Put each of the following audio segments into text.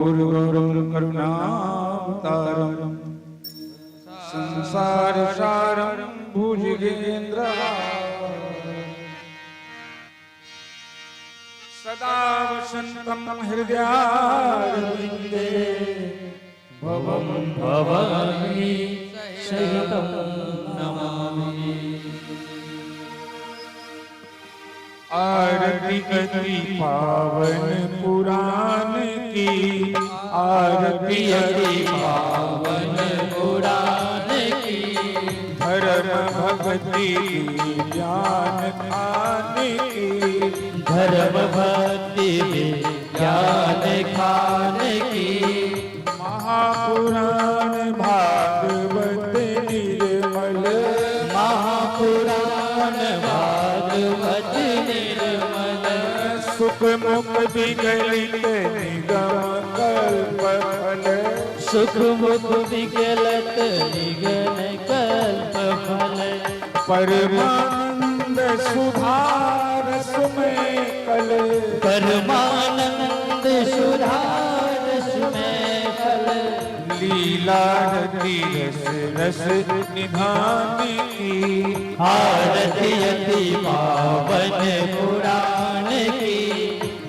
गुरुवरं करुणावतारं संसार सारं भुजगेन्द्र सदा वसन्तं हृदयारविन्दे भवं भवानी सहितं नमामि। आरती अति पावन पुराण की, आरती अति पावन पुराण की, धर्म भक्ति ज्ञान खान की, धर्म भक्ति ज्ञान खान की, महापुराण भागवत निर्मल, महापुराण भागवत निर्मल, सुख मुख विगलित निगम कल्प फल, सुख मुख विगलत निगम कल्प फल, परमानंद सुधारस में कल, परमानंद सुधारस में फल, लीला रति रस रस निधान की, आरती अति पावन पुराण की,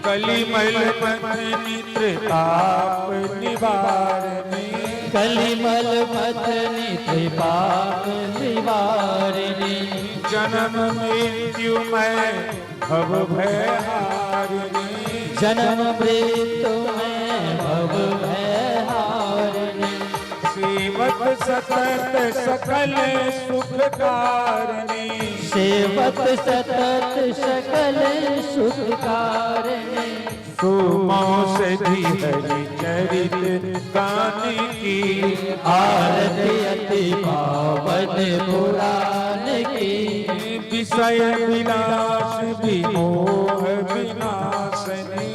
कलिमल मथनी त्रिताप निवारणी, कलिमल मथनी त्रिपाप निवारिणी, जन्म मृत्यु में भव भय हारिणी, जन्म मृत्यु में भव भय हारिणी, सेवक सतत सकल सुख कारणी, सेवक सतत सकल सुख कारणी, सुमौषधि हरि चरित गान की, आरती अति पावन पुराण की, विषय विलास विमोह विनाशनी,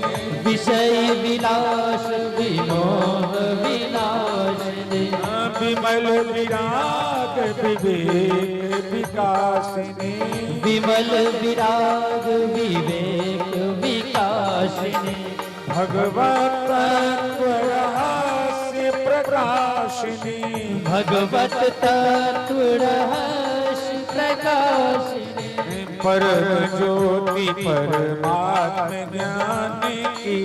विषय विलास विमोह विनाशिनी, विमल विराग विवेक विकासिनी, विमल विराग विवेक विकासिनी, भगवत तत्व रहस्य प्रकाशिनी, भगवत तत्व रहस्य प्रकाशिनी, परम ज्योति परमात्म ज्ञान की,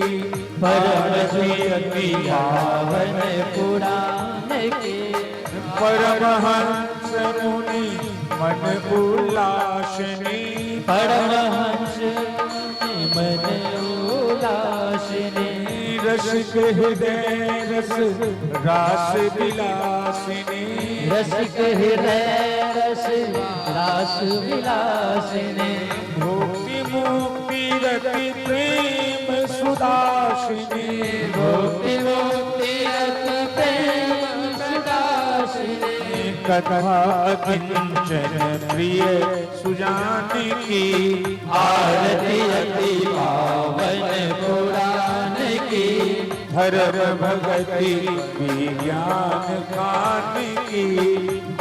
परम ज्योति पावन पुराण की, परमहंस मुनि मन उल्लासिनी, परमहंस मुनि मन उल्लासिनी, रसिक हृदय रस रास विलासिनी, रसिक हृदय रस रास विलासिनी, भक्ति मुक्ति रति प्रेम सुदासिनी, भक्ति मुक्ति रति प्रेम सुदासिनी, कथा किंचन प्रिय सुजान की, आरती अति पावन पुराण की, धर्म भक्ति विज्ञान खान की,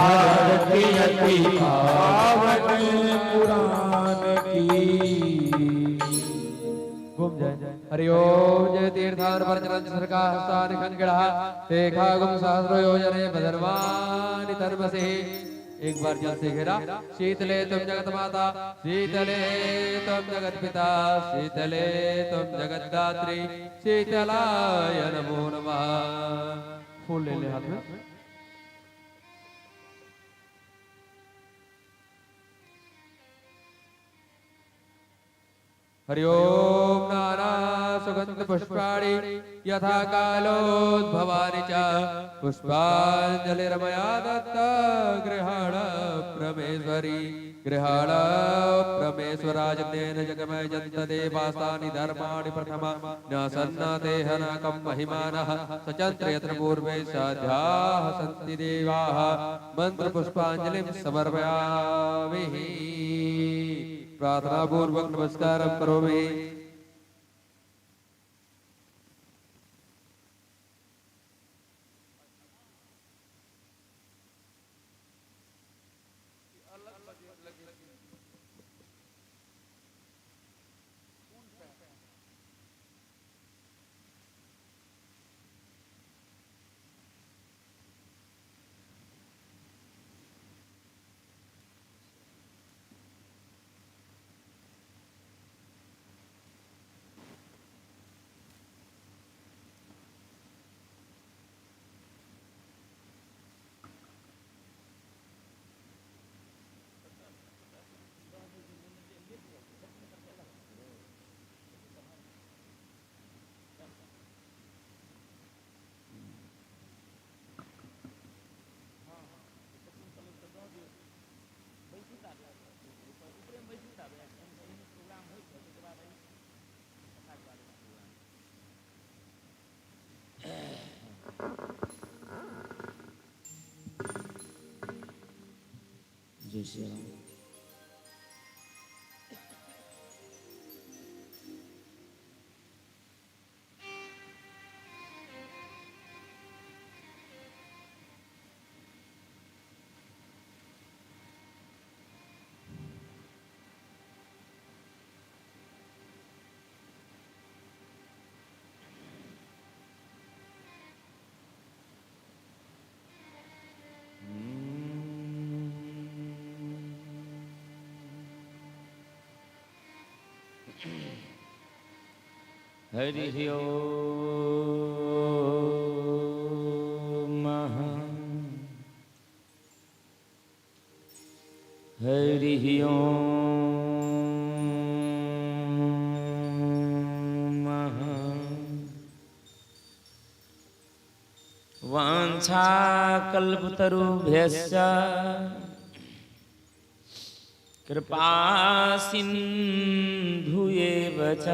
आरती अति पावन पुराण की। घूम जाए। हरि ओम जय तीर्थान परचरण सरकार खनगढ़ रेखागुम सहस्र योजने बदरवानी धर्मसे। एक बार जल से घेरा। शीतले तुम जगत माता, शीतले तुम जगत पिता, शीतले तुम जगतदात्री, शीतलाय नमो नमः। फूल ले ले हाथ में। हरि ओम नाना सुगंध पुष्पाणि यथा कालोद्भवानि च पुष्पांजलिरमया दत्त गृहाण प्रमेश्वरी, गृहाण प्रमेश्वराजतेन जगमय जन्त देवास्तानि धर्माणि प्रथमा न्यासन्न देहनाकं महिमानः सचन्त्र यत्र पूर्वे साध्याः सन्ति देवाः। मंत्र पुष्पांजलिं समर्पयामि। प्रार्थना पूर्वक नमस्कार करोमि। जय श्री राम। हरि ओम हरि ओम। वाञ्छाकल्पतरुभ्यश्च कृपा सिन्धुएव च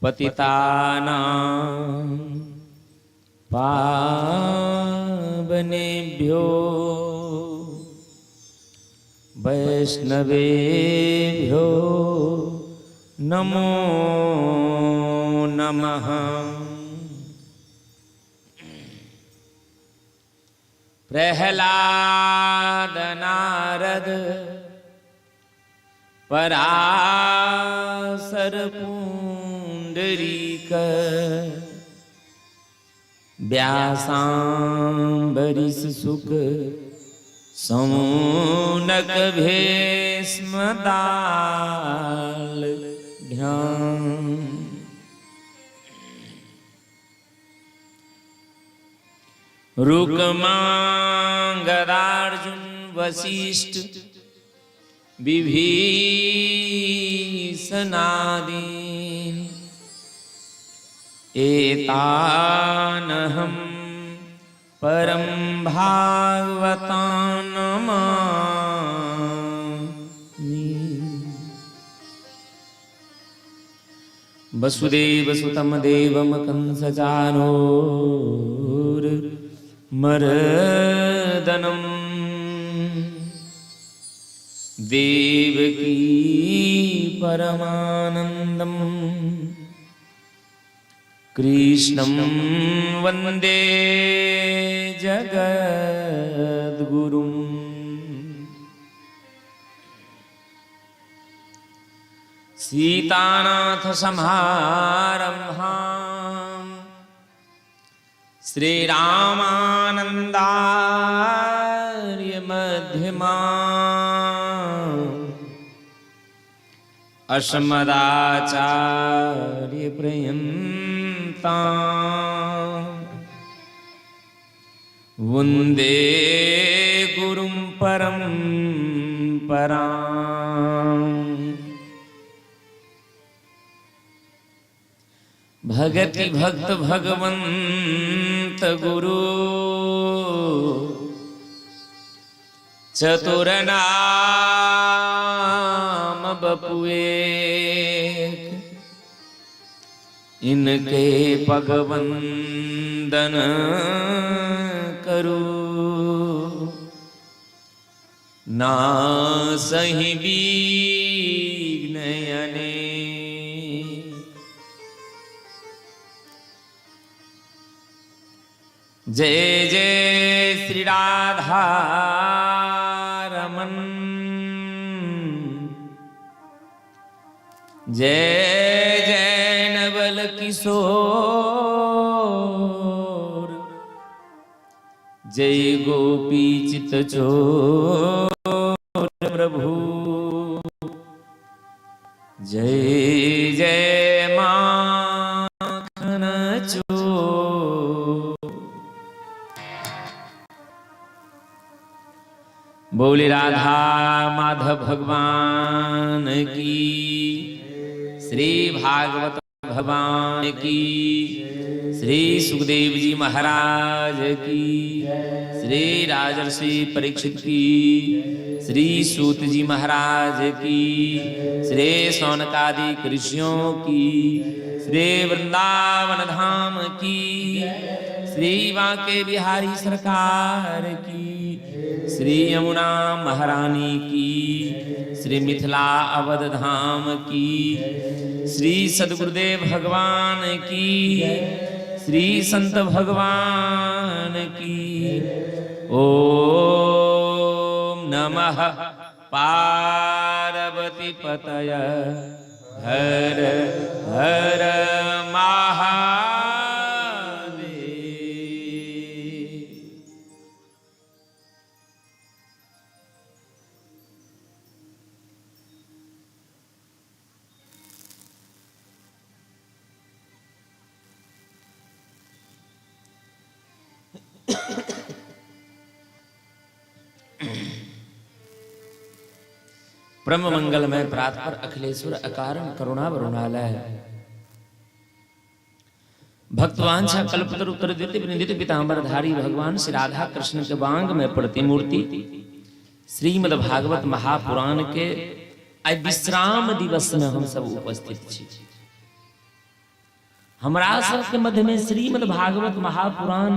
पतितानां पावनेभ्यो वैष्णवेभ्यो नमो नमः। प्रहलाद नारद पराशर पुंडरीक व्यासांबरीश सुख सौनक भीष्मदाल ध्यान। रुक्मांगदार्जुन वशिष्ठ विभीषणादीन एतानहं परम भागवतान् नमामि। वसुदेव सुतं देवं कंसचाणूर मर्दनम् देवकी परमानन्दम् कृष्णं वन्दे जगद्गुरुम्। सीतानाथ समारंभां श्री रामानंदार्य मध्यमां अस्मदाचार्य पर्यन्तां वन्दे गुरुं परंपरां। भगति भक्त भगवंत गुरु चतुर नाम बपुए इनके पगवंदन करू ना सही विघ्न अनेक। जय जय श्री राधा रमन जय जय नवल किशोर जय गोपी चित चोर प्रभु जय जय माखन चोर। बोले राधा माधव भगवान की, श्री भागवत भगवान की, श्री सुखदेव जी महाराज की, श्री राजर्षि परीक्षित की, श्री सूत जी महाराज की, श्री सौनकादि ऋषियों की, श्री वृंदावन धाम की, श्री बांके बिहारी सरकार की, श्री यमुना महारानी की, श्री मिथिला अवध धाम की, श्री सद्गुरुदेव भगवान की, श्री संत भगवान की। ओम नमः पार्वती पतय हर हर महादेव। ब्रह्म मंगलमय प्रात पर अखिलेश्वर अकारण करुणा वरुणालय भक्तवांछा कल्पतरु उत्तर दित विनिदित पीताम्बर धारी भगवान श्री राधा कृष्ण के बांग में प्रतिमूर्ति श्रीमद् भागवत महापुराण के आइ विश्राम दिवस में हम सब उपस्थित छी। हमरा सबके मध्य में श्रीमद् भागवत महापुराण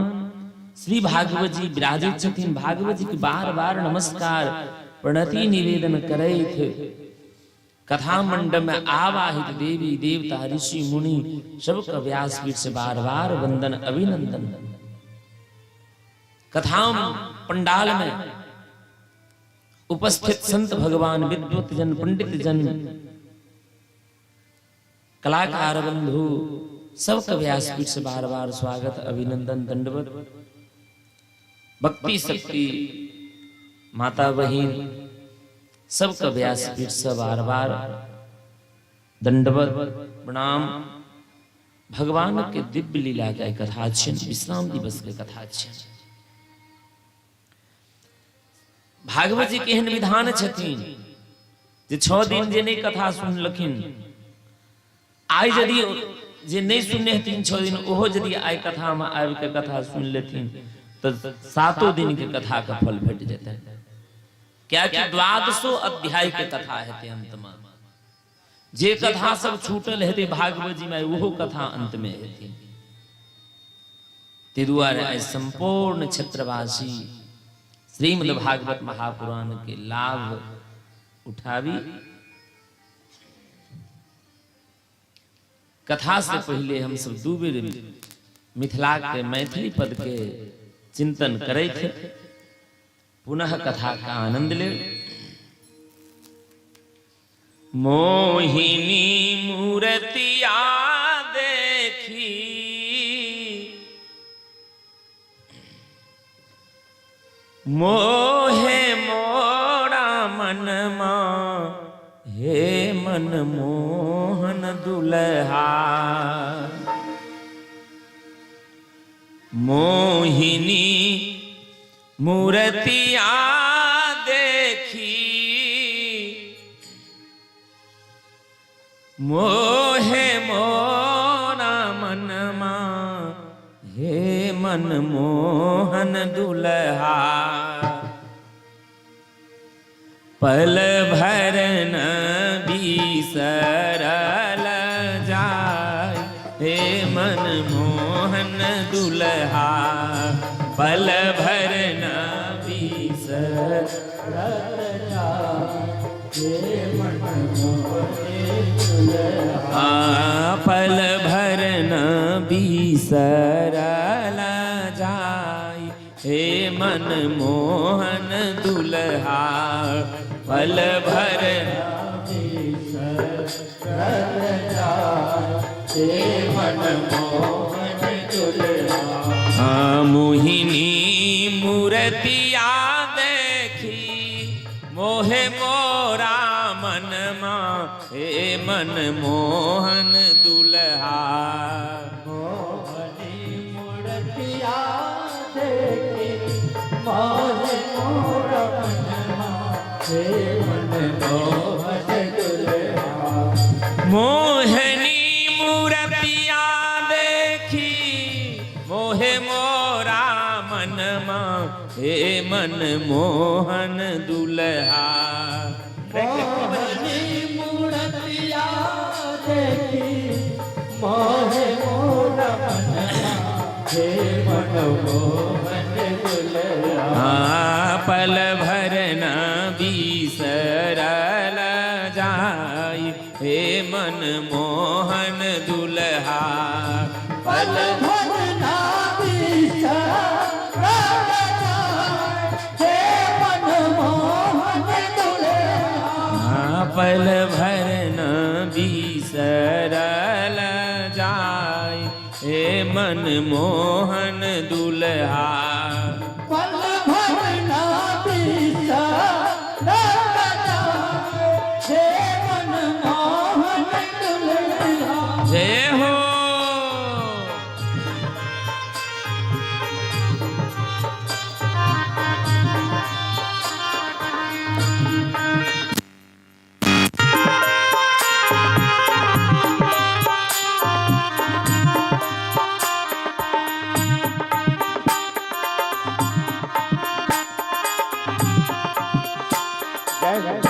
श्री भागवत जी विराजित छथिन। भागवत जी के बार बार नमस्कार प्रणति निवेदन करैत कथा मंडप में आवाहित देवी देवता ऋषि मुनि सबका व्यासपीठ से बार बार वंदन अभिनंदन। कथा पंडाल में उपस्थित संत भगवान विद्वत जन पंडित जन कलाकार बंधु सबका व्यासपीठ से बार बार स्वागत अभिनंदन दंडवत। भक्ति शक्ति माता बहिन सबका व्यासपीठ से बार बार दंडवत प्रणाम। भगवान के दिव्य लीला के कथा छियन, विश्राम दिवस के कथा छियन। भागवत जी के एहन विधान छथिन जे 6 दिन जे नहीं कथा सुनलखिन, आइ यदि जे नहीं सुनने हथिन 6 दिन, ओहो यदि आइ कथा में आबि के कथा सुन लेथिन तो 7 दिन के कथा का फल भेट जेतनि। क्या कि 12 अध्याय के कथा हेतै अंत में, जे कथा सब छूटल हेतै भागवत जी में ओहो कथा अंत में हेतै। ताहि दुआरे आइ संपूर्ण क्षेत्रवासी श्रीमद् भागवत महापुराण के लाभ उठावी। कथा से पहले हम सब 2 बेर मिथिला के मैथिली पद के चिंतन करैत पुनः कथा का आनंद ले। मोहिनी मूर्तिया देखी मोहे मोरा मनमा, हे मन मोहन दुल्हा। मोहिनी मूर्तिया देखी मोहे मोरा मनमा, हे मन मोहन दुल्हा। पल भर न बिसरल जाय, हे मन मोहन दुल्हा। पल भर न बिसरल जाय, हे मन मोहन दुल्हा। पल भर न बिसरल जाय, हे मन मोहन दुल्हा। पल भर न बिसरल जाय, हे मन मोहन दुल्हा। मोहिनी मूर्तिया देखी मोहे मोरा मनमा, हे मन मोहन दुल्हा। मोहनी मूर्तिया देखी मोहे मोरा मनमा, हे मन मोहन दुल्हा। मोहनी मूर्तिया देखी मोहे मोरा मनमा, हे मन मोहन दुल्हा। मोहनी मूर्तिया देखी मोहे मोहे मोरा मनवा, हे मन मोहन दुल्हा। हाँ, पल भर न बिसरल जाई हे मन मोहन दुल्हा। पल भर ना बिसरल जाय, हे मन मोहन दुल्हा। हाँ, पल भर न बिसरल जाय हे मन मोहन दुल्हा। पल भर ना बिसरल जाय, हे मन मोहन दुल्हा। जय हो। जय हो।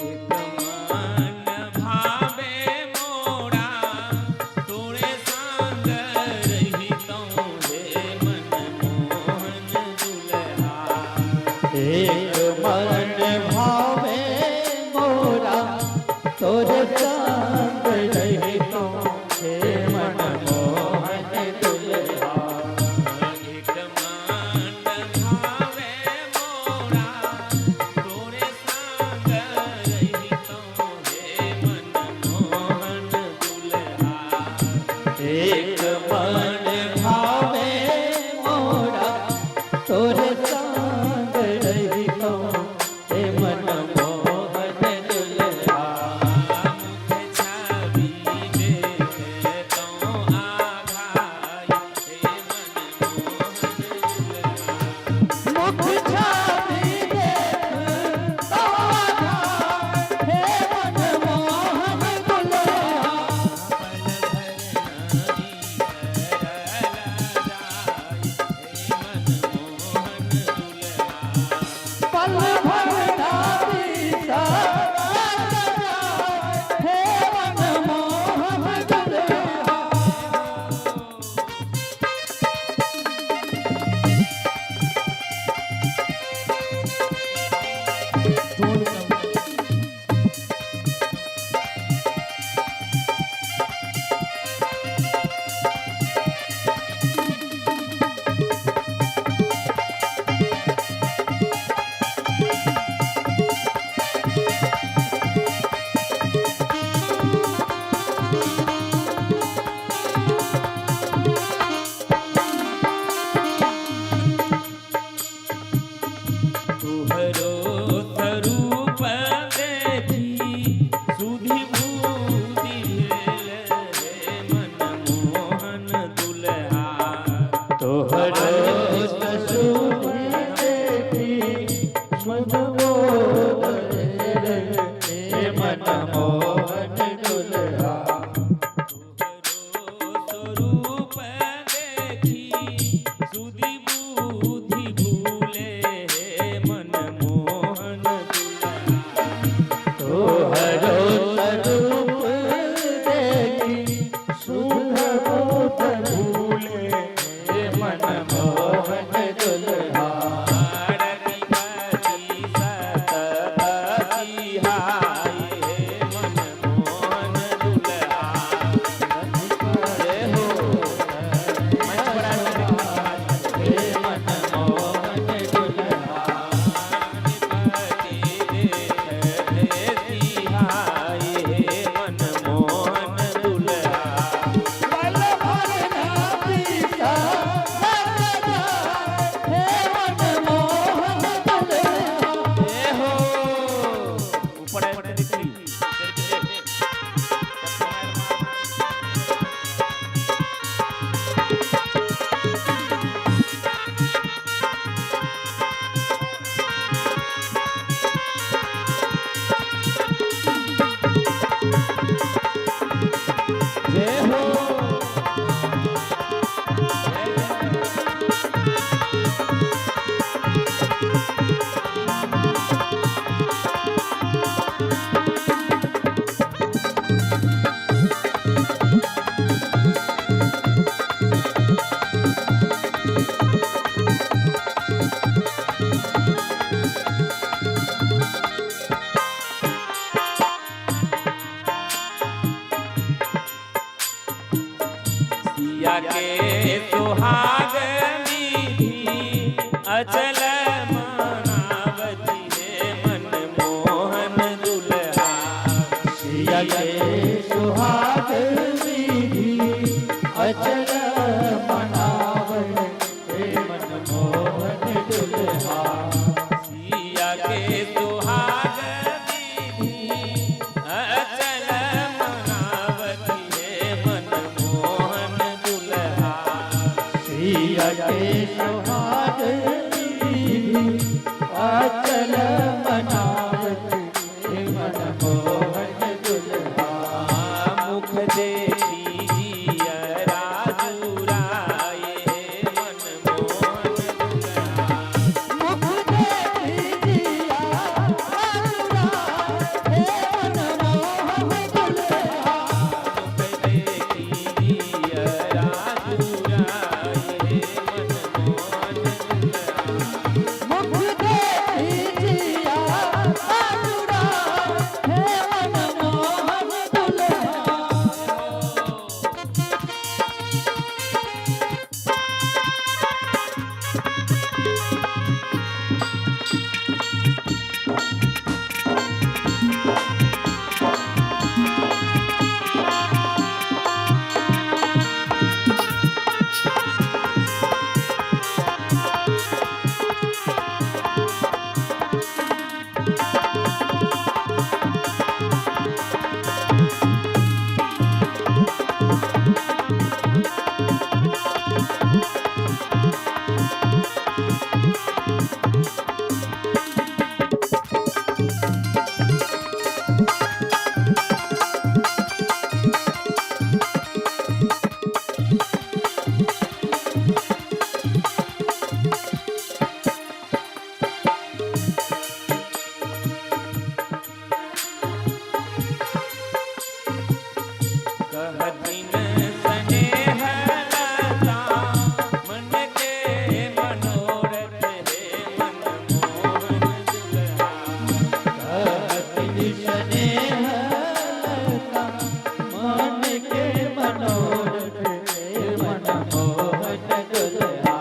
एक मन भावे मोरा तोरे संग रहितौं हे मन मोहन दुल्हा। एक मन भावे मोरा तोरे संग रहितो, हे मन मोहन दुल्हा। एक मन भावे मोरा तोरे संग रहितौं हे मन मोहन दुल्हा। एक मन भावे मोरा तोरे संग रहितो, हे मन मोहन दुल्हा। मुख छवि देखतौं आघाई हे मन मोहन दुल्हा। मुख छवि देखतो आघाय, हे मन मोहन दुल्हा। पल भर न बिसरल जाय हे मन मोहन दुल्हा। पल भर ना बिसरल जाय, हे मन मोहन दुल्हा। तुहरो स्वरूप देखी सुधि बुद्धि भेल हे मन मोहन दुल्हा। तोहरो ससुर देखी मन मोहन, हे मन मोहन दुल्हा। तुहरो स्वरूप देखी सुधि बुद्धि भूले हे मन मोहन दुल्हा। तोहरो स्वरूप देखी सुध बोध भूले, हे मन के सुहाग विधि अचल मनावती हे मन मोहन दुल्हा। सिया के सुहाग विधि अचल मनावन हे मन मोहन दुल्हा। सिया के सुहाग विधि अचल मनावती हे मन मोहन दुल्हा। सिया के सुहाग विधि अचल मनावत हे मन मोहन दुल्हा। मुख देखी जिया राजू राय हे मन मोहन दुल्हा। मुख देखी जिया हे मन मोहन दुल्हा। मुख देखी जिया राजू राय हे मन मोहन दुल्हा। मुख देखी जिया हे मन मोहन दुल्हा। कहथिन स्नेह लता मन के मनोरथ हे मन मोहन दुल्हा। कहतिन स्नेह लता मन के मनोरथ हे मन मोहन दुल्हा।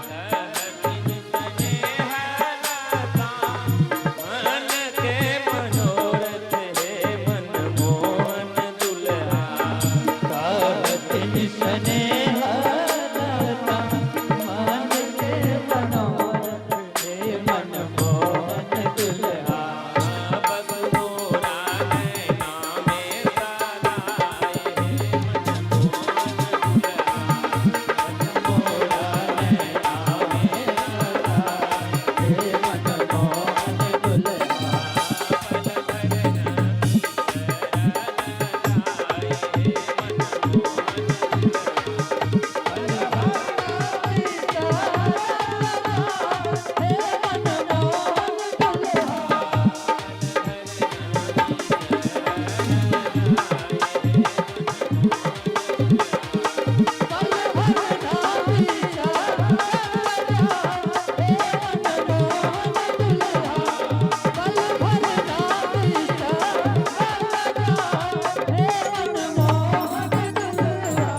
कहथिन स्नेह लता मन के मनोरथ हे मन मोहन दुल्हा। कहतिन स्नेह लता मन के मनोरथ हे मन मोहन दुल्हा। बस मोरा नैना में सदाए हे मन मोहन दुल्हा। मोरा नैना में सदा हे मन मोहन दुल्हा। पल भर न बिसरल जाए हे मन मोहन दुल्हा। हे मन मोहन दुल्हा। पल भर ना बिसरल जाए हे मन मोहन दुल्हा। पल भर ना बिसरल जाए हे मन मोहन दुल्हा।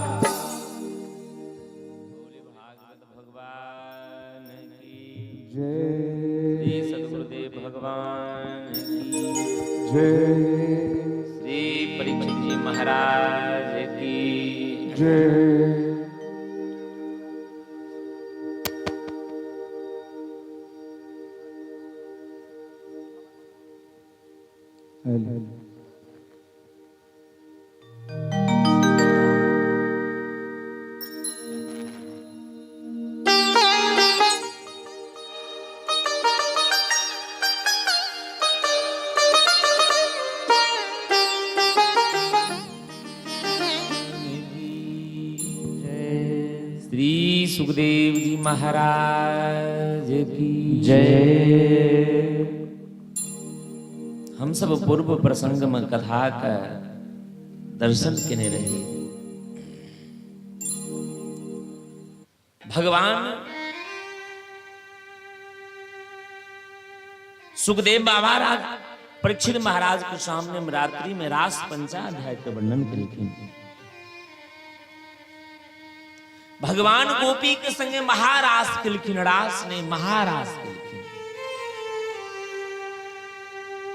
बोले भागवत भगवान की जय। श्री सदगुरुदेव भगवान की जय। श्री परीक्षित जी महाराज की जय। हेलो। श्री सुखदेव जी महाराज की जय। हम सब पूर्व प्रसंग में कथा का दर्शन केने रही। भगवान सुखदेव बाबा राज परीक्षित महाराज के सामने रात्रि में रास पंचाध्याय के वर्णन केलखिन। भगवान गोपी के संगे महारास केलखिन, रास नहि महारास केलखिन।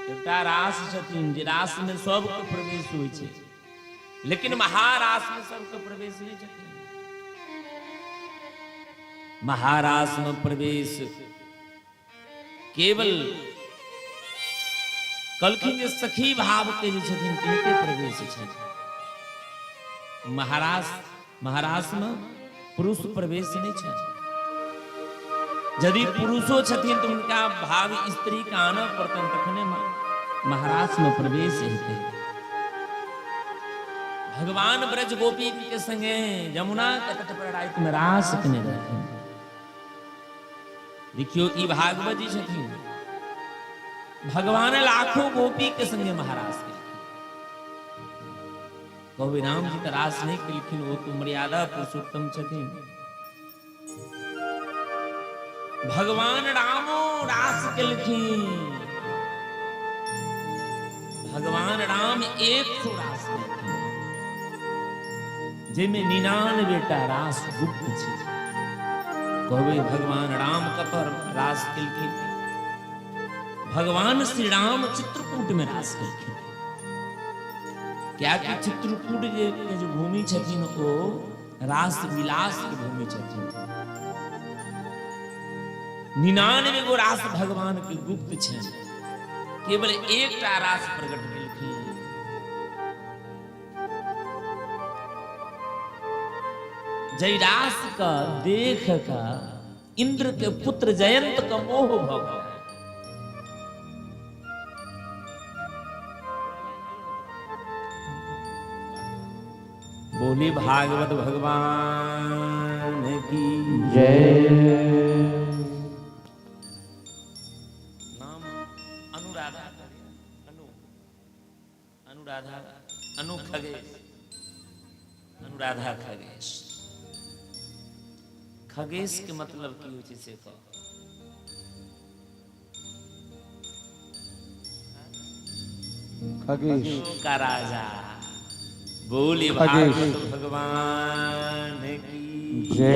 एकटा रास छथिन जे रास में सबके प्रवेश होइ छै, लेकिन महारास में सबके प्रवेश नहि छथिन। महारास में प्रवेश केवल कहलखिन जे सखी भाव के जे छथिन तिनके प्रवेश छनि। महारास महारास में पुरुष प्रवेश नहि छनि। यदि पुरुषो छथिन तऽ हुनका भाव स्त्री के आनऽ पड़तनि, तखने महारास में प्रवेश हेतै। भगवान ब्रज गोपी के संगे यमुना के तट पर राति में रास केने रहथिन। देखियो ई भागवत जी छथिन, भगवान लाखों गोपी के संगे महारास केलखिन। कहबै राम जी तऽ रास नहि केलखिन, ओ तो मर्यादा पुरुषोत्तम छथिन। भगवान रामो रास केलखिन। भगवान राम 100 रास केलखिन, जाहिमे 99 टा रास गुप्त छै। कहबै भगवान राम कतऽ रास केलखिन? भगवान श्री राम चित्रकूट में रास केलखिन, कियाकि चित्रकूट जे जे भूमि छथिन ओ रास विलास के भूमि छथिन। 99 गो रास भगवान के गुप्त छनि, केवल एकटा रास प्रकट केलखिन। जय रास का देख का इंद्र के पुत्र जयंत का मोह भ गेल। बोली भागवत भगवान की जय। नाम अनुराधा, अनु अनुराधा, अनु खगेश, अनुराधा खगेश। खगेश के मतलब की होइ छै से कह। खगेश का राजा। बोली खगेश। भागवत भगवान की जय।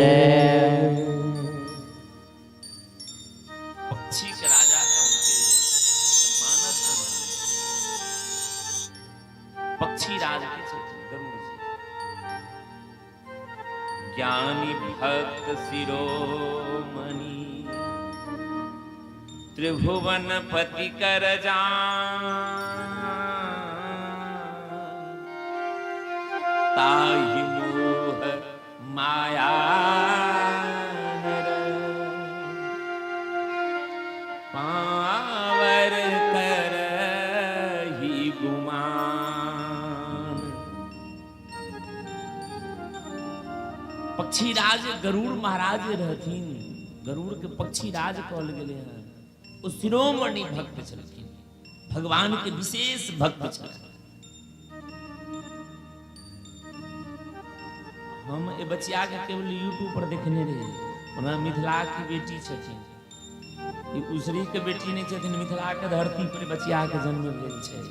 पक्षी के राजा कहलकै मानस पक्षी राज के छथिन गरुड़ जी। ज्ञानी भक्त शिरोमणि त्रिभुवन पति कर जान, ताहि मोह माया नर, पावर कर ही गुमान। पक्षीराज गरुड़ महाराज रहथिन, गरुड़ के पक्षीराज कहल गेलै हँ। ओ शिरोमणि भक्त छलखिन, भगवान के विशेष भक्त छलखिन। हम ए बचिया के केवल यूट्यूब पर देखने रही। ओना मिथिला के बेटी छथिन, ई उसरी के बेटी नहीं छथिन, मिथिला के धरती पर बचिया के जन्म भेल छै।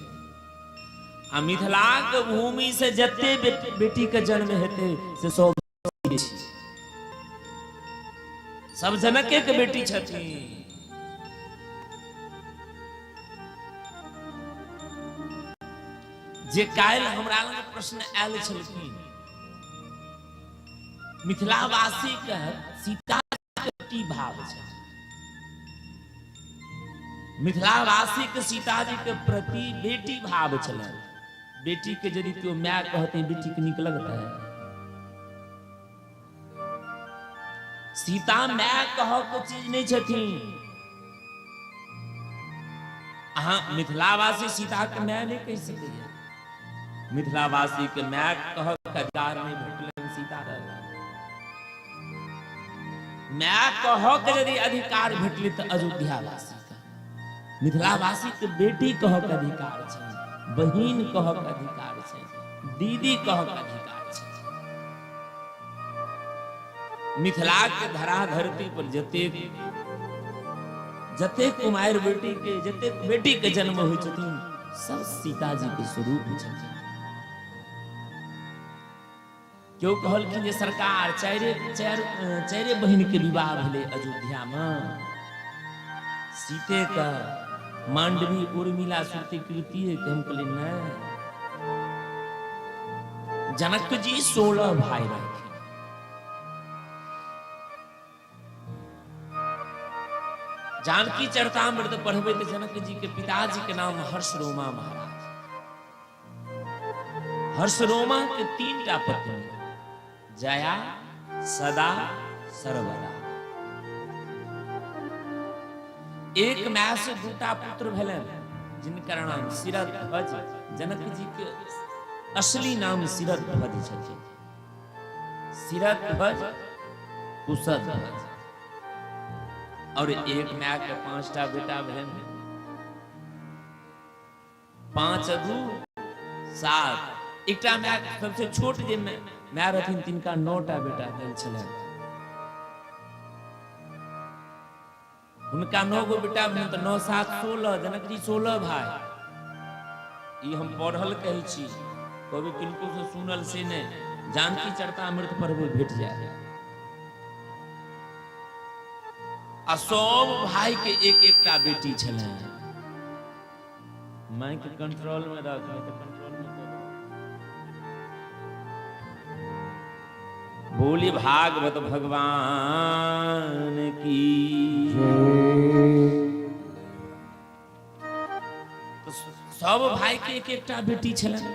आ मिथिला के भूमि से जते बेटी के जन्म हेतै से सब सब जनके के बेटी छथिन। जे काल्हि हमरा लग प्रश्न आयल छलखिन, मिथिलावासी के सीता के की भाव छै? मिथिलावासी के सीताजी के प्रति बेटी भाव छलनि। बेटी के यदि केओ my कहते बेटी के नीक लगता है? सीता my कह के चीज नहीं छथिन। अहाँ मिथिलावासी सीता के my नहीं कहि सकैया। मिथिलावासी के my कह के अधिकार नहीं भेटलनि सीता के। My कह के यदि अधिकार भेटलै तऽ अयोध्यावासी के, मिथिलावासी के बेटी कह के अधिकार छै, बहिन कह के अधिकार छै, दीदी कह के अधिकार छै। मिथिला के धरा धरती पर जतेक जतेक कुमारि बेटी के, जतेक बेटी के जन्म होइ छथिन, सब सीताजी के स्वरूप छथिन। केओ कहलखिन जे सरकार चारिे चारि चारिे बहिनके विवाह भेलै अयोध्यामे, सीते के, मांडवी, उर्मिला, श्रुति कीर्ति के। हम कहलियै नहि, जनक जी 16 भाई रहथिन। जानकी चरितामृत पढ़बै तऽ जनक जी के पिताजी के नाम हर्ष रोमा महाराज। हर्ष रोमा के 3टा पत्नी, जया, सदा, सर्वदा। एक माय से 2टा पुत्र भेलनि, जिनकर नाम शिरध्वज। जनक जी के असली नाम शिरध्वज छथिन, शिरध्वज, कुशध्वज। और एक माय के 5टा बेटा भेलनि, 5 2 7। एकटा माय सबसे छोट जे माय रहथिन तिनका 9टा बेटा भेल छलनि। हुनका 9 गो बेटा भेल तऽ 9 7 16, जनक जी 16 भाई। ई हम पढ़ल कहै छी, कभी किनको से सुनल से नहि, जानकी चरितामृत पढ़बै भेट जाय। आ सब भाई के एक एकटा बेटी छलनि। माय के कंट्रोल में रख, नहीं तो कंट्रोल में कर। बोली भागवत भगवान की। तो सब भाई के एक एकटा बेटी छलनि।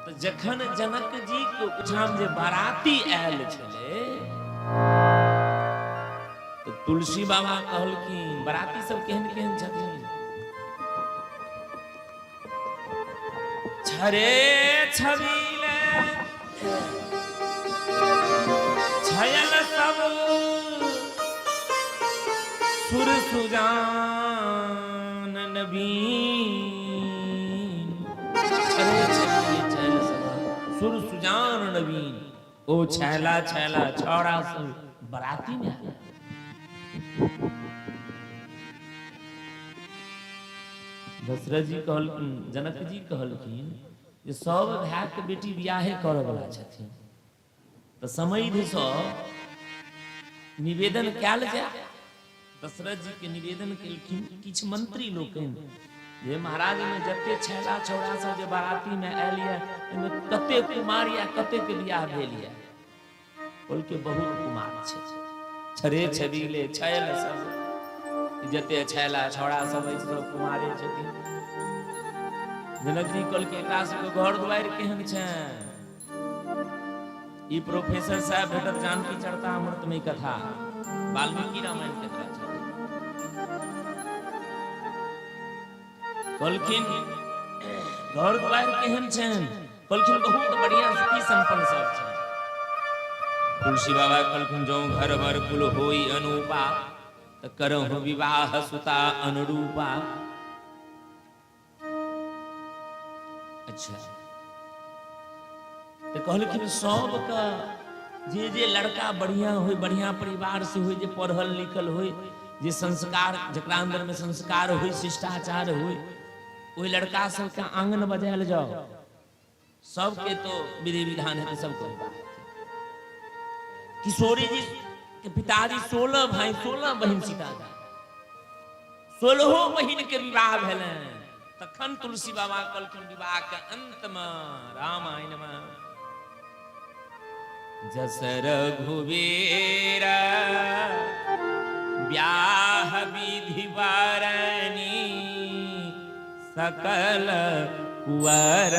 तऽ जखन जनक जी के ओहिठाम जे बाराती आयल छलै तऽ तुलसी बाबा कहलखिन, बाराती सब केहन केहन छथिन? छरे छबीले छयल सब सुर सुजान नबीन, छरे छबीले छयल सब सुर सुजान नबीन। ओ छैला छैला छौड़ा सब बराती में आयल। दशरथ जी कहलखिन, जनक जी कहलखिन जे सब भाय के बेटी बियाहे करऽ वाला छथिन, तऽ समैधसँ निवेदन कयल जाय। दशरथ जी के निवेदन केलखिन किछु मंत्री लोकनि जे महाराज में जते छैला छौड़ा सब जे बाराती में आयल यऽ ओहिमे कते कुमार या कते के बियाह भेल यऽ? बोलके बहुत कुमार छै। छरे छबीले छैल सब, जते छैला छौड़ा सब अछि सब कुमारे छथिन। जनक जी कहलकै एकरा सबके घर दुआरि केहन छै? ई प्रोफेसर साहब भेटत जानकी चरता अमृतमय कथा, वाल्मीकि रामायण के कथा। कहलखिन घर दुआरि केहन छनि? कहलखिन बहुत बढ़िया, सुखी संपन्न सब छै। तुलसी बाबा कहलखिन जौं घर बर कुल होई अनूपा तऽ करहु विवाह सुता अनुरूपा। अच्छा, तऽ कहलखिन सबके जे जे लड़का बढ़िया होय, बढ़िया परिवार से होय, जे पढ़ल लिखल होय, जे संस्कार जकरा अंदर में संस्कार होय, शिष्टाचार होय, ओहि लड़का सबके आंगन बजायल जाओ। सबके तो विधि विधान है, सबके विवाह। किशोरी जी के पिताजी 16 भाई 16 बहिन, सीता जी 16 बहिन के विवाह भेलनि। तखन तुलसी बाबा कहलखिन विवाह के अंत में रामायण में जस रघुबीर ब्याह विधि वारणी सकल कुंवर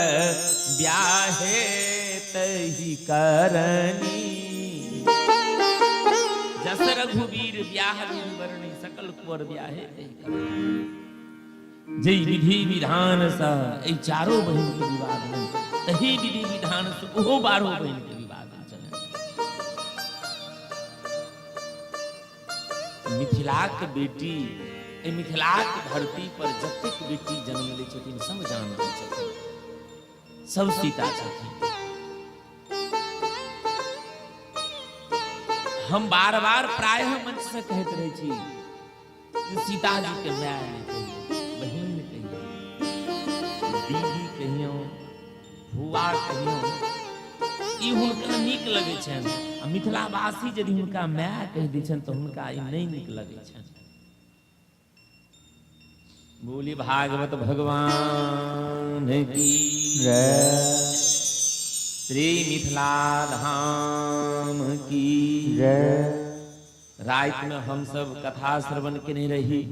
ब्याहे तही करनी। जस रघुवीर ब्याह विधि वर्णी सकल कुंवर ब्याहे तही करनी। जे विधि विधान सँ एहि चारो बहिन के विवाह भेल, तही विधि विधान सँ ओहो 12 बहिन के विवाह भेल छलनि। मिथिलाक बेटी, एहि मिथिलाक धरती पर जतेक बेटी जन्म लै छथिन सब जानकी छथिन, सब सीता छथिन। हम बार बार प्रायः मंच से कहैत रहै छी जे सीता जी के माय नहि कहियौ, बहिन कहियौ, दीदी कहियौ। बौआ कहियौ, ई हुनका नीक लगै छनि। आ मिथिलावासी यदि हुनका माय कहि दै छनि तऽ हुनका ई नहि नीक लगै छनि। बोली भागवत भगवान की जय। श्री मिथिला धाम की जय। राति में हम सब कथा श्रवण केने रही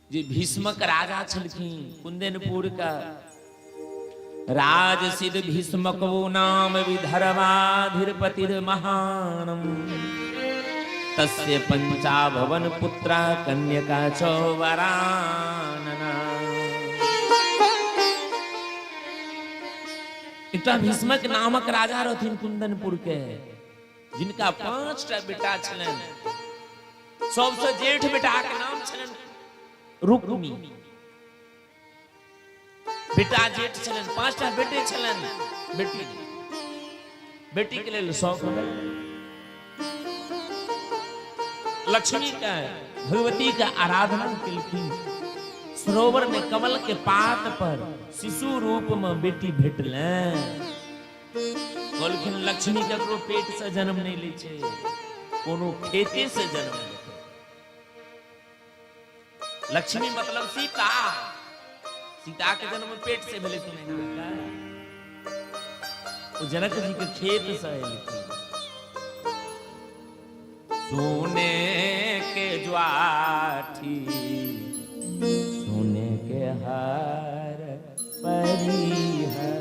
जे भीष्मक राजा छलखिन कुंदनपुर का राज सिद्ध भीष्मक वो नाम विधर्माधिपतिर महानम तस्य पंचाभवन पुत्रा कन्यका च वरानना। एकटा भीष्मक नामक राजा रहथिन कुंदनपुर के, जिनका 5टा बेटा छलनि। सबसे जेठ बेटा के नाम छलनि रुक्मी। बेटा जेठ छलनि, 5टा बेटे छलनि, बेटी बेटी के लेल शौक भेल। लक्ष्मी के भगवती के आराधना केलखिन। सरोवर में कमल के पात पर शिशु रूप में बेटी भेटलनि। कहलखिन लक्ष्मी ककरो पेट से जन्म नहीं लै छै, कोनो खेते से जन्म लेतै। लक्ष्मी मतलब सीता, सीता के जन्म पेट से भेलै सुनै ना, ओ जनक जी के खेत से एलखिन। सोने के ज्वाठी सोने के हार परी है,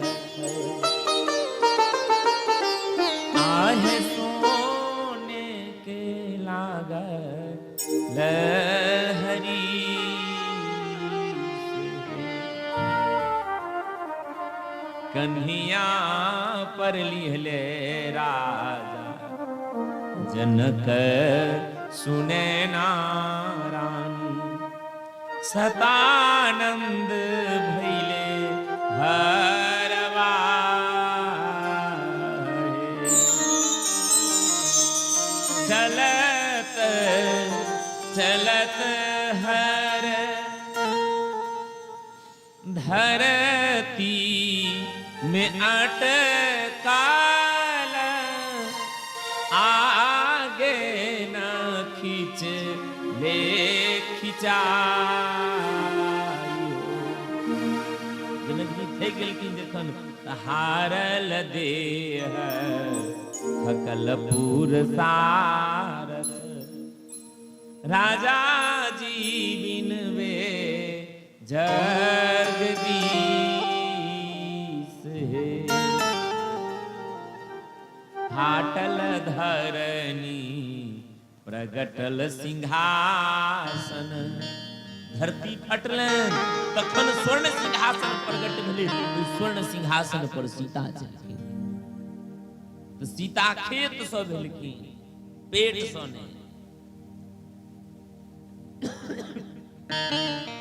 आहे सोने के लागल लहरी, कन्हिया पर लिहले राजा जनक सुने नारानी, सतानंद भैले हरवा। चलत चलत हर धरती में अटकाल, आगे न खींच ले खिंचाई। जनक जी थकि गेलखिन जखन तऽ हारल देह थकल पुरसारथ, राजा जी बिनवे जगदीश हे। फाटल धरनी प्रगटल सिंहासन, धरती फटलनि तखन स्वर्ण सिंहासन प्रगट भेलै। ओहि स्वर्ण सिंहासन पर सीता छलखिन। तऽ सीता खेत सँ भेलखिन, पेट सँ नहि।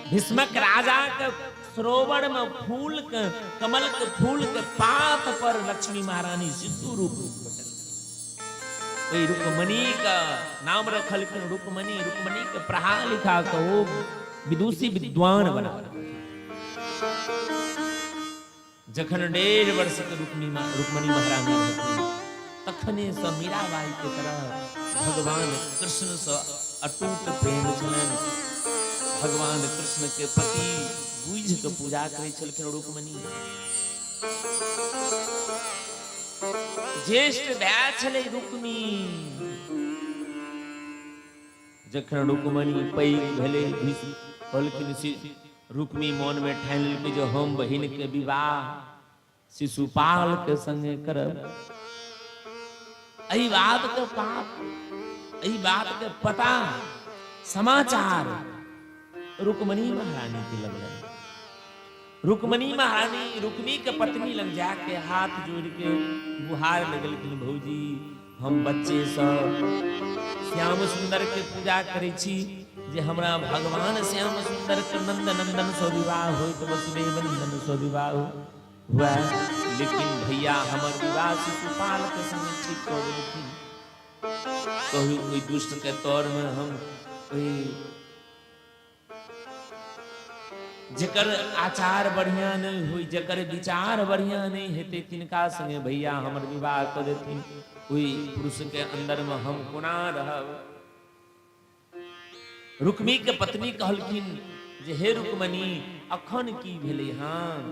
भीष्मक राजा के सरोवर में फूल के कमल के फूल के पात पर लक्ष्मी महारानी शिशु रूप भेटल। ओहि रुक्मणी का नाम रखलखिन रुक्मणी। रुक्मणी के पढ़ा लिखा के ओ विदुषी विद्वान बना। जखन 1.5 वर्ष के रुक्मणी महारानी रहथिन तखने से मीराबाई के तरह भगवान कृष्ण से अटूट प्रेम छलनि। भगवान कृष्ण के पति बुझि के पूजा करै छलखिन रुक्मणी। ज्येष्ठ भाय छलै रुक्मी। जखन रुक्मणी पैघ भेलै, कहलखिन रुक्मी मन में ठानि लेलकै जे हम बहिन के विवाह शिशुपाल के संगे करब। एहि बात के पाप, एहि बात के पता समाचार रुक्मणी महारानी के लगलै। रुक्मणी महारानी रुक्मी के पत्नी लग जाके हाथ जोड़ के गुहार लगलखिन, भौजी हम बच्चे से श्याम सुंदर के पूजा करै छी जे हमरा भगवान श्याम सुंदर के नंद नंदन से विवाह होइत, वसुदेव नंदन से विवाह हुआ, लेकिन भैया हमर विवाह शिशुपाल के संग ठीक कऽ देलखिन। कहू ओहि दुष्ट के तौर में हम ओहि जकर आचार बढ़िया नहि होई, जकर विचार बढ़िया नहि हेतै, तिनका संगे भैया हमर विवाह कऽ देथिन, ओहि पुरुष के अंदर में हम कोना रहब? रुक्मी के पत्नी कहलखिन जे हे रुक्मणी, अखन की भेलै हन?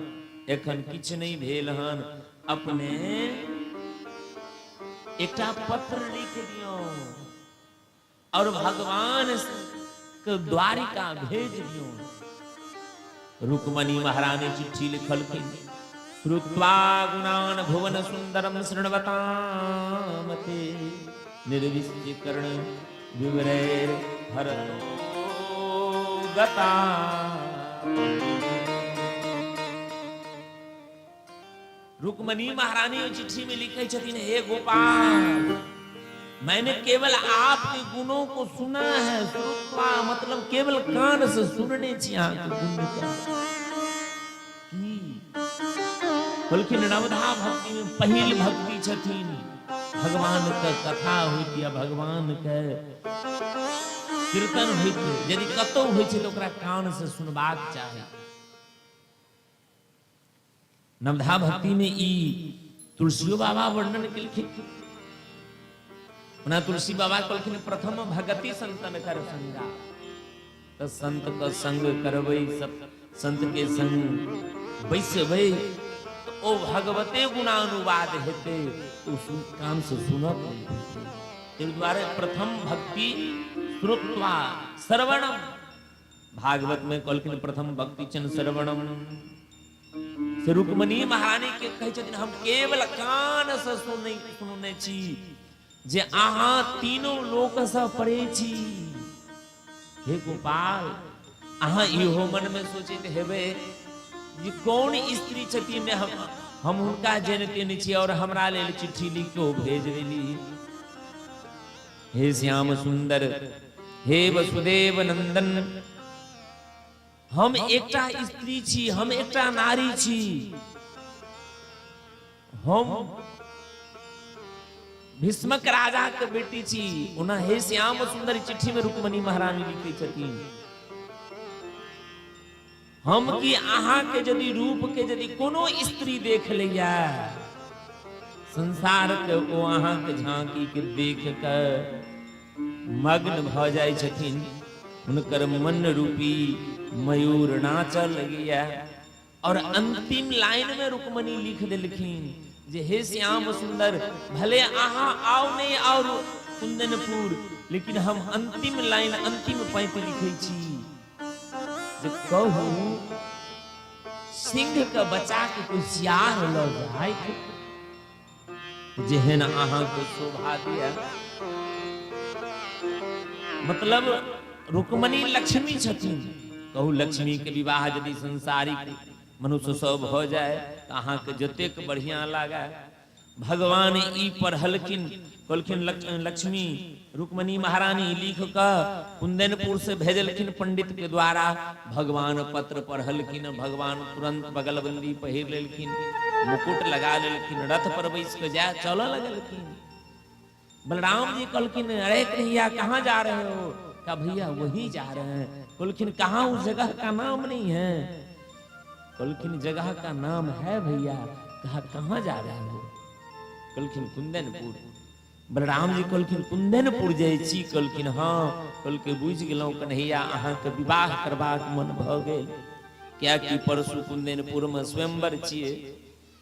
एखन किछु नहि भेल हन। अपने एकटा पत्र लिख दियौ और भगवान के द्वारिका भेज दियौ। रुक्मणी महारानी चिट्ठी लिखलखिन। श्रुत्वा गुणान भुवन सुंदरम शृण्वतामते निर्विश्य कर्ण विवरैर हरतो गता। रुक्मणी महारानी चिट्ठी में लिखे छथिन, हे गोपाल, मैंने केवल आपके गुणों को सुना है। श्रुत्वा मतलब केवल कान से सुनने छी अहाँके गुण के। की कहलखिन? नवधा भक्ति में पहिल भक्ति छथिन भगवान के कथा होइत या भगवान के कीर्तन होइत, यदि कतौ होइ छै तऽ ओकरा कान से सुनबाक चाही। नवधा भक्ति में ई तुलसियो बाबा वर्णन केलखिन। ओना तुलसी बाबा कहलखिन प्रथम भगति संतन कर संगा, तऽ संत के संग करबै, सब संत के संग बैसबै तऽ ओ भगवते गुणानुवाद हेतै, ओ कान से सुनत नहि हेतै। ताहि दुआरे प्रथम भक्ति श्रुत्वा श्रवणम। भागवत में कहलखिन प्रथम भक्ति चन श्रवणम। से रुक्मणी महारानी के कहै छथिन हम केवल कान से सुनै सुनने छी जे अहाँ तीनों लोक से परे छी। हे गोपाल, अहाँ इहो मन में सोचैत हेबै जे कौन स्त्री छथिन, हम हुनका जनिते नहि छी और हमरा लेल चिट्ठी लिख के ओ भेज देली। हे श्याम सुंदर, हे वसुदेव नंदन, हम एकटा स्त्री छी, हम एकटा नारी छी, हम भीष्मक राजा के बेटी छी। ओना हे श्याम सुंदर चिट्ठी में रुक्मणी महारानी लिखै छथिन, हम कि अहाँ के यदि रूप के यदि कोनो स्त्री देख लैया संसार के, ओ अहाँ के झांकी के देख के मग्न भऽ जाइ छथिन, हुनकर मन रूपी मयूर नाचऽ लगैया। और अंतिम लाइन में रुक्मणी लिख देलखिन जे हे श्याम सुंदर, भले अहाँ आओ नहीं आओ कुंदनपुर, लेकिन हम अंतिम लाइन अंतिम पाँति लिखै छी जे कहू सिंह के बचा के कोई सियार लऽ जाय जेहन अहाँके शोभा दिया। मतलब रुक्मणी लक्ष्मी छथिन। कहू लक्ष्मी के विवाह यदि संसारिक मनुष्य सब भऽ जाय तऽ अहाँके जतेक बढ़िया लागय। भगवान ई पढ़लखिन, कहलखिन लक्ष्मी रुक्मणी महारानी लिख कऽ कुंदनपुर से भेजलखिन पंडित के द्वारा। भगवान पत्र पढ़लखिन, भगवान तुरंत बगलबंदी पहिर लेलखिन, मुकुट लगा लेलखिन, रथ पर बैस कऽ जाय चलऽ लगलखिन। बलराम जी कहलखिन, अरे कन्हैया कहाँ जा रहे हो? कहा भैया वही जा रहे हैं। कहलखिन कहाँ? उस जगह का नाम नहीं है। कहलखिन जगह का नाम है भैया। कहा कहाँ जा रहे हो? कहलखिन कुंदनपुर। बलराम जी कहलखिन कुंदनपुर जाइ छी? कहलखिन हाँ। कहलकै बुझि गेलहुँ कन्हैया, अहाँके विवाह करबाक मन भऽ गेल, कियाकि परसू कुंदनपुर में स्वयंवर छियै।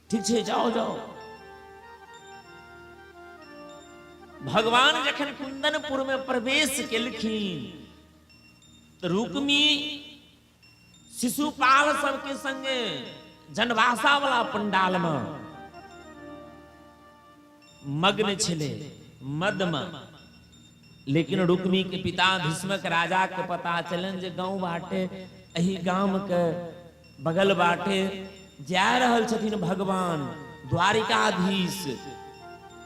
ठीक छै, जाओ जाओ। भगवान जखन कुंदनपुर में प्रवेश केलखिन तऽ रुक्मी शिशुपाल सबके संगे जनवासा वाला पंडाल में मग्न छले मद में। लेकिन रुक्मी के पिता भीष्मक राजा के पता चलन जे गांव बाटे, एही गाम के बगल बाटे जा रहल छथिन भगवान द्वारिकाधीश।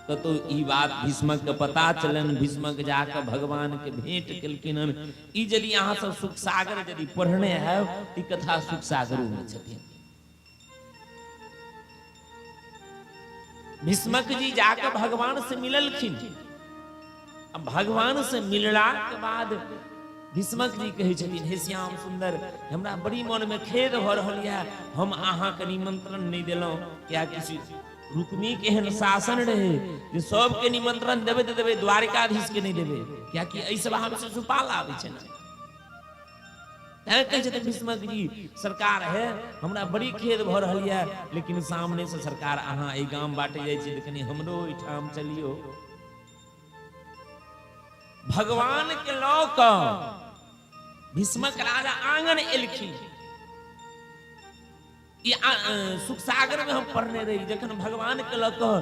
कतौ ई बात भीष्मक के पता चलन, भीष्मक जाके भगवान के भेंट केलखिन हन। ई यदि अहाँ सब सुख सागर यदि पढ़ने हैब, ई कथा सुख सागरो में छथिन। भीष्मक जी जाके भगवान से मिललखिन। अब भगवान से मिलला के बाद भीष्मक जी कहै छथिन, हे श्याम सुंदर, हमरा बड़ी मनमे खेद भऽ रहल यऽ, हम अहाँके निमंत्रण नहि देलहुँ, कियाकि रुक्मी के एहन शासन रहे जे सबके निमंत्रण देबै तऽ देबै, द्वारिकाधीश के नहि देबै, कियाकि एहि सभामे शिशुपाल आबै छै ने। तैं कहै छथिन भीष्मक जी, सरकार है, हमरा बड़ी खेद भऽ रहल यऽ, लेकिन सामने से सरकार अहाँ एहि गाम बाटे जाइ छी तऽ कनि हमरो ओहिठाम चलियौ। भगवान के लऽ कऽ भीष्मक राजा आंगन एलखिन। ई सुख सागर में हम पढ़ने रही, जखन भगवान के लऽ कऽ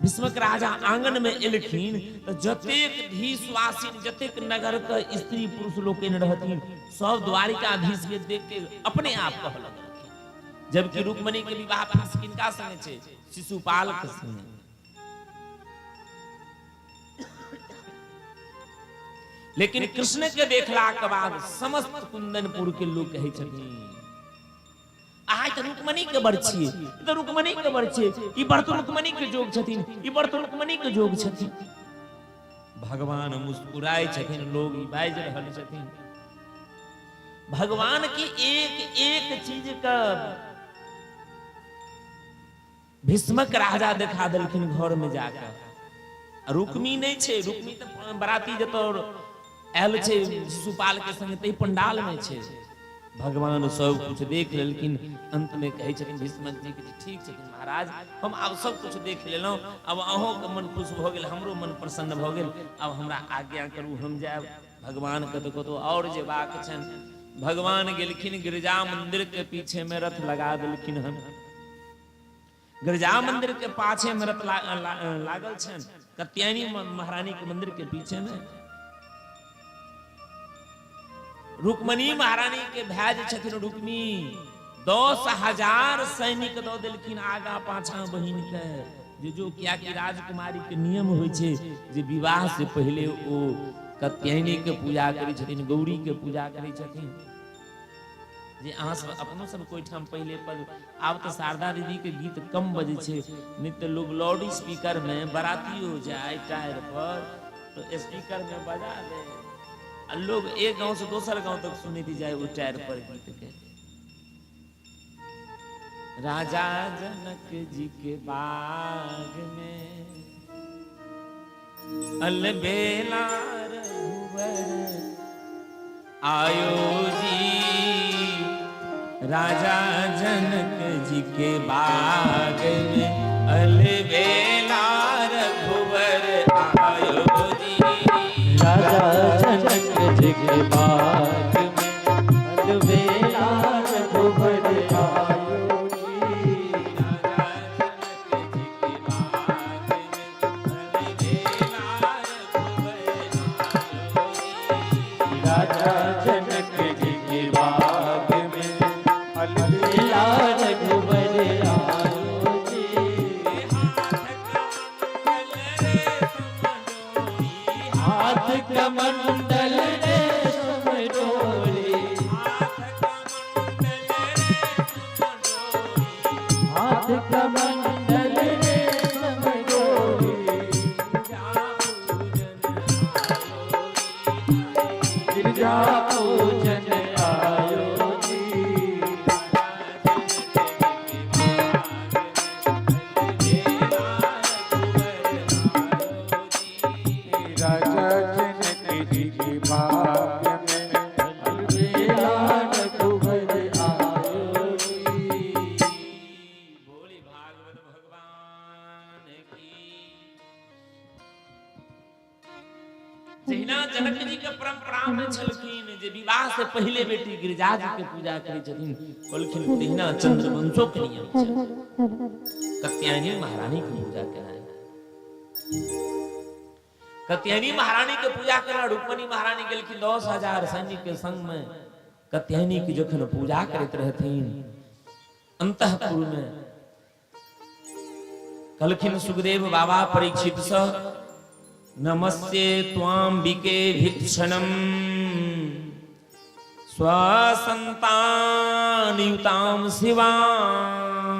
भीष्मक राजा आंगन में एलखिन तऽ जतेक धी सुवासिन, जतेक नगर के स्त्री पुरुष लोकनि रहथिन, सब द्वारिकाधीश के देख के अपने आप कहऽ लगलखिन। जबकि रुक्मणी के विवाह फिक्स किनका संगे छै? शिशुपाल के संगे। लेकिन कृष्ण के देखला के बाद समस्त कुंदनपुर के लोग कहै छथिन, आइ तऽ रुक्मणी के बर छियै, ई तऽ रुक्मणी के बर छियै, ई बर तऽ रुक्मणी के जोग छथिन, ई बर तऽ रुक्मणी के जोग छथिन। भगवान मुस्कुराय छथिन, लोग ई बाजि रहल छथिन। भगवान के एक एक चीज के भीष्मक राजा देखा देलखिन घर में जाकर। रुक्मी नहीं छे, रुक्मी तऽ बराती जतऽ आयल छै शिशुपाल के संग तै पंडाल में छै। भगवान सब कुछ देख लेलखिन। अंत में कहै छथिन भीष्मक जी के, ठीक छथिन महाराज, हम आब सब कुछ देख लेलहुँ, आब अहूँ के मन खुश भऽ गेल, हमरो मन प्रसन्न भऽ गेल, आब हमरा आज्ञा करू, हम जायब। भगवान के तऽ कतहु आओर जेबाक छनि। भगवान गेलखिन गिरजा मंदिर के पीछे में रथ लगा देलखिन हन। गिरजा मंदिर के पाछे में रथ लागल छनि, कत्यायनी महारानी के मंदिर के पीछे में। रुक्मणी महारानी के भाय जे छथिन रुक्मी, 10,000 सैनिक दऽ देलखिन आगा पाछा बहिन के, जे जो, कियाकि राजकुमारी के नियम होइ छै जे विवाह से पहिले ओ कत्यायनी के पूजा करै छथिन, गौरी के पूजा करै छथिन। जे अहाँ सब अपनो सब कोई ठाम पहिले पर, आब तऽ शारदा दीदी के गीत कम बजै छै, नहीं तऽ लोग लाउड स्पीकर में बराती हो जाए टायर पर तो स्पीकर में बजा दे आ लोग एक गांव से दोसर गांव तक सुनैत जाए ओ टायर पर गीत के। राजा जनक जी के बाग में अलबेला रघुवर आयो जी, राजा जनक जी के बाग में अलबेला रघुवर आयो जी, राजा जनक जी के बाग में अलबेला रघुवर आयो जी, राजा जनक जी के बाग में अलबेला रघुवर आयो जी, राजा जनक जी के बाग में अलबेला रघुवर आयो जी। हाथ कमंडल रे समडोरी, हाथ कमंडल रे समडोरी, हाथ कमंडल रे समडोरी, गिरजा पूजन आयो जी, राजा जनक जी के बाग में अलबेला रघुवर आयो जी। बोली भागवत भगवान की। जहिना जनक जी के परंपरा में छलखिन जे विवाह से पहिले बेटी गिरिजा जी के पूजा करै छथिन, कहलखिन तहिना चंद्रवंशो के नियम छै कत्यायनी महारानी के पूजा केनाइ। कत्यायनी महारानी के पूजा केना रुक्मणी महारानी गेलखिन 10,000 सैनिक के संग में। कत्यायनी के जखन पूजा करैत रहथिन अंतःपुर में, कहलखिन सुखदेव बाबा परीक्षित स, नमस्ते त्वाम्बिके भिक्षणम स्वसंतान युताम शिवाम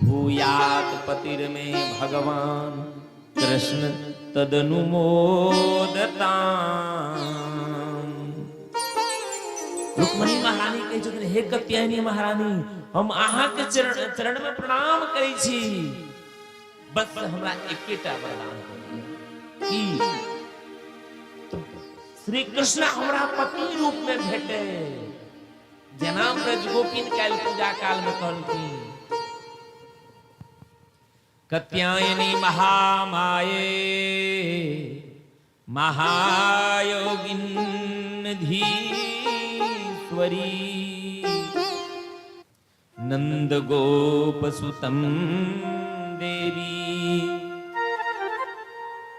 भूयात पतिर्मे भगवान कृष्ण तदनुमोदताम। रुक्मणी महारानी कहै छथिन, हे कत्यायनी महारानी, हम अहाँके चरण चरण में प्रणाम करै छी, बस हमरा एकेटा वरदान की श्री कृष्ण हमरा पति रूप में भेटे। जेना ब्रज गोपिन काल्हि पूजा काल में कहलखिन, कत्यायनी महामाये महायोगिन धीश्वरी नंद गोपसुतम देवी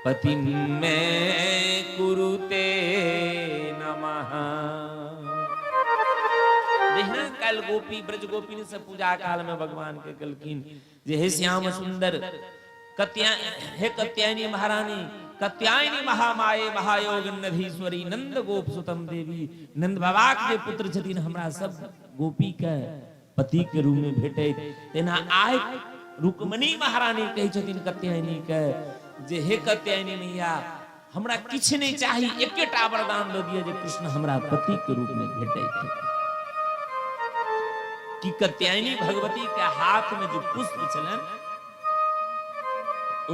पतिम मे कुरुते नमः। जहिना काल्हि गोपी ब्रज गोपिन से पूजा काल में भगवान के कहलखिन जे हे श्याम सुंदर कत्या हे कत्यायनी महारानी, कत्यायनी महामाये महायोग नधीश्वरी नंद गोप सुतम देवी, नंद बाबा के पुत्र छथिन हमरा सब गोपी के पति के रूप में भेटैत, तेना आइ रुक्मणी महारानी कहै छथिन कत्यायनी के जे हे कत्यायनी मैया, हमरा किछु नहि चाही, एकेटा वरदान दऽ दिअ जे कृष्ण हमरा पति के रूप में भेटैत। कि कत्यायनी भगवती के हाथ में जो पुष्प छलनि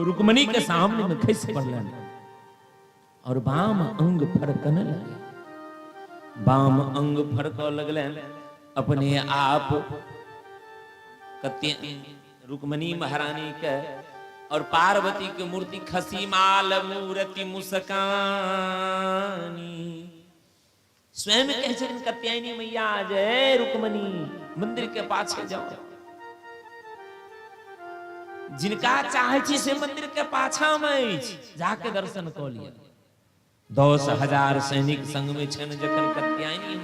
रुक्मणी के सामने में खसि पड़लनि और बाम अंग फरकने लगल, बाम अंग फरकऽ लगलनि अपने आप कत्य रुक्मणी महारानी के। और पार्वती के मूर्ति खसी माल मूर्ति मुस्कानी, स्वयं कहै छथिन कत्यायनी मैया जय रुक्मणी मंदिर के पाछे जाओ, जिनका चाहे छी से मंदिर के पाछा में अछि, जाके दर्शन कऽ लिअ। 10,000 सैनिक संग में छनि। जखन कत्यायनी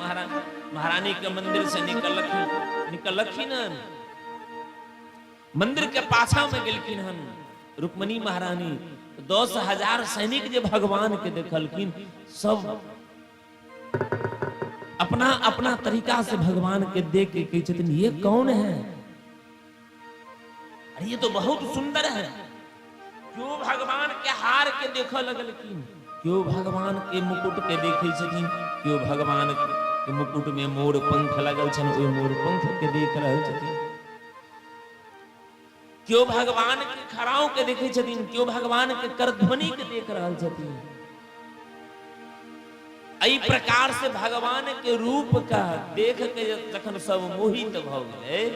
महारानी के मंदिर से निकलखिन निकलखिन हन, मंदिर के पाछा में गेलखिन हन रुक्मणी महारानी, 10,000 सैनिक जे भगवान के देखलखिन सब अपना अपना तरीका से भगवान के देख के कहै छथिन, ये कौन है? अरे ये तो बहुत सुंदर है। क्यों भगवान के हार के देखऽ लगलखिन, क्यों भगवान के मुकुट के देखै छथिन, क्यों भगवान के मुकुट में मोर पंख लगल छनि ओहि मोर पंख के देख रहल छथिन, क्यों भगवान के खड़ाव के देखै छथिन, क्यों भगवान के करध्वनि के देख रहल छथिन। एहि प्रकार से भगवान के रूप का देख के जखन सब मोहित भऽ गेलै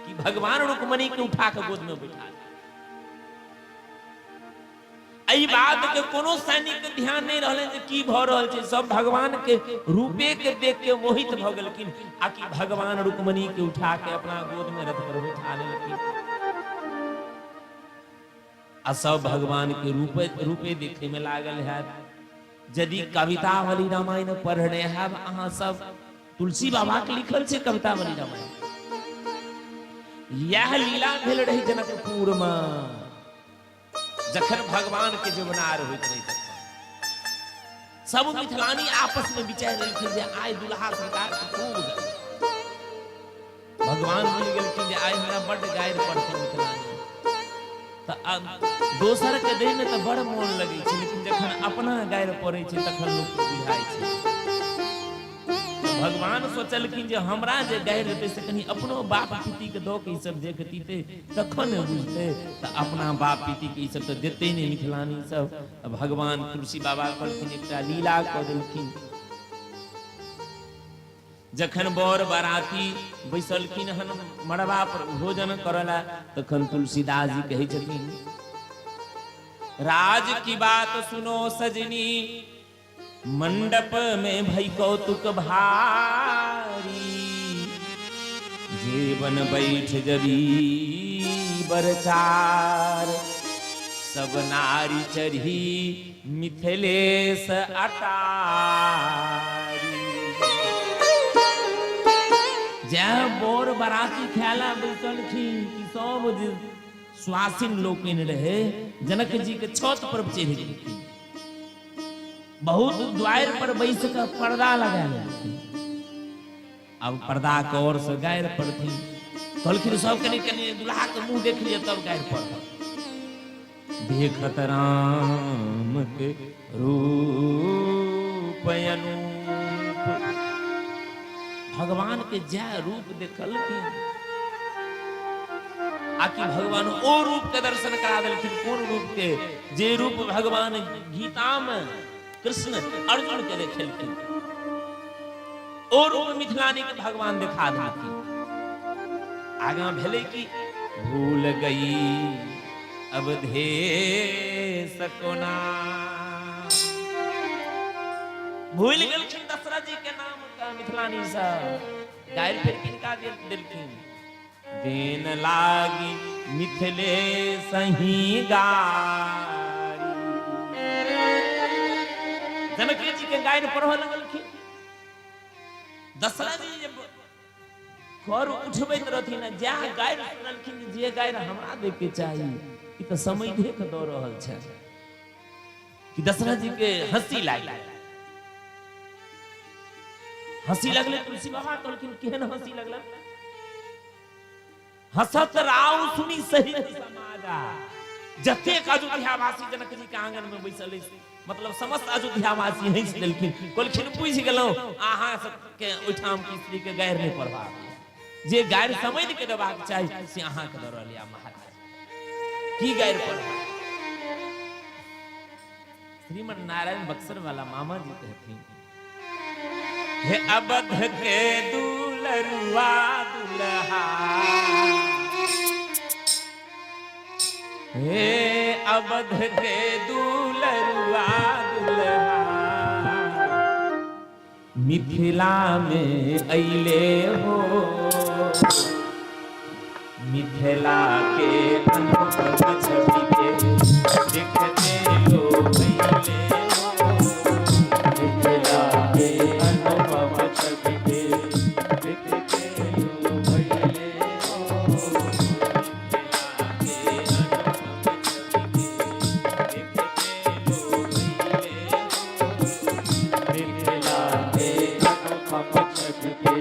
कि भगवान रुक्मणी के उठा के गोद में बैठा। एहि बात के कोनो सैनिक के ध्यान नहीं रहलै जे की भऽ रहल छै, सब भगवान के रूपे के देख के मोहित भऽ गेलखिन आ कि भगवान रुक्मणी के उठा के अपना गोद में रथ पर बैठा लेलखिन आ सब भगवान के रूपे रूपे देखे में लागल हैत। यदि कवितावली रामायण पढ़ने हैब अहाँ सब, तुलसी बाबा के लिखल छै कवितावली रामायण, यह लीला भेल रही जनकपुर में जखन भगवान के जवनार होइत रही तखन सब मिथिलानी आपस में विचार लेलखिन जे आइ दुल्हा सरकार के खूब गारि। भगवान बुझि गेलखिन जे आइ हमरा बड्ड गारि पड़तै मिथिलानी। तऽ दोसर के दै में तऽ बड़ मोन लगै छै, लेकिन जखन अपना गारि पड़ै छै तखन लोक के बुझाइ छै। भगवान सोचलखिन जे हमरा जे गारि देतै से कनि अपनो बाप पिती के दऽ के ई सब देखतिते तखन ने बुझतै। तऽ अपना बाप पिती के ई सब तऽ देतै नहि मिथिलानी सब। तऽ भगवान तुलसी बाबा कहलखिन एकटा लीला कऽ देलखिन। जखन बर बाराती बैसलखिन हन मड़बा पर भोजन करऽ ला तखन तुलसीदास जी कहै छथिन, राज की बात सुनो सजनी, मंडप में भई कौतुक भारी, जीवन बैठ जबी बरचार, सब नारी चढ़ी मिथिलेश अटारी। जै बर बराती खायला बैसलखिन कि सब जे सुवासिन लोकनि रहे जनक जी के छत पर चढ़ि गेलखिन, बहुत द्वार पर बैस के पर्दा लगा लेलखिन। अब पर्दा के ओर से गारि पड़थिन, कहलखिन सब कनि कनि दुल्हा के मुंह देख लिअ तब गारि पड़त। देखत राम के रूप अनूप, भगवान के जय रूप देखलखिन, आकि भगवान ओ रूप के दर्शन करा देलखिन। कोन रूप के? जे रूप भगवान गीता में कृष्ण अर्जुन के देखेलखिन, ओ रूप मिथिलानी के भगवान देखा देलखिन। आगा भेलै कि भूल गई अवधेश कोना, भूल गेलखिन दशरथ जी के नाम का मिथिलानी सब गारि फेर किनका देलखिन? देन लागी मिथिले सही गारी। जनक जी के गारि पढ़ऽ लगलखिन। दशरथ जी जे कर उठबैत रहथिन, जा गारि सुनलखिन, जे गारि हमरा दै के चाही ई तऽ समय के दऽ रहल छै, कि दशरथ जी के हंसी लागि गेल। हंसी लगले। तुलसी बाबा कहलखिन, केहन हंसी लगल? हंसत राव सुनी सही समाजा। जतेक अयोध्यावासी जनक जी के आंगन में बैसल अछि, मतलब समस्त अयोध्यावासी हंसि देलखिन। कहलखिन, बुझि गेलहुँ, अहाँ सबके ओहिठाम के स्त्री के गारि नहि पढ़बाक, जे गारि समझ के देबाक चाही से अहाँके दऽ रहल यऽ महाराज। की गारि पढ़बा? श्रीमन नारायण बक्सर वाला मामा जी कहथिन, हे अवध के दुलरुआ दुल्हा, हे अवध के दुलरुआ दुल्हा, मिथिला में अइले हो, मिथिला के अनुपम छवि के देखते लो अइले हो। मिथिला के अनुपम छवि के देखते लो भइले हो। मिथिला के अनुपम छवि के देखते लो अइले हो। मिथिला के अनुपम छवि के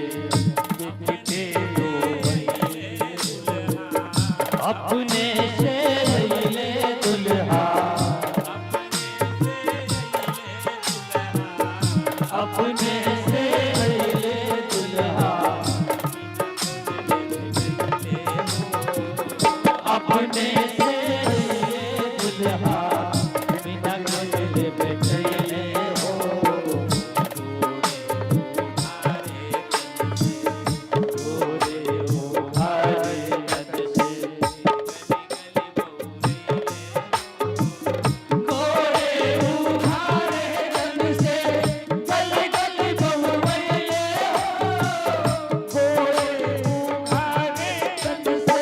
देखते लो भइले हो। अपने से अइले दुल्हा, अपने से अइले दुल्हा, अपने से अइले दुल्हा, बिना गोले बैठले हो। गोरे उघारे तन से, गोरे उघारे तन से, गली गली बहुवैले हो। गोरे उघारे तन से।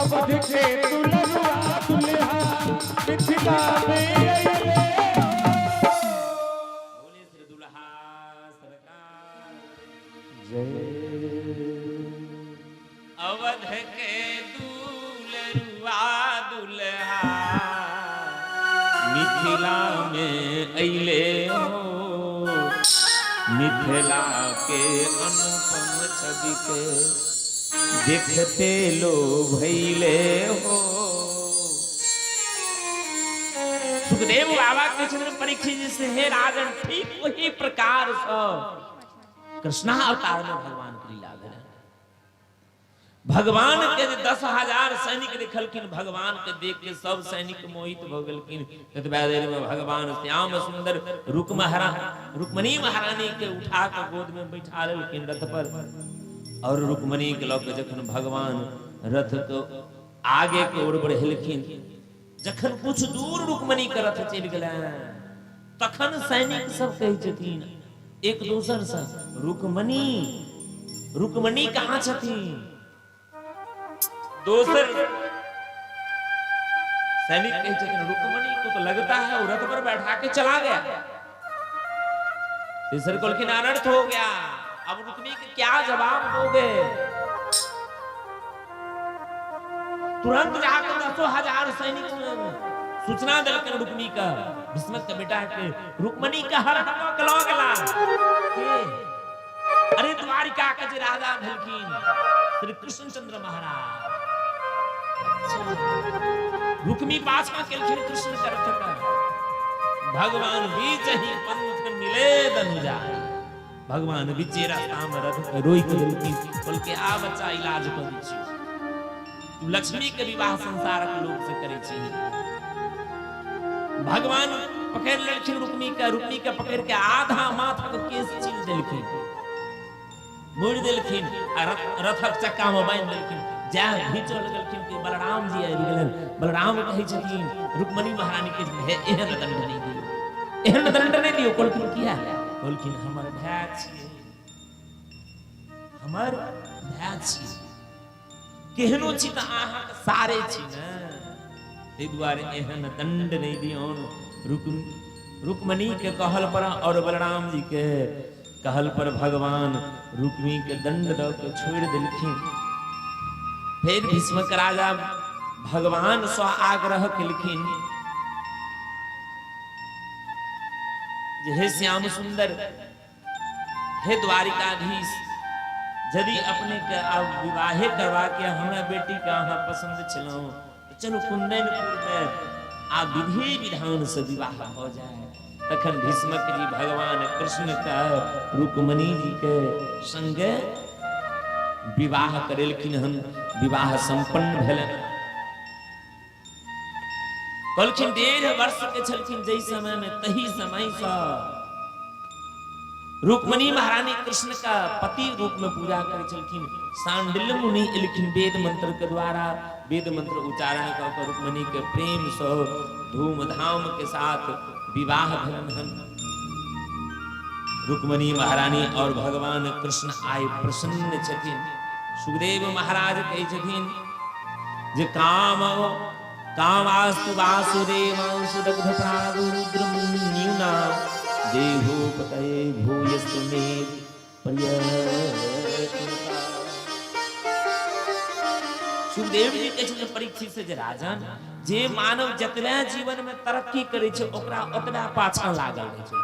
अवध के दुल्हवा दुल्हा मिथिला में अइले। बोले श्री दुल्हा सरकार। जय। अवध के दुलरुआ दुल्हा मिथिला में अइले हो, मिथिला के अनुपम छवि के देखते लो भैले हो। सुखदेव बाबा के छथिन परीक्षित जी से, हे राजन, ठीक वही प्रकार सँ कृष्णा अवतार में भगवान के लीला भेलै। भगवान के जे 10,000 सैनिक देखलखिन, भगवान के देख के सब सैनिक मोहित भऽ गेलखिन। एतबा देर में भगवान श्याम सुंदर रुक्मणी महारानी के उठा के गोद में बैठा लेलखिन रथ पर, और रुक्मणी के लऽ के जखन भगवान रथ के आगे के ओर बढ़ेलखिन, जखन कुछ दूर रुक्मणी के रथ चलि गेलनि, तखन सैनिक सब कहै छथिन एक दोसर से, रुक्मणी, रुक्मणी कहाँ छथिन? दोसर सैनिक कहै छथिन, रुक्मणी को तो लगता है वो रथ पर बैठा के चला गया। तेसर कहलखिन, अनर्थ हो गया, अब रुक्मणी के क्या जवाब दोगे? तुरंत जाकर 10,000 सैनिक सूचना देलखिन रुक्मणी का, भीष्मक के बेटा के, रुक्मणी का हरण कऽ के लऽ गेला। के? अरे द्वारिका के जे राजा भेलखिन श्री कृष्णचंद्र महाराज। अच्छा। रुक्मी पाछा केलखिन कृष्ण के रथ के, भगवान बीच ही पंथ मिले दनुजा। भगवान बीचे रास्ता में रथ के रोकि देलखिन, बोलके आ बच्चा, इलाज कऽ दै छियौ, तू लक्ष्मी के विवाह संसारक लोग से करै छी। भगवान पकड़ लेलखिन रुक्मी के, रुक्मी के पकड़ के आधा माथा के केस छील देलखिन, मोड़ि देलखिन आ रथक चक्का में बांधि देलखिन। जै घीचऽ लगलखिन कि बलराम जी आबि गेलनि। बलराम कहै छथिन रुक्मणी महारानी के, हे एहन दंड नहि दियौ, एहन दंड नहि दियौ। कहलखिन किया? कहलखिन हमर भाय छियै, हमर भाय छियै, केहनो छी तऽ अहाँके सारे छी ने, ताहि दुआरे एहन दंड नहि दियौन। रुक्मणी के कहल पर और बलराम जी के कहल पर भगवान रुक्मी के दंड दऽ के छोड़ि देलखिन। फेर भीष्मक राजा भगवान सँ आग्रह केलखिन जे हे श्याम सुंदर, हे द्वारिकाधीश, यदि अपने के आब विवाहे करवा के हमरा बेटी के अहाँ पसंद छलहुँ, तऽ चलू कुंदनपुर में आ विधि विधान से विवाह भऽ जाए। तखन भीष्मक जी भगवान कृष्ण के रुक्मणी जी के संगे विवाह करेलखिन हन। विवाह संपन्न भेलनि। कहलखिन 1.5 वर्ष के छलखिन जै समय में, तही समय से रुक्मणी महारानी कृष्ण का पति रूप में पूजा करै छलखिन। सांडिल्य मुनि एलखिन वेद मंत्र के द्वारा, वेद मंत्र उच्चारण कऽ के रुक्मणी के प्रेम से धूमधाम के साथ विवाह भेलन हन। रुक्मणी महारानी और भगवान कृष्ण आइ प्रसन्न छथिन। सुखदेव महाराज कहै छथिन जे काम कामास्तु वासुदेवांशु दग्ध प्रागु रुद्रमुन्युना देहोपतये भूयस्तु मे प्रयत्नता। सुखदेव जी कहै छथिन परीक्षित से जे राजन, जे मानव जतबे जीवन में तरक्की करै छै ओकरा ओतबे पाछा लागल रहै छै।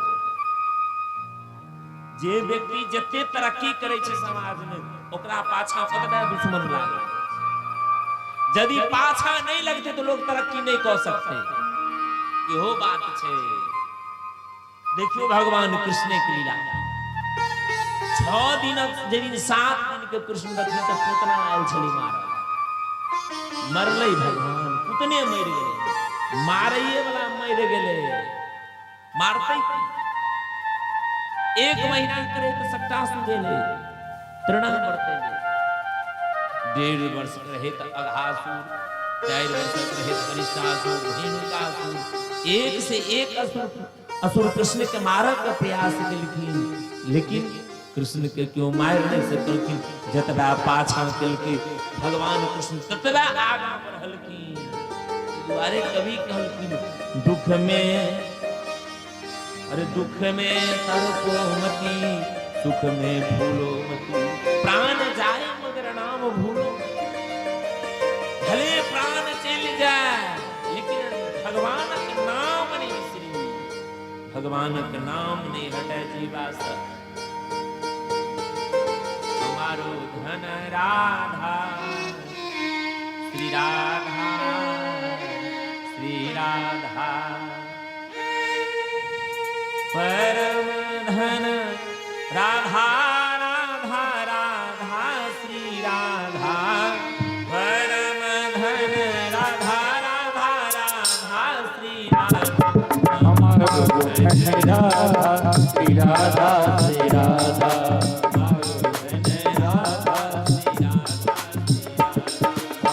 जे व्यक्ति जते तरक्की करै छै समाज में ओकरा पाछा ओतबे दुश्मन लागल। यदि पाछा नहीं लगते तो लोग तरक्की नहीं कऽ सकते, इहो बात छै। देखियो भगवान कृष्ण के लीला, 6 दिनक जे दिन 7 दिन के कृष्ण रहथिन तऽ पूतना आयल छलै मारऽ, मरलै भगवान, पूतने मरि गेलै, मारैये वाला मरि गेलै, मारतै की? 1 महीना करे तऽ सकटासुर गेलै, तृणा मरतै, 1.5 वर्ष रहे तऽ अघासुर, 4 वर्ष रहे तऽ अरिष्टासुर, धेनुकासुर, एक से एक असुर असुर कृष्ण के मारक के प्रयास केलखिन, लेकिन कृष्ण के क्यों मारि नहि सकलखिन। जतबा पाछा केलकै भगवान कृष्ण ततबा आगाँ बढ़लखिन। दुआरे कवि कहलखिन दुख में, अरे दुख में तड़पो मती, सुख में भूलो मती, प्राण जाए मगर नाम भूलो। भले प्राण चलि जाए लेकिन भगवान के नाम नहीं बिसरी, भगवान के नाम नहीं हटे जीवा से। हमारो धन राधा श्री राधा श्री राधा, परम धन राधा राधा राधा श्री राधा, परम धन राधा राधा राधा श्री राधा, हमारो धन राधा श्री राधा श्री राधा,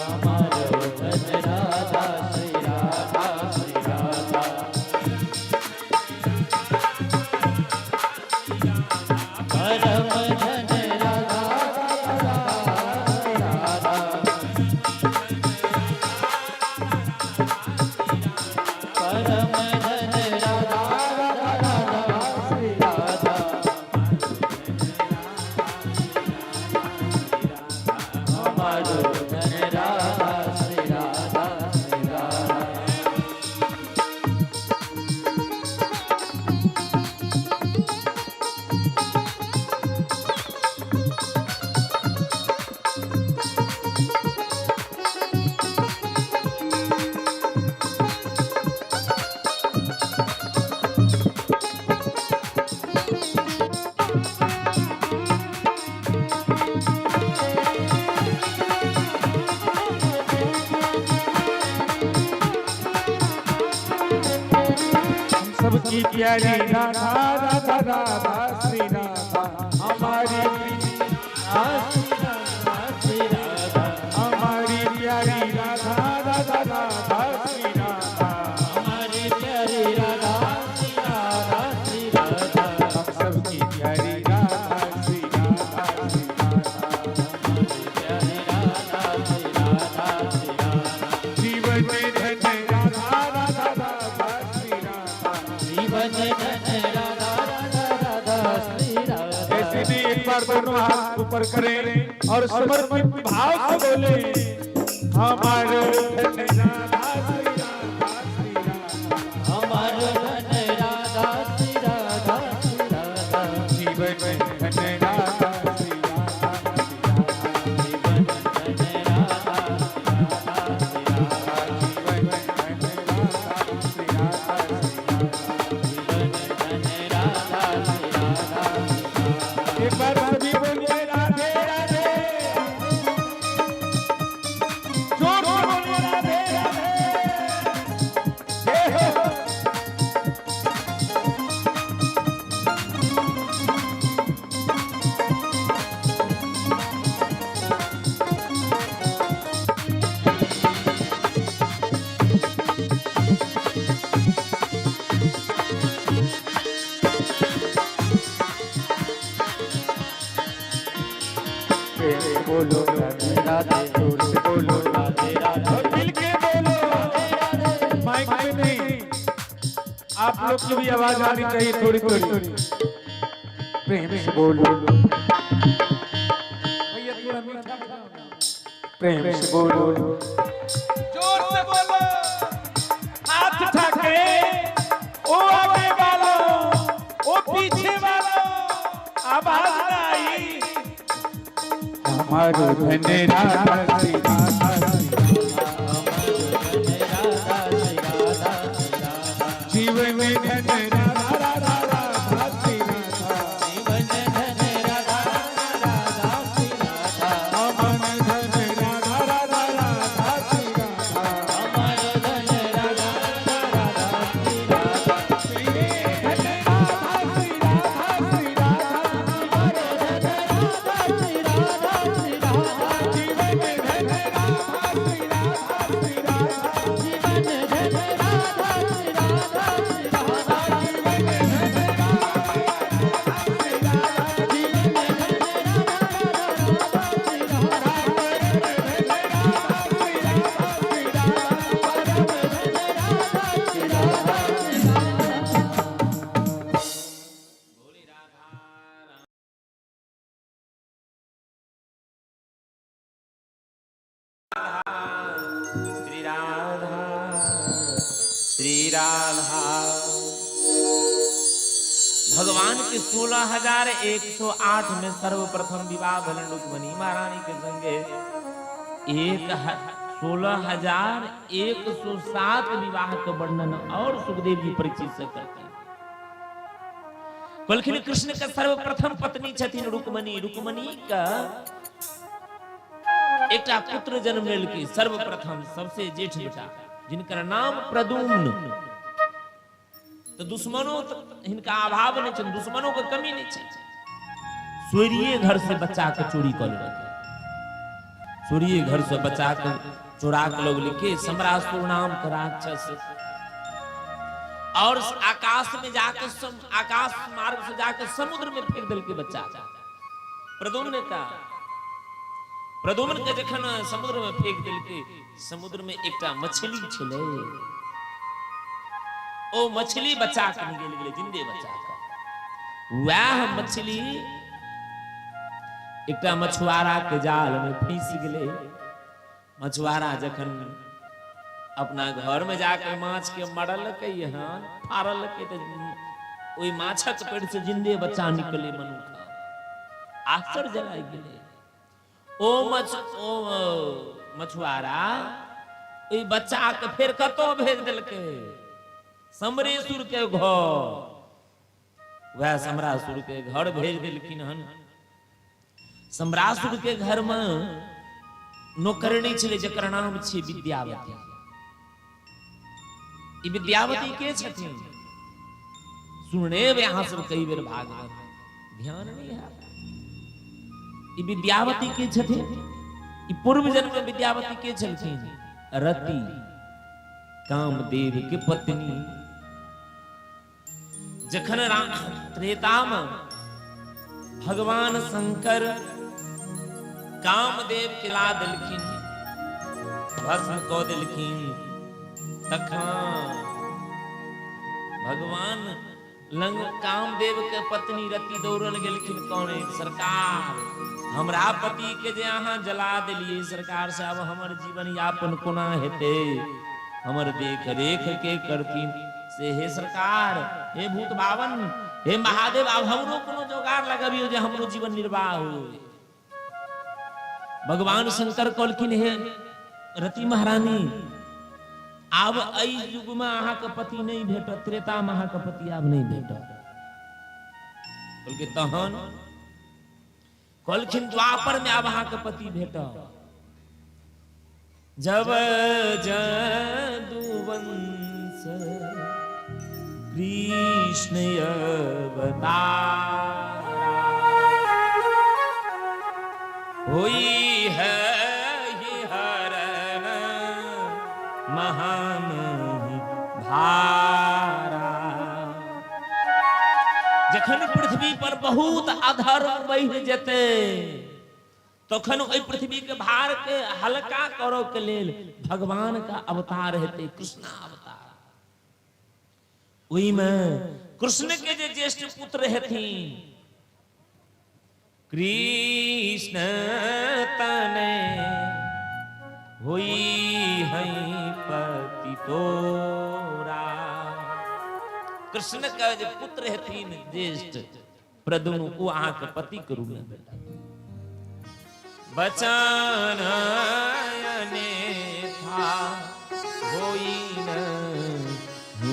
हमारो धन राधा श्री राधा श्री राधा, परम धन राधा राधा, परम धन राधा राधा श्री राधा, हमारो धन राधा श्री राधा श्री राधा। हम सबकी प्यारी राधा राधा राधा श्री राधा, हमारी श्री राधा, हमारी प्यारी राधा राधा राधा श्री राधा, हमारी प्यारी राधा श्री राधा श्री राधा, हम सबकी प्यारी राधा श्री राधा श्री राधा, प्यारी राधा श्री राधा श्री राधा, जीवन धन राधा राधा राधा श्री राधा, जीवन धन राधा राधा राधा श्री राधा। ऐसे भी एक बार दोनों हाथ ऊपर करें और समर्पित भाव से बोले, हमारे धन राधा श्री राधा श्री राधा, हमारो धन राधा श्री राधा श्री राधा, जीवन धन राधा श्री राधा श्री राधा, जीवन धन राधा श्री राधा श्री राधा, जीवन धन राधा श्री राधा श्री राधा। जीवन धन राधा श्री राधा श्री राधा। एक बार सभी बोलिए राधे राधे, जोर से बोलिए राधे राधे, जय हो। प्रेम से बोलो राधे राधे, जोर से बोलो राधे राधे, और मिल के बोलो, माइक में नहीं, आप लोग की भी आवाज आनी चाहिए थोड़ी थोड़ी। प्रेम से बोलो भैया, थोड़ा मीठा बनाओ ना। प्रेम से बोलो, जोर से बोलो, हाथ उठा के, ओ आगे वालों ओ पीछे वालों, आवाज ना आई। हमारो धन राधा श्री राधा श्री राधा श्री राधा श्री राधा, जीवन धन राधा राधा राधा श्री राधा, जीवन धन राधा राधा श्री राधा, अमन धन राधा राधा राधा श्री राधा, अमर धन राधा राधा श्री राधा, श्री धन राधा श्री राधा श्री राधा, अमर धन राधा श्री राधा श्री राधा, जीवन धन राधा। श्री राधा श्री राधा। भगवान के 16,108 में सर्वप्रथम विवाह भेलनि रुक्मणी महारानी के संगे। एक 16,107 विवाह के वर्णन और सुखदेव जी परीक्षित से करते कहलखिन कृष्ण के सर्वप्रथम पत्नी छथिन रुक्मणी। रुक्मणी का एकटा पुत्र जन्म लेलकै सर्वप्रथम, सबसे जेठ बेटा, जिनकर नाम प्रदुम्न। तो दुश्मनों तो हिनका अभाव नहीं छनि, दुश्मनों के कमी नहीं छै। सूर्य घर से बच्चा के चोरी कऽ लेलकै, सूर्य घर से बच्चा के चोरा के लोग लिखे सम्रासुर नाम के राक्षस, और आकाश में जाकर आकाश मार्ग से जाकर समुद्र में फेंक देलकै बच्चा प्रदुम्न का। प्रदुम्न के जखन समुद्र में फेंक देलकै, समुद्र में एकटा मछली छलै, ओ मछली बच्चा के निगल गेलै, जिंदे बच्चा के। वएह मछली एकटा मछुआरा के जाल में फंसि गेलै। मछुआरा जखन अपना घर में जाके माछ के मरलकै हन, फाड़लकै, तऽ ओहि माछक पेट से जिंदे बच्चा निकले मनुख। आश्चर्य लागि गेलै। ओ मछ ओ मछुआरा ओहि बच्चा के फेर कतौ भेज देलकै, समरेश्वर के घर। वएह समरासुर के घर भेज देलखिन हन। सम्रासुर के घर में नौकरनी छलै जकर नाम छै विद्यावती। ई विद्यावती के छथिन सुनने अहाँ सब कई बेर भागवत, ध्यान नहीं है। ई विद्यावती के छथिन? ई पूर्व जन्म में विद्यावती के छलखिन? रति, कामदेव के पत्नी। जखन त्रेता में भगवान शंकर कामदेव के ला देलखिन, भस्म कऽ देलखिन, तखन भगवान लंग कामदेव के पत्नी रति दौड़ल गेलखिन, कहने सरकार हमरा पति के जे अहाँ जला देलियै सरकार से अब हमर जीवन यापन कोना हेतै, हमर देख रेख के करथिन? से हे सरकार, हे भूत बावन, हे महादेव, आब हमरो कोनो जोगार लगबियौ जे हमरो जीवन निर्वाह हो। भगवान शंकर कहलखिन हे रति महारानी, आब एहि युग में अहाँके पति नहीं भेटत, त्रेता में अहाँके पति आब नहीं भेटत। कहलकै तहन? कहलखिन द्वापर में आब अहाँके पति भेटत। जब जदुवंश कृष्ण अवतार होई है हरण महान भारा। जखन पृथ्वी पर बहुत अधर्म बढ़ि जेतै तखन ओहि पृथ्वी के भार के हल्का करऽ के लेल भगवान का अवतार हेतै, कृष्ण अवतार। ओहिमे कृष्ण के जे ज्येष्ठ पुत्र हेथिन कृष्ण तने होई है पति तोरा। कृष्ण के जे पुत्र हेथिन ज्येष्ठ प्रदुम्न, ओ अहाँके पति के रूप में भेटत। बचन था होई न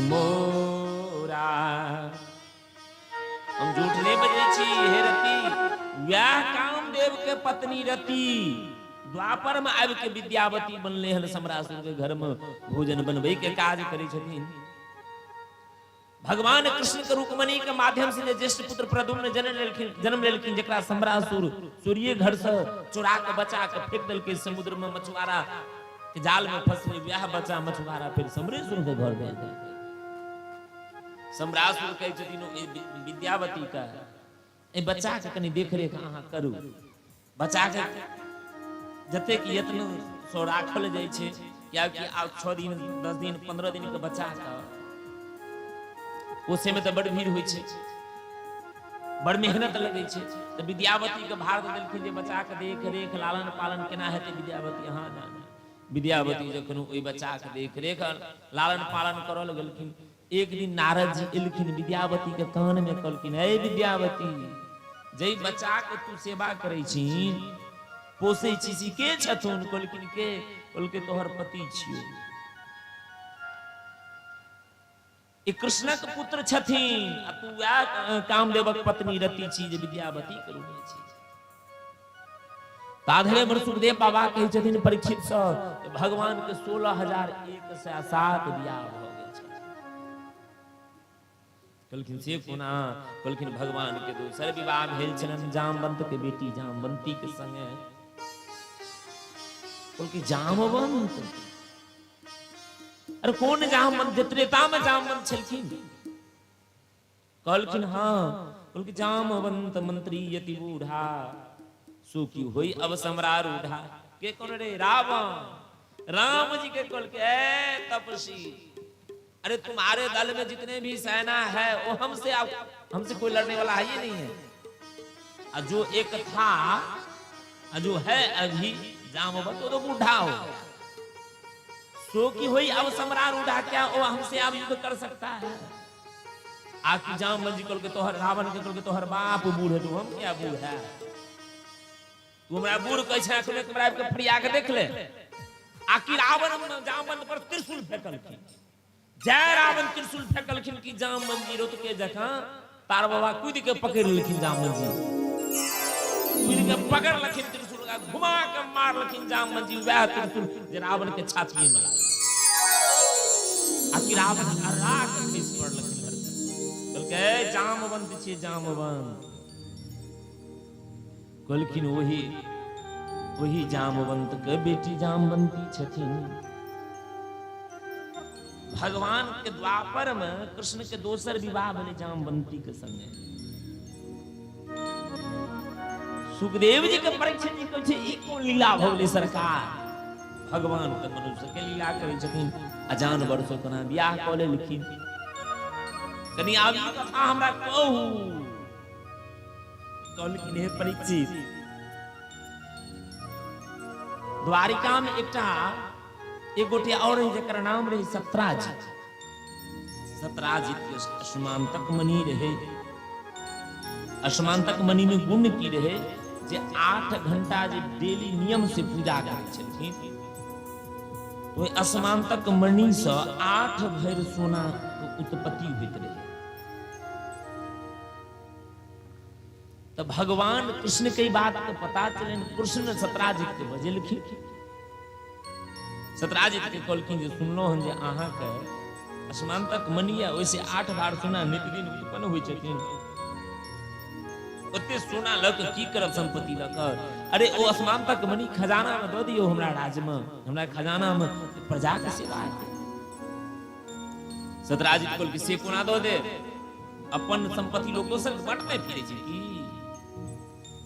मोरा। हम झूठ नहीं बजै छी हे रति। वएह कामदेव के पत्नी रति द्वापर में आबि के विद्यावती बनले हन, सम्रासुर के घर में भोजन बनबै के काज करै छथिन। भगवान कृष्ण के रुक्मणी के माध्यम से जे ज्येष्ठ पुत्र प्रद्युम्न जन्म लेलखिन, जकरा सम्रासुर सूर्य घर से चुरा के बचा के फेंक देलकै समुद्र में, मछुआरा के जाल में फंसले, वएह बचा मछुआरा फिर समरेश्वर के घर भेज देलकै। सम्रासुर कहै छथिन विद्यावती के, एहि बच्चा के कनि देख रेख अहाँ करू। बच्चा के जतेक यत्न सँ राखल जाइ छै, कियाकि आब 6 दिन 10 दिन 15 दिन के बच्चा के पोसै में तऽ बड़ भीड़ होइ छै, बड़ मेहनत लगै छै। तऽ विद्यावती के भार दऽ देलखिन जे बच्चा के देख रेख लालन पालन केना हेतै विद्यावती अहाँ जानी। विद्यावती जखन ओहि बच्चा के देख रेख लालन पालन करऽ लगलखिन। एक दिन नारद जी एलखिन, विद्यावती के कान में कहलखिन, हे विद्यावती, जै बच्चा के तू सेवा करै छी, पोसै छी, से के छथुन? कहलखिन के? कहलकै तोहर पति छियौ, ई कृष्णक पुत्र छथिन आ तू वएह कामदेवक पत्नी रति छी जे विद्यावती के रूप में छी। ताधरे हमर सुखदेव बाबा कहै छथिन परीक्षित सँ, भगवान के 16,107 बियाह भऽ गेल छै। कहलखिन से कोना? कहलखिन भगवान के दोसर विवाह भेल छलनि जामवंत के बेटी जामवंती के संगे। कहलखिन जामवंत? अरे कोन जामवंत? जे त्रेता में जामवंत छलखिन। कहलखिन हाँ। कहलखिन जामवंत मंत्री यति बूढ़ा, सो की होई अब सम्रारूढ़ा। के कोन रे? रावण। राम जी के कहलके, ए तपसी, अरे तुम्हारे दल में जितने भी सेना है वो हमसे हमसे कोई लड़ने वाला है ही नहीं है। और जो एक था और जो है अभी जामवंत, वो तो बूढ़ा हो गया। सो की हुई अब सम्रारूढ़ा, क्या वो हमसे अब युद्ध कर सकता है? आकि जामवंत जी कहलके तोहर, रावण के कहलके तोहर बाप बूढ़ है तो हम क्या बूढ़ है? तू हमरा बूढ़ कहै छै, अखने हमरा आबि के फरिया के देख ले। आकि रावण जामवंत पर त्रिशूल फेंकलखिन। जय रावण त्रिशूल फेंकलखिन कि जामवंत जी रोत के जकां तार बाबा कूद के पकड़ लेलखिन। जामवंत जी कूद के पकड़लखिन त्रिशूल, घुमा के मारलखिन जामवंत जी वएह त्रिशूल जे रावण के छातीए में लागल। आकि रावण अर्रा के खसि पड़लखिन धरती। कहलकै जामवंत छियै जामवंत। कहलखिन ओही ओही जामवंत के बेटी जामवंती छथिन। भगवान के द्वापर में कृष्ण के दोसर विवाह भेलै जामवंती के संगे। सुखदेव जी के परीक्षित जी कहै छै, ई कोन लीला भऽ गेलै सरकार? भगवान तऽ मनुष्य के लीला करै छथिन आ जानवर से कोना बियाह कऽ लेलखिन? कनि आब ई कथा हमरा कहू। कहलखिन, हे परीक्षित, द्वारिका में एकटा एक गोटे और रहे जकर नाम रहे सत्राजित। सत्राजित के असमांतक मणि रहे। असमांतक मणि में गुण की रहे जे 8 घंटा जे डेली नियम से पूजा करै छलखिन, तो असमांतक मणि से 8 भरि सोना के उत्पत्ति होइत रहे। तो भगवान कृष्ण के बात के पता चलन, कृष्ण सत्राजित के बजेलखिन। सत्राजित के कहलखिन जे सुनलो हन जे अहाँ के असमानतक मनिया ओइसे 8 बार सोना नित दिन उत्पन्न होइ छथिन, ओते सोना लऽ के की करब संपत्ति लऽ के? अरे ओ असमानतक मणि खजाना में दऽ दियौ हमरा राज्य में, हमरा खजाना में प्रजा के सेवा हेतै। सतराजित कहलकै से कोना दऽ दे? अपन संपत्ति लोग दोसर के बांटने फिरे छै की?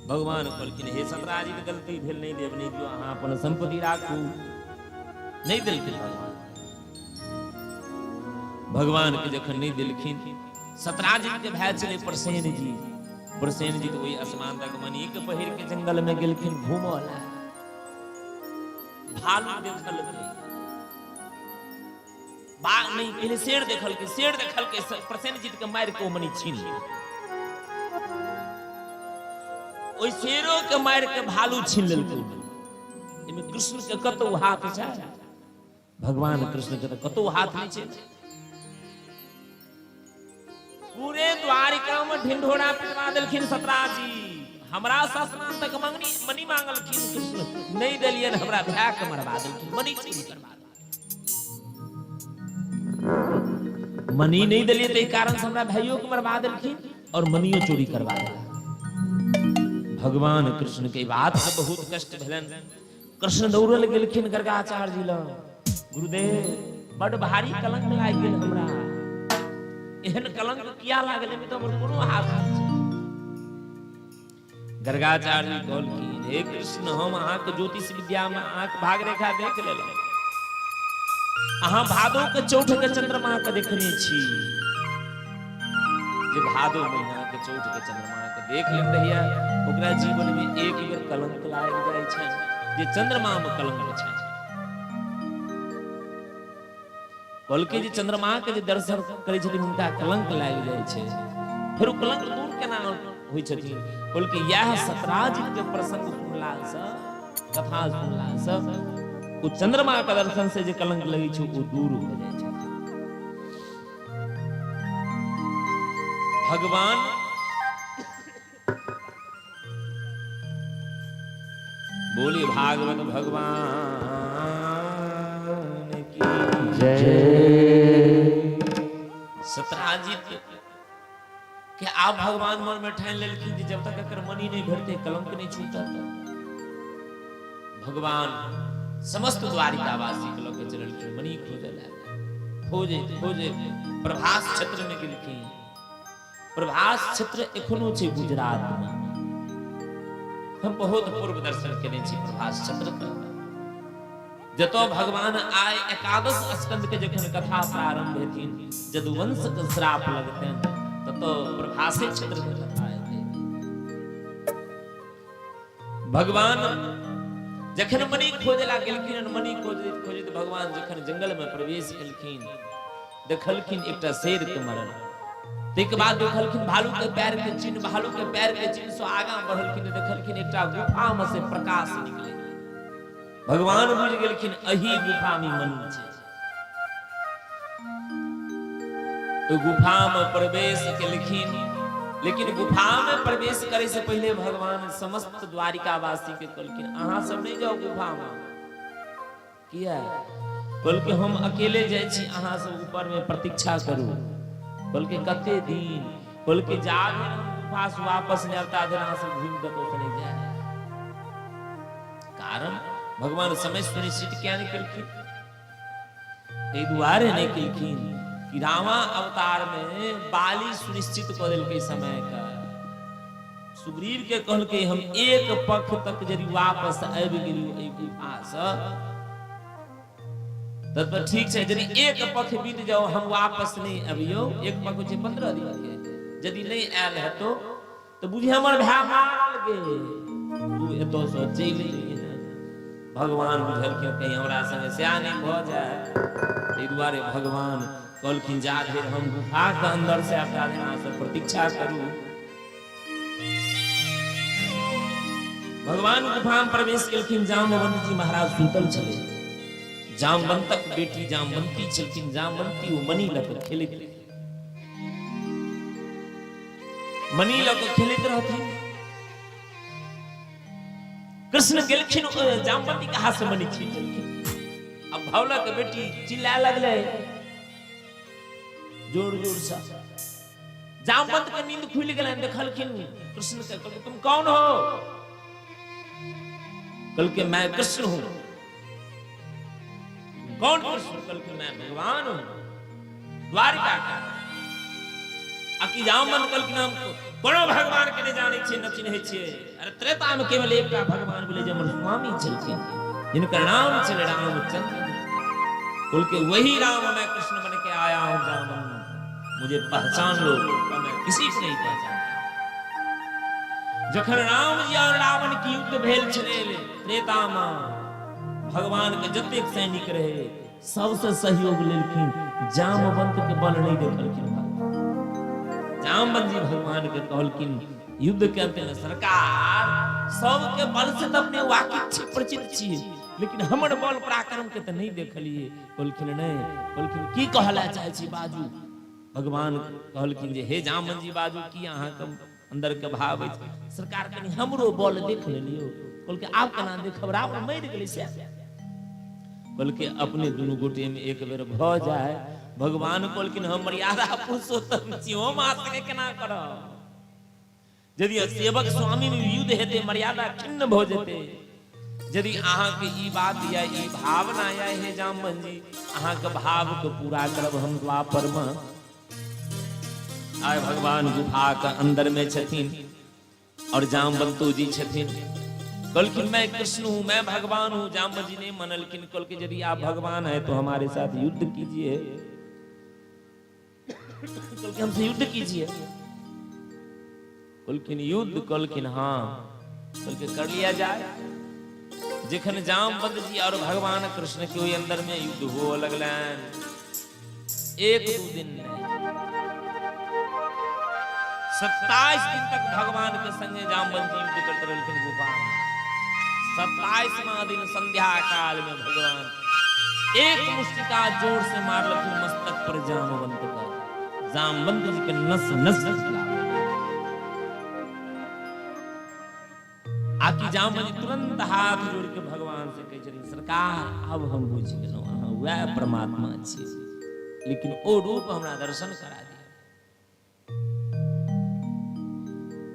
भगवान कहलखिन, हे सतराजित, गलती भेल, नहीं देब, नहीं दियो, अहाँ अपन संपत्ति राखू। नहीं देलखिन भगवान। भगवान के जखन नहीं देलखिन, सतराजित के भाई छलै प्रसेन जी। प्रसेन जी तो वही आसमान तक मनी के पहिर के जंगल में गेलखिन घूमऽ ला। भालू देखलकै, बाघ नहीं, पहले शेर देखलकै। शेर देखलकै, प्रसेनजीत के मारि के ओ मणि छीन लेलकै। ओहि शेरो के मारि के भालू छीन लेलकै। एहिमे कृष्ण के कतौ हाथ छै? भगवान कृष्ण के तऽ कतौ हाथ नहि छै। पूरे द्वारिका में ढिंढोरा पिटवा देलखिन सतराजी। हमरा ससुराल तक मंगनी मणि मांगलखिन कृष्ण, नहीं देलियन, हमरा भाय के मरवा देलखिन, मणि चोरी करवा देलखिन। मनी नहीं दिलिए तो कारण से हमरा भाइयों के मरवा देलखिन और मनियो चोरी करवा देला। भगवान कृष्ण के बात से बहुत कष्ट भेलन। कृष्ण दौड़ल गेलखिन गर्गाचार्य जी लग, गुरुदेव बड भारी कलंक लागि गेल हमरा, एहन कलंक किया लागल? एहिमे तऽ हमर कोनो हाथ नहि छै। गर्गाचार्य जी कहलखिन, हे कृष्ण, हम अहाँके ज्योतिष विद्या में अहाँके भाग रेखा देख लेलहुँ। अहाँ भादो के चौठ के चंद्रमा के देखने छी। जे भादो महीना के चौठ के चंद्रमा के देख लेने रहिए, ओकरा जीवन में एक बेर कलंक लागि जाइ छै, जे चंद्रमा में कलंक छै। कहलकै जे चंद्रमा के जे दर्शन करै छथिन हुनका कलंक लागि जाइ छै, फेर ओ कलंक दूर केना होइ छथिन? कहलकै इएह सतराजित के प्रसंग सुनलासँ, कथा सुनलासँ ओ चंद्रमा के दर्शन से जे कलंक लगै छै ओ दूर भऽ जाइ छै। भगवान बोली भागवत भगवान की जय। सत्राजित के आब भगवान मन में ठानि लेलखिन जे जब तक एकर मणि नहीं भेटतै कलंक नहीं छूटत। भगवान समस्त द्वारिकावासी के लऽ के चललखिन मणि खोजऽ लए। खोजैत खोजैत प्रभास क्षेत्र में गेलखिन। प्रभास क्षेत्र एखनो छै गुजरात में। हम बहुत पूर्व दर्शन केने छी प्रभास क्षेत्र के, जतऽ भगवान आय एकादश स्कंद के जखन कथा प्रारंभ हेथिन, जदुवंश के श्राप लगतनि, ततऽ प्रभासे क्षेत्र के कथा हेतै। भगवान जखन मणि खोजला गेलखिन, मणि खोजैत खोजैत भगवान जखन जंगल में प्रवेश केलखिन, देखलखिन एकटा शेर के मरल। ताहिके बाद देखलखिन भालू के पैर के चिन्ह। भालू के पैर के चिन्ह से आगाँ बढ़लखिन, देखलखिन एकटा गुफा में से प्रकाश निकले। भगवान बुझि गेलखिन एही गुफा में मणि छै। तो गुफा में प्रवेश केलखिन, लेकिन गुफा में प्रवेश करे से पहले भगवान समस्त द्वारिकावासी के कहलखिन अहाँ सब नहीं जाओ गुफा में। किया? कहलकै हम अकेले जाइ छी, अहाँ सब ऊपर में प्रतीक्षा करू। कहलकै कते दिन? कहलकै जा धरि हम गुफा से वापस नहि आयब ता धरि अहाँ सब घुमि कतौ से नहि जायब। कारण भगवान समय सुनिश्चित किया नहि केलखिन? एहि दुआरे नहि केलखिन कि रामा अवतार में बाली सुनिश्चित कऽ देलकै समय का। सुग्रीव के कहलकै हम एक पख तक यदि वापस आबि गेलियौ एहि गुफासँ तब तऽ ठीक छै, यदि एक पख बीत जाओ हम वापस नहि अबियौ, एक पख होइ छै 15 दिन के, यदि नहि आयल हेतौ तऽ बुझे हमर भाय मारल गेल, तू एतऽसँ चलि अइहे। भगवान बुझलखिन कहीं हमरा संगे सएह नहि भऽ जाय, ताहि दुआरे भगवान कहलखिन जा धरि हम गुफाके अन्दर से आयब ता धरि अहाँ सब प्रतीक्षा करू। भगवान गुफा में प्रवेश केलखिन, जामवंत जी महाराज सुतल छलै। जामवंतक बेटी जामवंती छलखिन। जामवंती ओ मणि लऽ कऽ खेलैत रहै, मणि लऽ कऽ खेलैत रहथिन। कृष्ण गेलखिन, जामवंती के हाथ से मणि छीन लेलखिन। अब भावला के बेटी चिल्लाए लगलै जोर जोर से। जामवंत के नींद खुलि गेलनि, देखलखिन कृष्ण के, कहलखिन तुम कौन हो? कहलके मैं कृष्ण हूं। कौन कृष्ण? कहलके मैं भगवान हूं द्वारिका का। आ कि जामवंत कहलखिन हम कोनो भगवान के नहि जानै छियै, न चिन्है छियै। अरे त्रेता में केवल एकटा भगवान भेलै जे हमर स्वामी छलखिन, जिनकर नाम छलै रामचंद्र। बोलके वही राम मैं कृष्ण बन के आया हूं, जामवंत मुझे पहचान लो, मैं किसी को नहीं पहचानता। जखन राम जी और रावण के युद्ध भेल छलै त्रेता में, भगवान के जतेक सैनिक रहे सबसे सहयोग लेलखिन, जामवंत के बल नहीं देखलखिन। जामवंत जी भगवान के कहलखिन युद्ध के अंत में, सरकार सबके बल से तो अपने वाकिफ छी, परिचित छी, लेकिन हमर बल पराक्रम के तो नहीं देखलिए। कहलखिन नहीं। कहलखिन की कहला चाहे छी बाजू। भगवान कहलखिन जे हे जामवंत जी बाजू, की अहाँके अंदर के भाव अछि? सरकार कनि हमरो बल देख लेलियो। कहलकै आब केना देखब, रावण मरि गेलै से। कहलकै अपने दुनू गोटे में एक बेर भऽ जाय। भगवान कहलखिन हम मर्यादा पुरुषोत्तम छी, हम अहाँ संगे केना करब? यदि सेवक स्वामी में युद्ध हेतै मर्यादा खिन्न भऽ जेतै। यदि अहाँके ई बात या ई भावना या हे जामवन जी, अहाँके भाव के पूरा करब हम द्वापर में। आय भगवान गुफा के अंदर में छथिन और जामवंतो जी छथिन। कहलखिन मैं कृष्ण हूं, मैं भगवान हूं। जामवंत जी नहीं मनलखिन, कहलखिन यदि आप भगवान हैं तो हमारे साथ युद्ध कीजिए। कहलखिन हमसे युद्ध कीजिए। कहलखिन युद्ध? कहलखिन हाँ। कहलखिन कर लिया जाए। जखन जामवंत जी और भगवान कृष्ण के ओहि अंदर में युद्ध हो लगलनि, एक दू दिन नहीं, 27 दिन तक भगवान के संगे जामवंत जी युद्ध करते रहलखिन गुफा में। 27वां दिन संध्या काल में भगवान एक मुष्टिका जोर से मारलखिन मस्तक पर जामवंत का। जामवंत जी के नस नस आकि जामवंत जी तुरंत हाथ जोड़ के भगवान से कहै छथिन, सरकार अब हम बुझि गेलहुँ अहाँ वएह परमात्मा छी, लेकिन ओ रूप हमरा दर्शन करा दिअ।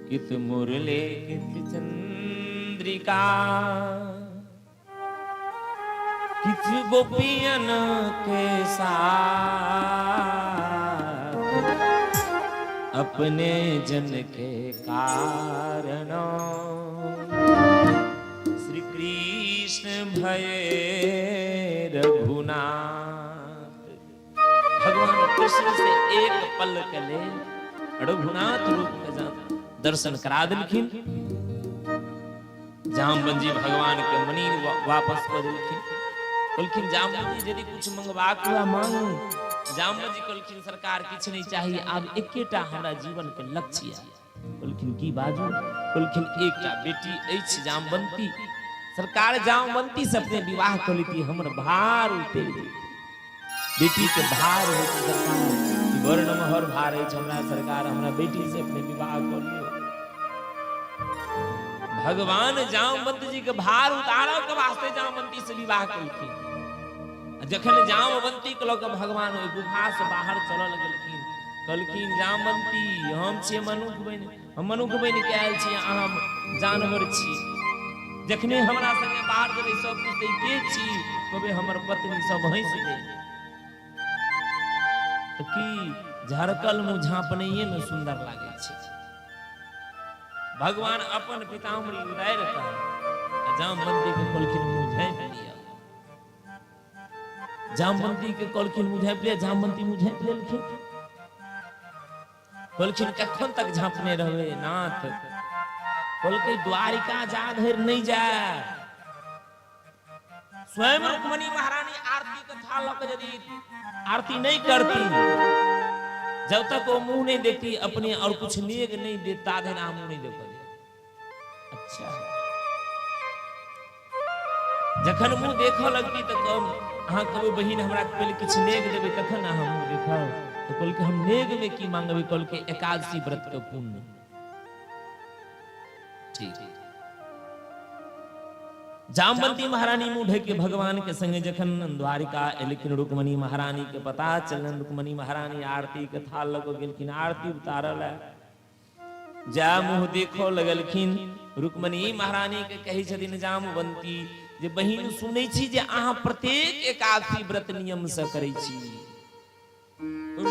कित मुरली कित चंद्रिका किछ गोपियन के साथ, अपने जन के कारण श्री कृष्ण भये रघुनाथ। भगवान कृष्ण से एक पल के ले रघुनाथ रूप के दर्शन करा देलखिन। जामवंत जी भगवान के मणि वापस कऽ देलखिन। कहलखिन जामवंत जी यदि कुछ मंगबाक हुआ मांगू। जामवंत जी कहलखिन सरकार किछु नहीं चाहिए, आब एकेटा हमरा जीवन के लक्ष्य है। कहलखिन की बाजू? कहलखिन एकटा बेटी अछि जामवंती, सरकार जामवंती से अपने विवाह कऽ लेती, हमर भार उतरि जेतै। बेटी के भार होइ छै सरकार, ई बड़ नमहर भार अछि हमरा सरकार, हमरा बेटी से अपने विवाह कऽ लियौ। भगवान जामवंत जी के भार उतारऽ के वास्ते जामवंती से विवाह केलखिन। आ जखन जामवंती के लऽ कऽ भगवान ओहि गुफा से बाहर चलऽ लगलखिन, कहलखिन जामवंती हम छियै मनुख बनि, हम मनुख बनि के आयल छी, अहाँ जानवर छी, जखने हमरा संगे बाहर जेबै सब पुछतै के छी, कहबै हमर पत्नी, सब हँसि दे। तऽ की झरकल मुँह झाँपनैये मे सुन्दर लागै छै। भगवान अपन पितामरी उतारि कऽ आ जामवंती के कहलखिन मुँह झाँपि लिअ। जामवंती के कहलखिन मुँह झाँपि लिअ, जामवंती मुँह झाँपि लेलखिन। कहलखिन कखन तक झाँपने रहबै नाथ? कहलकै द्वारिका जा धरि नहि जाय। स्वयं रुक्मणी महारानी आरती के थाल लऽ के यदि आरती नहीं करती, जब तक वो मुंह नहीं देखती अपने और कुछ नेग नहीं देता धरि अहाँ मुंह नहीं देखो। अच्छा, जखन मुंह देखऽ लगती तऽ कम अहाँ कहबै बहिन हमरा पहिले किछु नेग देबै तखन अहाँ मुंह देखाउ। तऽ कहलकै हम नेग में की मांगबै? कहलकै एकादशी व्रत के पुण्य। ठीक, जामवंती महारानी मुंह ढक के भगवान के संगे जखन द्वारिका एलखिन, रुक्मणी महारानी के पता चलनि। रुक्मणी महारानी आरती के थाल लऽ कऽ गेलखिन, आरती उतारल जा मुंह देखो लगलखिन। रुक्मणी महारानी के कहै छथिन जामवंती जे बहिन सुनै छी जे अहाँ प्रत्येक एकादशी व्रत नियम से करै छी। ओ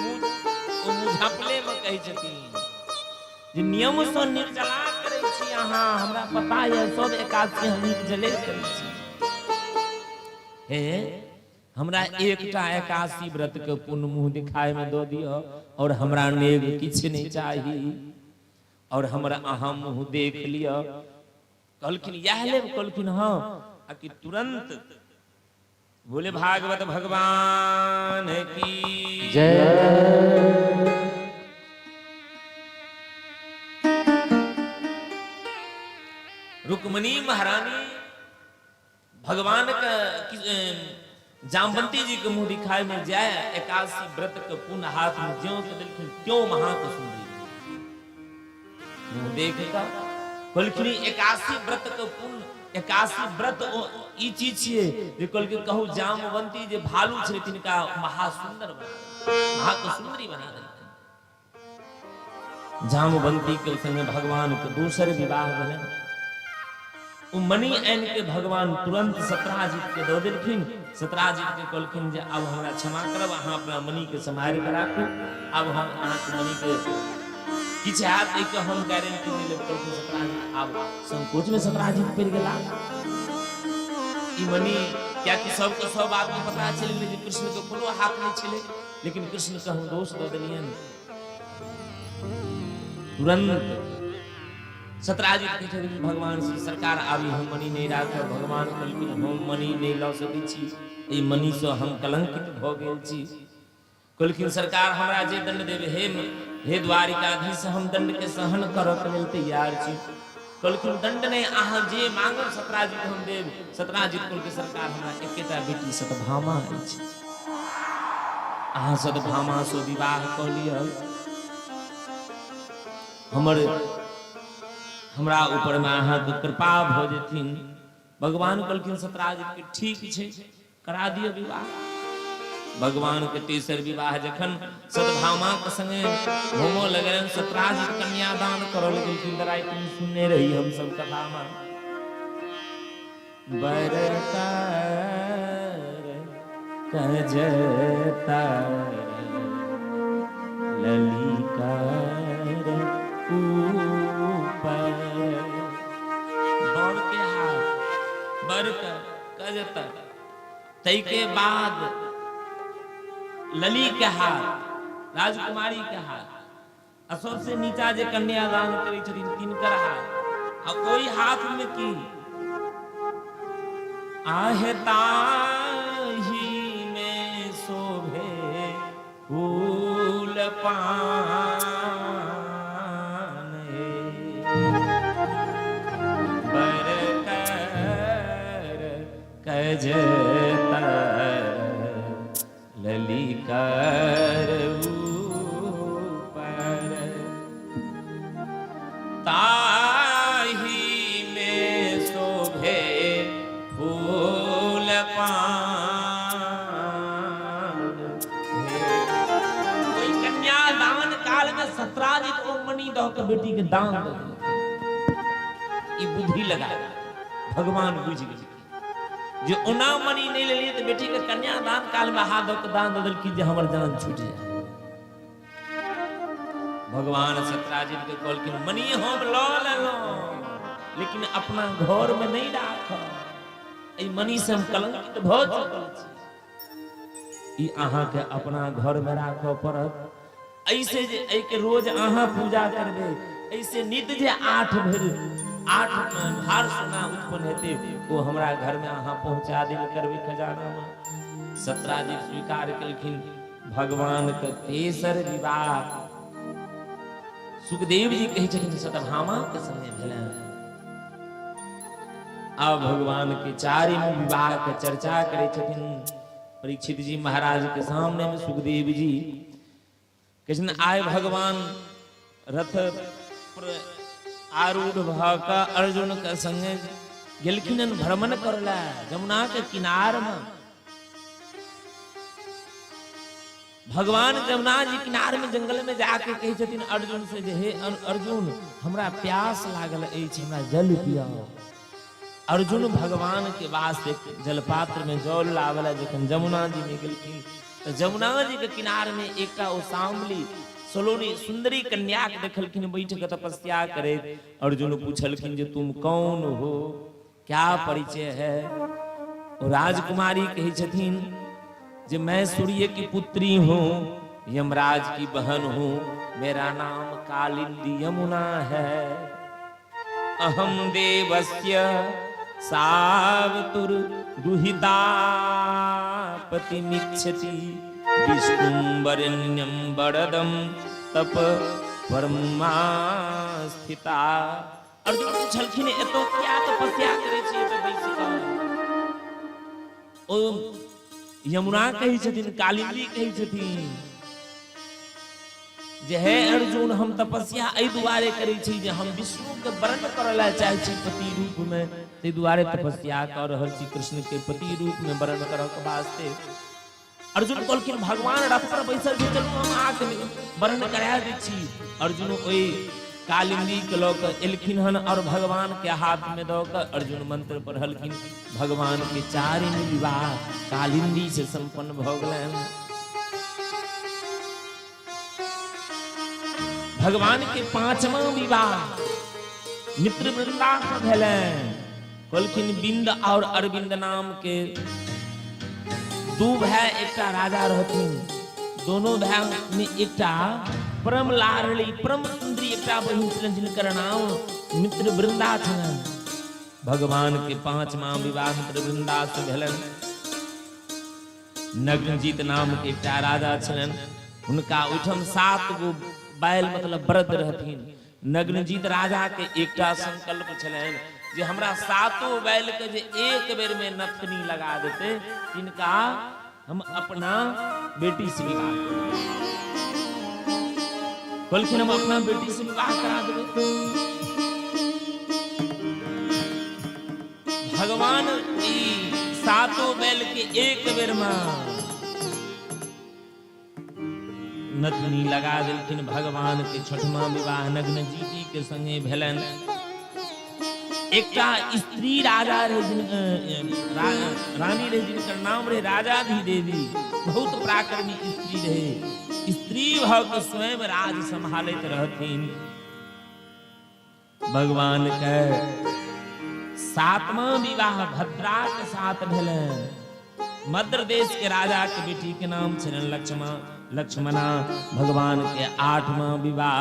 मुँह झाँपले मे कहै छथिन जे नियम से निर्जला करै छी अहाँ, हमरा पता यऽ सब एकादशी हम निर्जले करै छी। हे हमरा एकटा एकादशी व्रत के पुण्य मुँह दिखाय में दऽ दिअ और हमरा नेग किछु नहीं चाही और हमरा अहाँ मुँह देख लिअ। कहलखिन इएह लेब? कहलखिन हाँ। आ कि तुरंत बोले भागवत भगवान की जय। रुक्मणी महारानी भगवान के जामवंती जी के मुंह दिखाई में जाय एकादशी व्रत के पुण्य हाथ में ज्यों के देलखिन त्यों महा के सुंदरी मुंह देख के कहलखिन एकादशी व्रत के पुण्य, एकादशी व्रत ओ ई चीज छियै जे कहलखिन कहू जामवंती जे भालू छलै तिनका महासुंदर बना देलखिन, महा के सुंदरी बना देलखिन। जामवंती के संगे भगवान के दोसर विवाह भेलनि। ओ मणि आनि के भगवान तुरंत सत्राजित के दऽ देलखिन। सत्राजित के कहलखिन जे आब हमरा क्षमा करब, अहाँ अपना मणि के सम्हारि के राखू, आब हम अहाँके मणि के किछु हैत एहिके हम गारंटी नहि लेब। कहलखिन सत्राजित आब संकोच में सत्राजित पड़ि गेला। ई मणि कियाकि सबके सब बात के पता चलि गेलै जे कृष्ण के कोनो हाथ नहि छलै, लेकिन कृष्ण के हम दोष दऽ देलियनि। तुरंत सत्राजित कहै छथिन भगवान से सरकार आबी हम मणि नहि राखब। भगवान कहलखिन हम मणि नहि लऽ सकै छी, एहि मणिसँ हम कलंकित भऽ गेल छी। कहलखिन सरकार हमरा जे दंड देबै, हे हे द्वारिकाधीश, हम दंड के सहन करऽ के लेल तैयार छी। कहलखिन दंड नहि, अहाँ जे मांगब सत्राजित हम देब। सत्राजित कहलखिन सरकार हमरा एकेटा बेटी सतभामा अछि, अहाँ सतभामा से विवाह कऽ लिअ, हमर हमरा ऊपर में अहाँके कृपा भऽ जेथिन। भगवान कहलखिन सतराजित के ठीक छै, करा दिअ विवाह। भगवान के तेसर विवाह जखन सद्भामा के संगे होमो लगलन, सतराजित कन्यादान करऽ लगलखिन। तऽ राति में सुनने रही हम सब कथा में, बर कर कजतर ललिकर ऊपर, बर के हाथ बर कर कजतर, ताहिके बाद लली के हाथ, राजकुमारी के हाथ, आ सबसे नीचा जे कन्यादान करै छथिन तिनकर हाथ, आ ओहि हाथ में की आहे ताही में शोभे फूल पान हे, बर कर कजतर ललिकर ऊपर, ताही में शोभे फूल पान हे। ओहि कन्यादान काल में सत्राजित ओ मणि दऽ के बेटी के दान दऽ देलखिन। ई बुद्धि लगा भगवान बुझि गेलखिन जे ओना मणि नहि लेलियै तऽ बेटी के कन्यादान काल में हाथ दऽ के दान दऽ देलखिन जे हमर जान छूटि जाय। भगवान सत्राजित के कहलखिन मणि हम लऽ लेलहुँ, लेकिन अपना घर में नहि राखब, एहि मणि से हम कलंकित भऽ चुकल छी, ई अहाँके अपना घर में राखऽ पड़त। ऐसे जे एहिके रोज अहाँ पूजा करबै, ऐसे नित जे 8 भरि 8 भार सोना उत्पन्न हेतै, ओ हमरा घर में अहाँ पहुंचा देल करबै खजाना में। सत्राजित स्वीकार केलखिन। भगवान के तेसर विवाह सुखदेव जी कहै छथिन सतभामा के संगे भेलनि। आब भगवान के चारिम विवाह के चर्चा करै छथिन परीक्षित जी महाराज के सामने में। सुखदेव जी कहै छथिन आय भगवान रथ पर आरूढ़ भऽ कऽ अर्जुन के संगे गेलखिन हन भ्रमण करला जमुना के किनार में। भगवान जमुना जी किनार में जंगल में जाके कहै छथिन अर्जुन से जे हे अर्जुन, हमरा प्यास लागल अछि, हमरा जल पियाओ। अर्जुन भगवान के वास्ते जलपात्र में जल लावला जखन जमुना जी में गेलखिन तऽ जमुना जी के किनार में एकटा ओ सांवली सलोनी सुंदरी कन्या के देखलखिन बैठ के तपस्या करैत। अर्जुन पूछलखिन जे तुम कौन हो, क्या परिचय है? ओ राजकुमारी कहै छथिन जे मैं सूर्य की पुत्री हूँ, यमराज की बहन हूँ, मेरा नाम कालिंदी यमुना है। अहम देवस्य सावतुर दुहिता पतिमिच्छति विष्णुं वरेण्यं वरदं तप परमा स्थिता। अर्जुन पुछलखिन एतो किया तपस्या करै छी एतऽ बैसि कऽ? ओ यमुना कहै छथिन, कालिंदी कहै छथिन जे हे अर्जुन, हम तपस्या एहि दुआरे करै छी जे हम विष्णु के वरण करऽ लए चाहै छी पति रूप में, ताहि दुआरे तपस्या कऽ रहल छी कृष्ण के पति रूप में वरण करऽ के वास्ते। अर्जुन कहलखिन भगवान रथ पर बैसल छै, चलू हम अहाँके वरण करा दै छी। अर्जुन ओहि कालिंदी के लऽ कऽ एलखिन हन और भगवान के हाथ में दऽ कऽ अर्जुन मंत्र पढ़लखिन। भगवान के चारिम विवाह कालिंदी से संपन्न भऽ गेलनि। भगवान के पांचवा विवाह मित्र वृंदा से भेलनि। कहलखिन बिंद और अरविंद नाम के दू भाई एकटा राजा रहथिन, दोनों भाई में एकटा परम लाडली परम सुंदरी एकटा बहिन छलनि जिनकर नाम मित्र वृंदा छलनि। भगवान के पांचवा विवाह मित्र वृंदा से भेलनि। नग्नजीत नाम के एकटा राजा छलनि। हुनका ओहिठाम 7 गो बैल मतलब बरद रहथिन। नग्नजीत राजा के एकटा संकल्प छलनि जे हमरा 7 बैल के जे एक बेर में नथनी लगा देते तिनका हम अपना बेटी से विवाह करबै। कहलखिन हम अपना बेटी से विवाह करा देबै। भगवान ई 7 बैल के एक बेर में नथनी लगा देलखिन। भगवान के छठमा विवाह नग्नजीती के संगे भेलनि। एकटा स्त्री राजा रहे रानी रहे जिनकर नाम रहे राजाधि देवी। बहुत पराक्रमी स्त्री रहे। स्त्री भऽ के स्वयं राज संभालैत रहथिन। भगवान के 7वां विवाह भद्रा के साथ भेलनि। मद्र देश के राजा के बेटी के नाम छलनि लक्ष्मणा। भगवान के 8वां विवाह,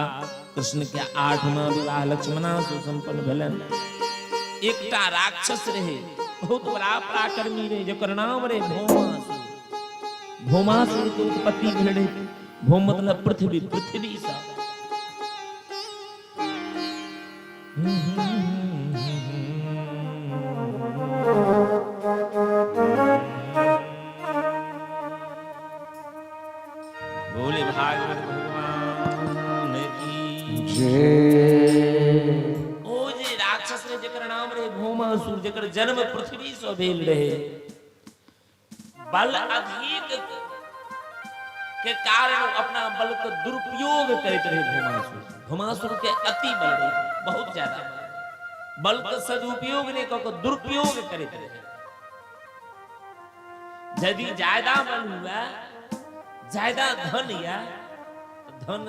कृष्ण के 8वां विवाह लक्ष्मणा से संपन्न भेलनि। एकटा राक्षस रहे, बहुत बड़ा पराक्रमी रहे, जकर नाम रहे भौमासुर। भौमासुर के उत्पत्ति भेल रहे, भौम मतलब पृथ्वी, पृथ्वी से। बोले भागवत भगवान की जय। ओ जे राक्षस रहे जकर नाम रहे भौमासुर, जकर जन्म पृथ्वी से भेल रहे, बल अधिक के कारण अपना बल के दुरुपयोग करैत रहे भौमासुर। भौमासुर के अति बल रहे, बहुत ज्यादा बल के सदुपयोग नहीं कऽ के दुरुपयोग करैत रहे। यदि ज्यादा बल हुआ, ज्यादा धन या, तो धन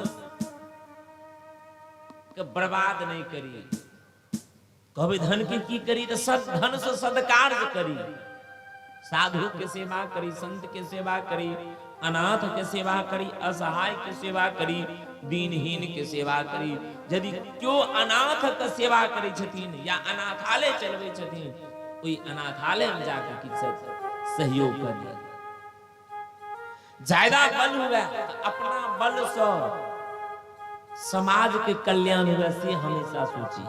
के बर्बाद नहीं करी। कहबै धन के की करी, तो सद धन से सदकार्य करी, साधु के सेवा करी, संत के सेवा करी, अनाथ के सेवा करी, असहाय के सेवा करी, दीनहीन के सेवा करी। यदि क्यों अनाथ के सेवा करी छथिन या अनाथालय चलबै छथिन, ओहि अनाथालय में जाके किछु सहयोग करी। ज्यादा बल हुए तो अपना बल से समाज के कल्याण हुए से हमेशा सोची।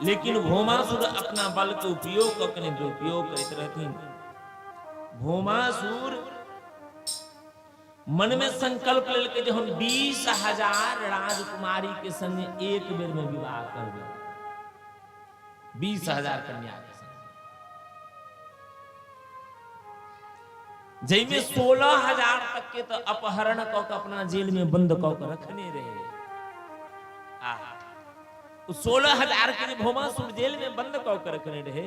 लेकिन भौमासुर अपना बल के उपयोग कऽ के दुरुपयोग करैत रहथिन। भौमासुर मन में संकल्प लेलकै जे हम 20,000 राजकुमारी के संग एक बेर में विवाह करबै, 20,000 कन्या के संग, जाहिमे 16,000 तक के तो अपहरण कऽ के अपना जेल में बंद कऽ के रखने रहे। आ 16,000 के जे भौमासुर जेल में बंद कऽ के रखने रहे,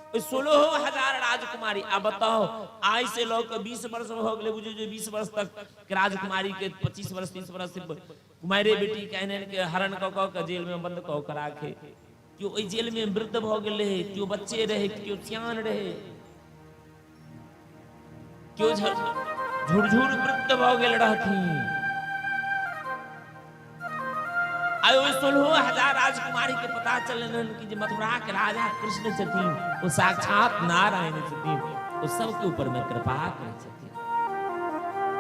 ओहि 16,000 राजकुमारी। आ बताओ, आइ से लऽ के 20 वर्ष भऽ गेलै, बुझियौ जे 20 वर्ष तक के राजकुमारी के 25 वर्ष 30 वर्ष से कुमारे बेटी के एहन एहन के हरण कऽ कऽ के जेल में बंद कऽ के राखे। केओ ओहि जेल में वृद्ध भऽ गेल रहे, केओ बच्चे रहे, केओ सियान रहे, केओ झुरझुर वृद्ध भऽ गेल रहथिन। आ ओहि 16,000 राजकुमारी के पता चललनि कि जे मथुरा के राजा कृष्ण छथिन, ओ साक्षात नारायण छथिन, ओ सबके ऊपर में कृपा करै छथिन।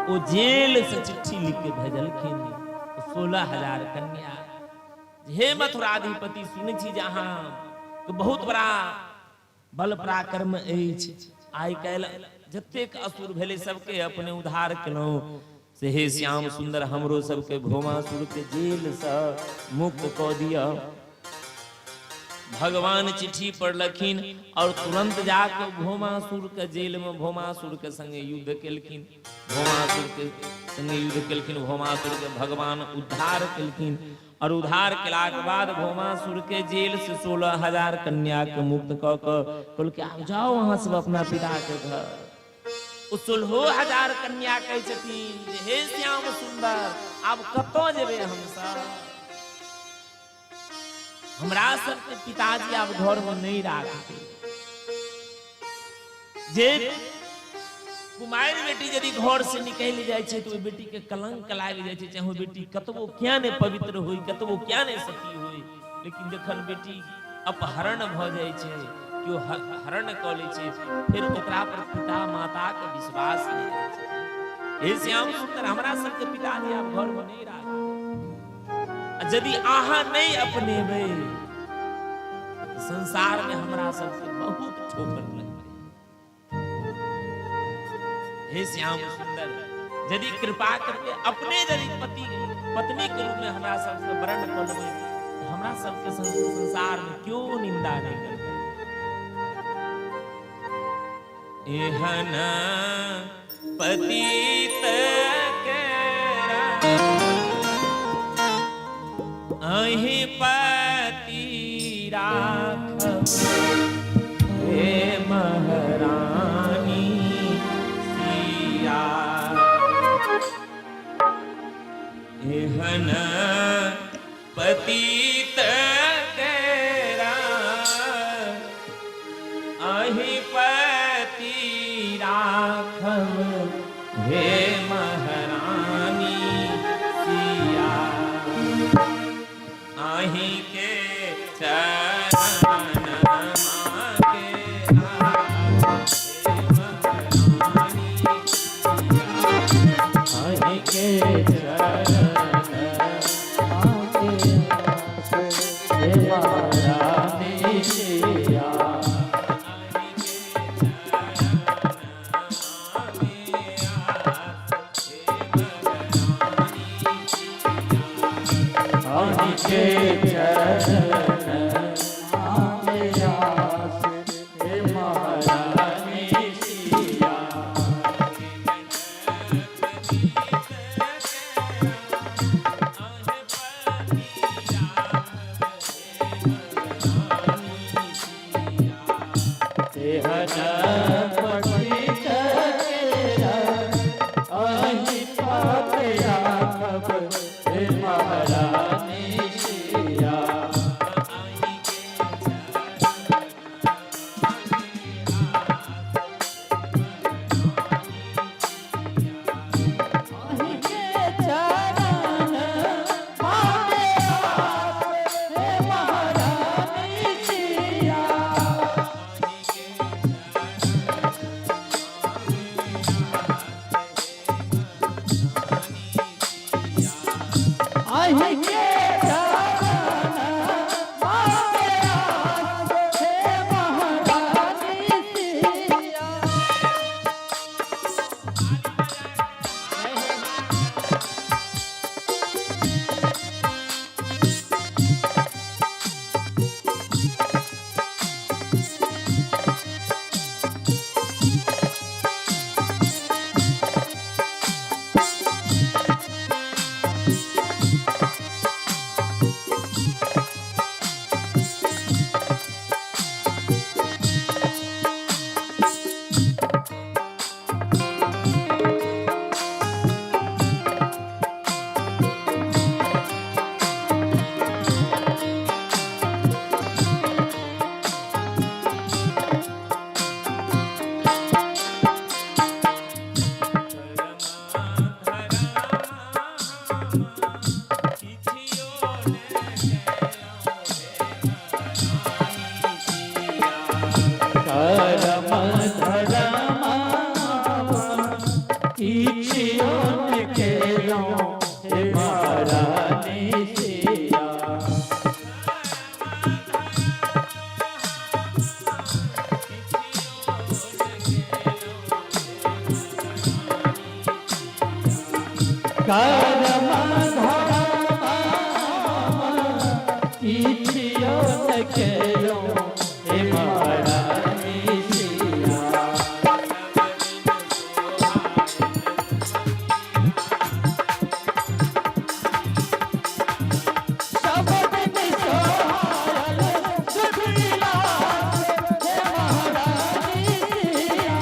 ओ जेल से चिट्ठी लिख के भेजलखिन 16,000 कन्या, हे मथुराधिपति, सुनै छी जे अहाँ के बहुत बड़ा बल पराक्रम अछि, आइ काल्हि जतेक असुर भेलै सबके अपने उद्धार केलहुँ, से हे श्याम सुंदर हमरो सबके भौमासुर के जेल से मुक्त कऽ दिअ। भगवान चिट्ठी पढ़लखिन और तुरंत जाके भौमासुर के जेल में भौमासुर के संगे युद्ध केलखिन, भौमासुर के संगे युद्ध केलखिन, भौमासुर के भगवान उद्धार केलखिन और उद्धार केलाक बाद भौमासुर के जेल से 16,000 कन्या के मुक्त कऽ के कहलकै आब जाओ अहाँ सब अपना पिता के घर। ओ 16,000 कन्या कहै छथिन जे हे श्याम सुंदर, आब कतऽ जेबै हमसब, हमरा सबके पिताजी आब घर में नहीं राखते। जे कुमारि बेटी यदि घर से निकलि जाइ छै तऽ ओहि बेटी के कलंक लागि जाइ छै, चाहे ओ बेटी कतबो किया नहि पवित्र होय, कतबो किया नहि सती होय, लेकिन जखन बेटी अपहरण भऽ जाइ छै, केओ हरण कऽ लै छै, फेर ओकरा पर पिता माता के विश्वास नहि रहै छै। हे श्याम सुंदर, हमरा सबके पिताजी आब घर में नहि राखतै। आ यदि अहाँ नहि अपनेबै तऽ संसार में हमरा सबके बहुत ठोकर लगतै। हे श्याम सुंदर, यदि कृपा करके अपने यदि पति पत्नी के रूप में हमरा सबके वरण कऽ लेबै तऽ हमरा सबके संसार में क्यों निंदा नहीं करतै। एहन पतित केरा अहि पति राखब हे महारानी सिया। एहन पतित केरा अहि पति राखब हे महारानी सिया। अहि के चरण के आस हे महारानी सिया। अहि के चरण माके आस हे महारानी सिया। अहि के चरण में आस हे महारानी सिया। अहि के चरण माके आस हे महारानी सिया। एहन पतित केरा अहि पात राखब हे महारानी सिया। अहि के चरण माके आस हे महारानी सिया। अहि के चरण माके आस हे महारानी सिया। करम धर्म किछियो न केलौं हे महारानी सिया। करम धर्म किछियो न केलौं हे महारानी सिया। सब दिन सोहायल सुख विलास हे महारानी सिया।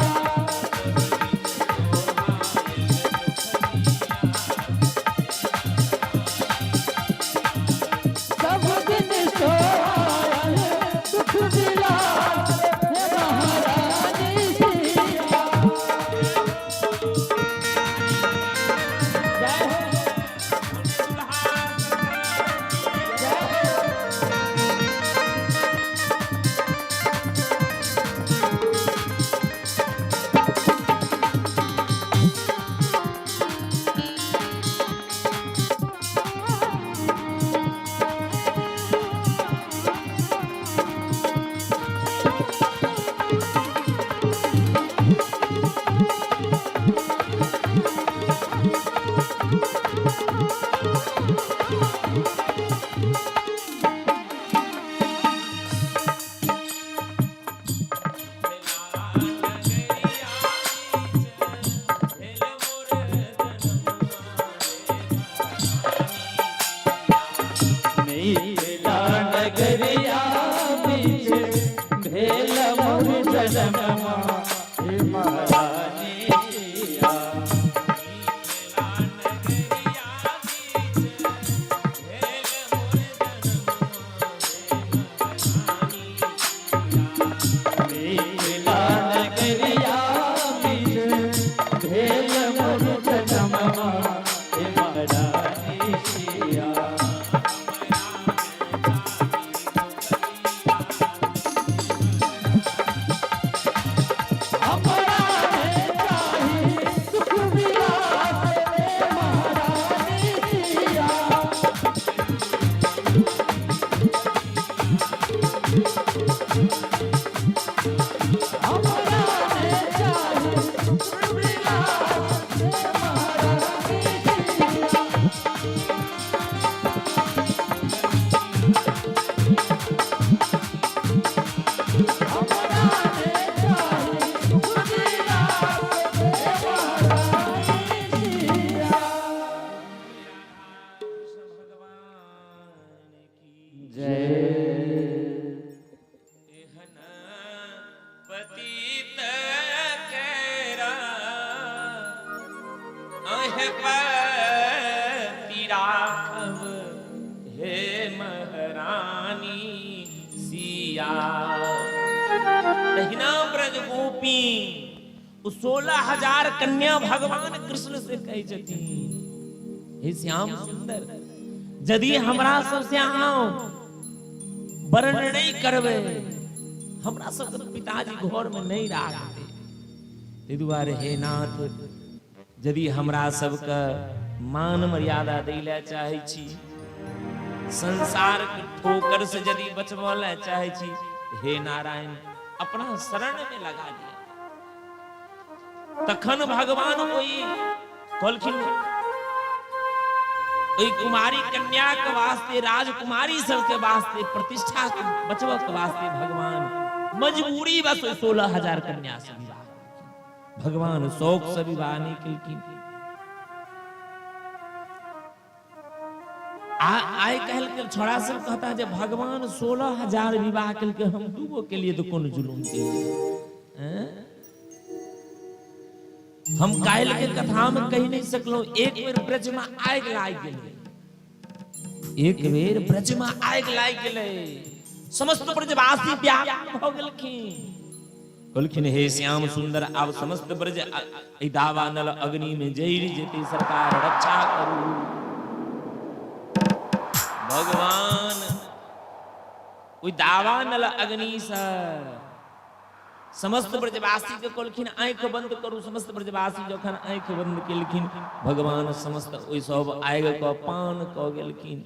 हे पति राघव हे महारानी सिया। तहिना ब्रज गोपी ओ 16,000 कन्या भगवान कृष्ण से कहै छथिन, हे श्याम सुंदर, यदि हमरा सबसे अहाँ वर्ण नहीं करबै, हमरा सबके पिताजी घर में नहीं राखते। ताहि दुआरे हे नाथ, यदि हमरा सबके मान मर्यादा दै लए चाहै छी, संसार के ठोकर से यदि बचबऽ लए चाहै छी, हे नारायण, अपना शरण में लगा लिया। तखन भगवान ओहि कहलखिन, ओहि कुमारी कन्या के वास्ते, राजकुमारी सबके वास्ते, प्रतिष्ठा के बचबऽ के वास्ते भगवान मजबूरी बस ओहि 16,000 कन्या से विवाह केलखिन। भगवान शौक से विवाह नहीं केलखिन। आइ काल्हि के छोड़ा सब कहता जे भगवान 16,000 विवाह केलकै, हम दूगो के लिए तो कोन जुलूम केलिए? हम काल्हि के कथा में कहि नहीं सकलहुं। एक बेर ब्रज में आगि लागि गेलै, एक बेर ब्रज में आगि लागि गेलै, समस्त ब्रजवासी व्याकुल भऽ गेलखिन। कहलखिन, हे श्याम सुंदर, आब समस्त ब्रज एहि दावानल अग्नि में जरि जेतै, सरकार रक्षा करू। भगवान ओहि दावानल अग्नि से समस्त ब्रजवासी के कहलखिन, आँखि बंद करू। समस्त ब्रजवासी जखन आँखि बंद केलखिन, भगवान समस्त ओहि सब आगि के पान कऽ गेलखिन।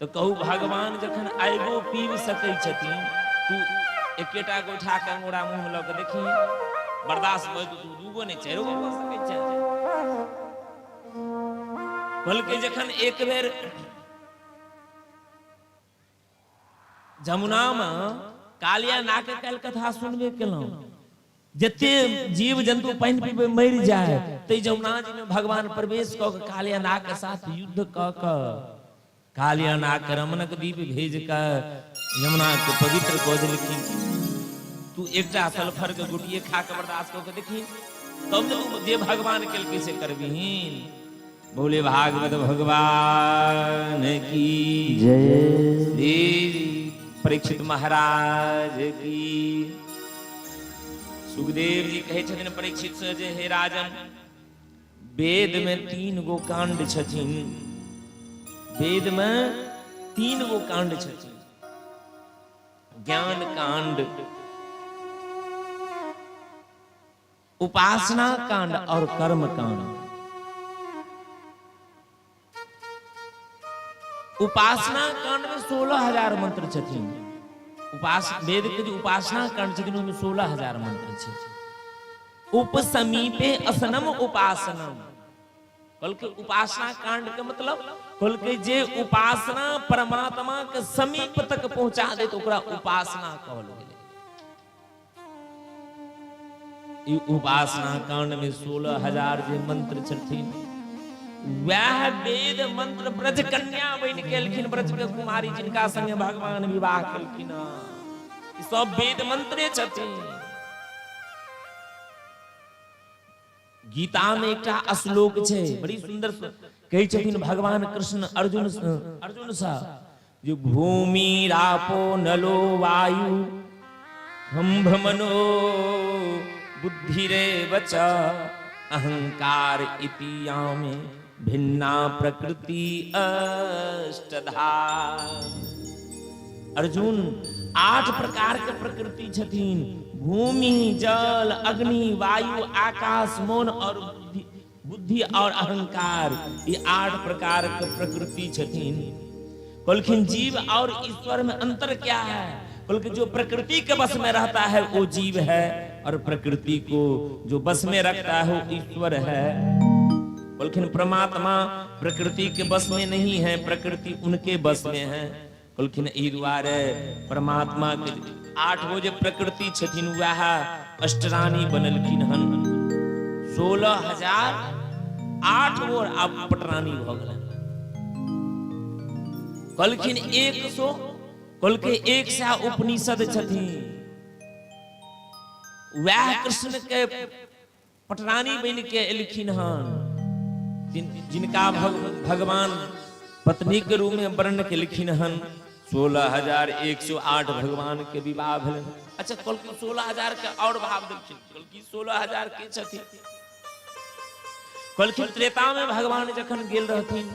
तऽ कहू, भगवान जखन आगिओ पीब सकै छथिन, तू एकेटा गोइठा के अंगोरा मुँह में लऽ के देखी, बर्दाश्त भऽ जेतौ। तू दूगो नहि, चारिओ गो कऽ सकै छै। कहलकै, जखन एक बेर जमुना में कालिया नाग के काल्हि कथा सुनबे केलहुँ, जते जीव जंतु पानि पीबे मरि जाय, तै जमुना जी में भगवान प्रवेश कऽ के कालिया नाग के साथ युद्ध कऽ के कालिया नाग के रमणक दीप भेज के यमुना के पवित्र कऽ देलखिन। तू एकटा सल्फर के गुटिये खा के बर्दाश्त कऽ के देखी, तब ने तू जे भगवान केलकै से करबिहीन। बोले भागवत भगवान की जय। श्री परीक्षित महाराज की। सुखदेव जी कहै छथिन परीक्षित से जे हे राजन, वेद में 3 गो कांड छथिन, वेद में 3 गो कांड छथिन, ज्ञान कांड, उपासना कांड और कर्म कांड। उपासना कांड में 16,000 मंत्र छथिन। उपास वेद के जे उपासना कांड छथिन, ओहिमे 16,000 मंत्र छै। उपसमीपे असनम उपासनम। कहलकै उपासना कांड के मतलब, कहलकै जे उपासना परमात्मा के समीप तक पहुंचा दे, तो ओकरा उपासना कहल गेलै। ई उपासना कांड में 16,000 जे मंत्र छथिन, वएह वेद मंत्र ब्रज कन्या बनि के एलखिन, ब्रज के कुमारी जिनका संगे भगवान विवाह केलखिन, ई सब वेद मंत्रे छथिन। गीता में एकटा श्लोक छै, बड़ी सुंदर कहै छथिन भगवान कृष्ण अर्जुन सँ जे भूमि रापो नलो वायु खम्भ मनो बुद्धिरेव च अहंकार इति यामे भिन्ना प्रकृति अष्टधा। अर्जुन, 8 प्रकार के प्रकृति छथिन, भूमि, जल, अग्नि, वायु, आकाश, मन और बुद्धि, बुद्धि और अहंकार, ये 8 प्रकार के प्रकृति छथिन। कहलखिन, जीव और ईश्वर में अंतर क्या है? कहलखिन, जो प्रकृति के बस में रहता है वो जीव है और प्रकृति को जो बस में रखता है वो ईश्वर है। कहलखिन, परमात्मा प्रकृति के बस में नहीं है, प्रकृति उनके बस में है। कहलखिन, ई दुआरे परमात्मा के 8 गो जे प्रकृति छथिन, वएह अष्टरानी बनलखिन हन। 16,008 गो आब पटरानी भऽ गेलनि। कहलखिन 100, कहलकै 100 उपनिषद छथिन, वएह कृष्ण के पटरानी बनि के एलखिन हन। जिनका भगवान पत्नी के रूप में वर्ण केलखिन हन। 16,108 भगवान के विवाह भेलनि। अच्छा, कहलखिन 16,000 के और भाव देलखिन। कहलखिन 16,000 के छथिन? कहलखिन त्रेता में भगवान जखन गेल रहथिन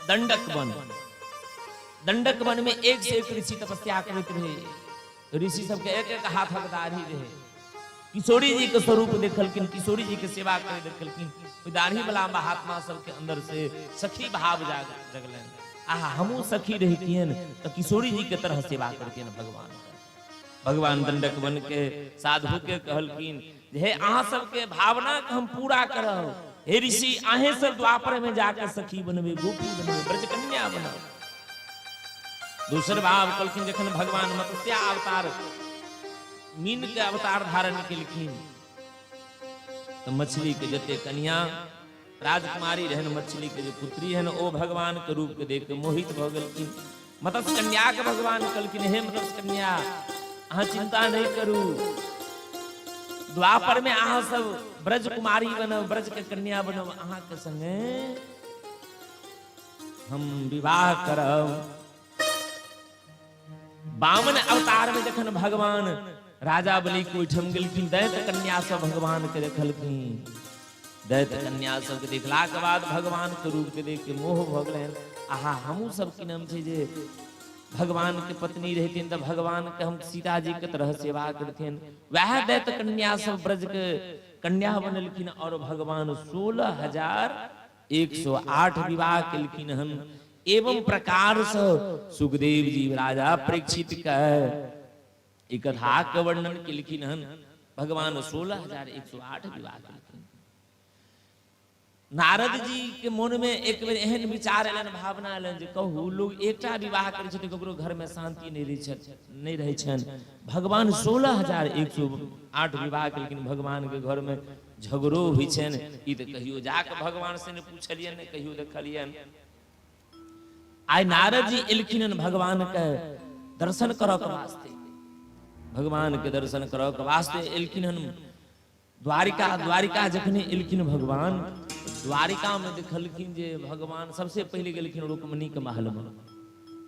दंडक वन, दंडक वन में एक से एक ऋषि तपस्या करैत रहे। ऋषि सबके एक एक हाथक दाढ़ी रहे। किशोरी जी के स्वरूप देखलखिन, किशोरी जी के सेवा करे देखलखिन। ओहि दाढ़ी वाला महात्मा सबके अंदर से सखी भाव जगलनि। आहा, हमहूँ सखी रहितियन तऽ किशोरी जी के तरह सेवा करतियन भगवान। भगवान दंडक वन के साधु के कहलखिन जे हे, अहाँ सबके भावना के हम पूरा करब। हे ऋषि, अहें सब द्वापर में जाके सखी बनबे, गोपी बनबे, ब्रजकन्या बनब। दोसर भाव कहलखिन, जखन भगवान मत्स्य अवतार, मीन के अवतार धारण केलखिन तऽ मछली के जते कन्या राजकुमारी रहन, मछली के जे पुत्री रहन, ओ भगवान के रूप के देख के मोहित भऽ गेलखिन। मत्स्य कन्या के भगवान कहलखिन, हे मत्स्य कन्या, अहाँ चिंता नहीं करू, द्वापर में अहाँ सब ब्रज कुमारी बनब, ब्रज के कन्या बनब, अहाँ के संगे हम विवाह करब। बामन अवतार में जखन भगवान राजा बलि के ओहिठाम गेलखिन, दैत कन्या सब भगवान के देखलखिन। दैत कन्या सबके देखला के बाद भगवान के रूप के देख के मोह भऽ गेलनि। आहा, हमहूँ सब की नाम छै जे भगवान के पत्नी रहथिन तऽ भगवान के हम सीता जी के तरह सेवा करथिन। वएह दैत कन्या सब ब्रज के कन्या बनेलखिन और भगवान 16,108 विवाह केलखिन हन। एवं प्रकार से सुखदेव जी राजा परीक्षित के ई कथा के वर्णन केलखिन हन। भगवान 16,108 विवाह केलखिन। नारद जी के मन में एक बेर एहन विचार एलनि, भावना एलनि जे कहू, लोग एकटा विवाह करै छथिन, ककरो घर में शांति नहि रहै छनि, नहि रहै छनि। भगवान 16,108 विवाह केलखिन, भगवान के घर में झगड़ो होइ छनि। ई तऽ कहियो जाके भगवान से नहि पूछलियनि, नहि कहियो देखलियनि। आइ नारद जी एलखिन हन भगवान के दर्शन करऽ के वास्ते। भगवान के दर्शन करऽ के वास्ते एलखिन हन द्वारिका। द्वारिका जखने एलखिन भगवान, द्वारिका में देखलखिन जे भगवान सबसे पहिले गेलखिन रुक्मणी के महल में।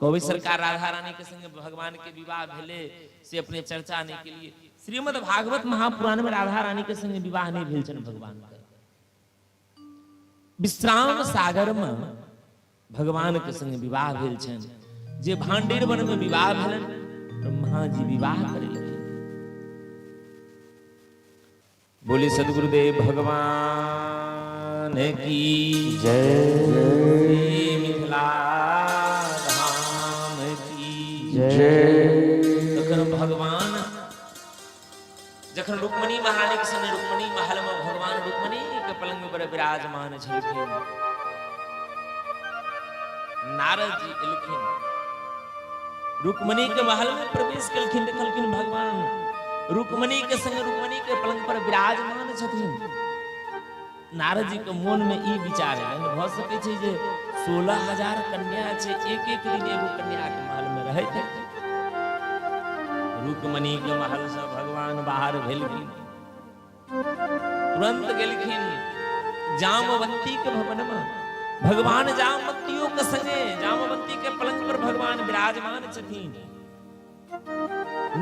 कहबै सरकार, राधा रानी के संगे भगवान के विवाह भेले से अपने चर्चा नहीं के लिए। श्रीमद् भागवत महापुराण में राधा रानी के संगे विवाह नहीं भेल छनि भगवान के। विश्राम सागर में भगवान के संगे विवाह भेल छनि। जे भांडीर वन में विवाह भेलनि, ब्रह्मा जी विवाह करेलखिन। बोले सदगुरुदेव भगवान की जय, मिथिला धाम की जय। तखन भगवान जखन रुक्मणी महारानी के संगे रुक्मणी महल में भगवान रुक्मणी के पलंग पर विराजमान छलखिन, नारद जी एलखिन, रुक्मणी के महल में प्रवेश केलखिन। देखलखिन भगवान रुक्मणी के संग रुक्मणी के पलंग पर विराजमान छथिन। नारद जी के मन में ई विचार एलनि, भऽ सकै छै जे 16,000 कन्या छै, एक एक दिन एगो कन्या के महल में रहैत हेतै। रुक्मणी के महल से भगवान बाहर भेलखिन, तुरंत गेलखिन जामवंती के भवन में। भगवान जामवंतियों के संगे जामवंती के पलंग पर भगवान विराजमान छथिन।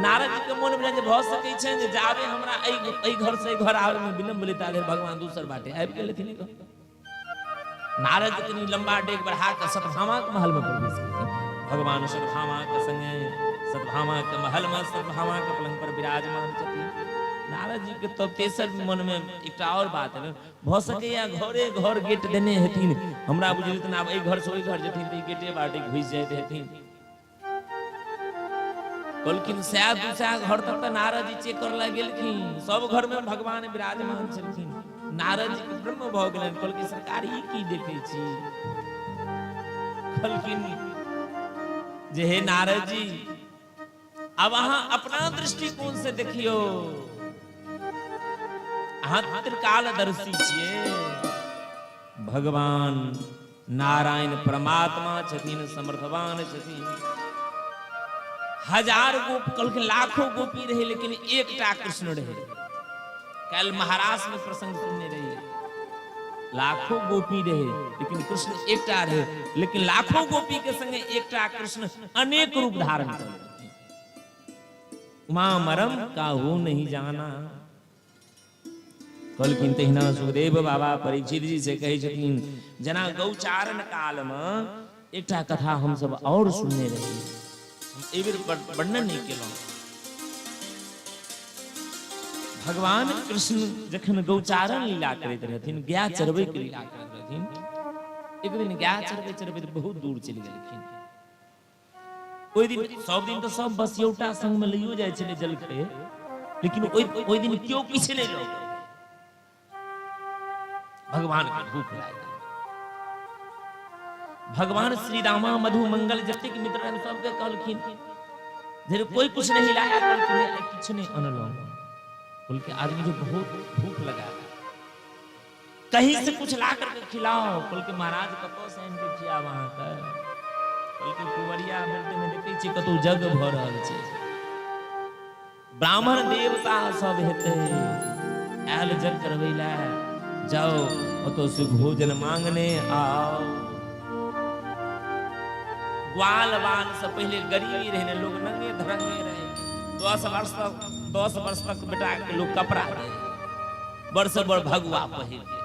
नारद जी के मन में जे भऽ सकै छै जे जाबे हमरा एहि घर से एहि घर आबे में विलम्ब भेलै, ताधरि भगवान दोसर बाटे आबि गेलथिन। नारद जी कनि लंबा डेग बढ़ा कऽ सतभामा के महल में प्रवेश केलखिन। भगवान सतभामा के संगे सतभामा के महल में सतभामा के पलंग पर विराजमान छथिन। नारद जी के तब तेसर मन में एकटा और बात है, भऽ सकैया घरे घर गेट देने हेथिन, हमरा बुझलियै आब एहि घर से ओहि घर जेथिन तऽ ई गेटे बाटे घुसि जाइत हेथिन। कहलखिन सए दू सए घर तक तऽ नारद जी चेक करऽ लए गेलखिन, सब घर में भगवान विराजमान छलखिन। नारद जी के ब्रह्म भऽ गेलनि। कहलखिन, सरकार, ई की देखै छी? कहलखिन जे हे नारद जी, अब अहाँ अपना दृष्टिकोण से देखियौ, अहाँ त्रिकालदर्शी छियै। भगवान नारायण परमात्मा छथिन, समर्थवान छथिन। हजार गोप, कहलखिन लाखों गोपी रहे, लेकिन एकटा कृष्ण रहे। काल्हि महाराष्ट्र में प्रसंग सुनने रहिए। लाखों गोपी रहे लेकिन कृष्ण एकटा रहे, लेकिन लाखों गोपी के संगे एकटा कृष्ण अनेक रूप धारण कर। उमा मरम काहू नहीं जाना। कहलखिन तहिना सुखदेव बाबा परीक्षित जी से कहै छथिन, जेना गौचारण काल में एकटा कथा हम सब और सुनने रही, हम एहि बेर वर्णन नहीं केलहुँ। भगवान कृष्ण जखन गौचारण लीला करैत रहथिन, गाय चरबै के लीला करैत रहथिन, एक दिन गाय चरबै चरबैत बहुत दूर चलि गेलखिन। ओहि दिन सब दिन तऽ सब बसियौटा संग में लइयो जाइ छलै जलखै, लेकिन ओहि दिन केओ किछु नहि लऽ गेल। भगवान के भूख लागि गेल। भगवान श्री रामा मधु मंगल जतेक मित्र रहन सबके कहलखिन जे कोई कुछ नहीं लाया, कहलखिन नहीं, किछु नहीं अनलहुँ। बोलके आज मुझे बहुत भूख लगा है, कहीं से कुछ ला करके खिलाओ। बोलके महाराज कतौ से आनि के खियाब अहाँके? बोलके पुवरिया बेल्ट में देखै छी कतौ जग भऽ रहल छै, ब्राह्मण देवता सब हेतै आयल जग करबै लए, जाओ ओतौ से भोजन मांगने आओ। ग्वाल बाल से पहले गरीबी रहे ने, लोग नंगे धरंगे रहे। 10 वर्ष तक बेटा के लोग कपड़ा दे, बड़ से बड़ भगुआ पहिर के,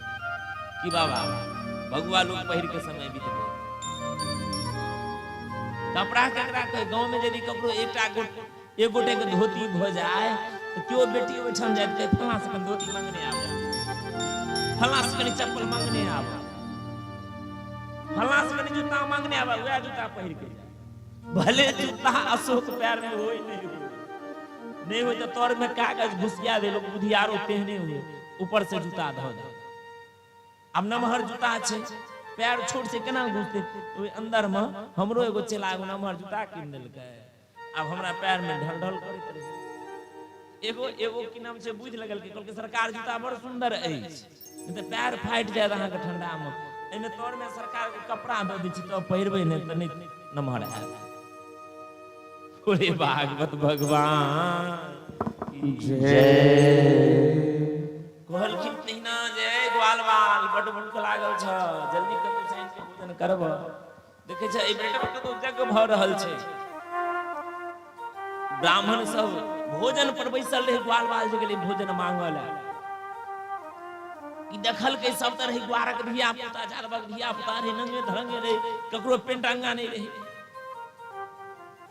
कि बाबा भगुआ लोग पहिर के समय बीत गए। कपड़ा केकरा कहे? गांव में यदि ककरो एकटा गोट एक गोटे के धोती भ जाए तो क्यों बेटी ओहिठाम जाए कहे फलां से कनि धोती मांगने आबो, फलां से कनि चप्पल मांगने आबो, फलां से कनि जूता मांगने आबो, वएह जूता पहिर के जाए। भले जूता अशोक पैर में होय नहीं होय, नहीं होय तो तोर में कागज घुसिया दे, लोग बुधियारो तेहने हुए ऊपर से जूता धो दे। अब नमहर जूता छै, पैर छोट छै, केना घुसते ओहि अंदर में? हमरो एगो चेला एगो नमहर जूता कीन देलकै, आब हमरा पैर में ढल ढल करैत रहे। एगो एगो की नाम छै बुझि लगल कि कहलकै सरकार जूता बड़ सुंदर अछि, नहि तऽ पैर फाटि जायत अहाँके ठंडा में, एहिमे तर में सरकार के कपड़ा दऽ दै छी तऽ पहिरबै, नहि तऽ नहि नमहर हैत। बोले भागवत भगवान की जय। कहलखिन तहिना जे ग्वाल बाल बड भूख लागल छ, जल्दी कतौ साइन के भोजन करब। देखै छै एहि बेर कतौ यज्ञ भऽ रहल छै, ब्राह्मण सब भोजन पर बैसल रहे, ग्वाल बाल जे गेलै भोजन मांगऽ लए, ई देखलकै सब तरह ग्वारक धिया पुता जानवक धिया पुता रहे, नंगे धरंगे रहे, ककरो पेंट अंगा नहि रहे,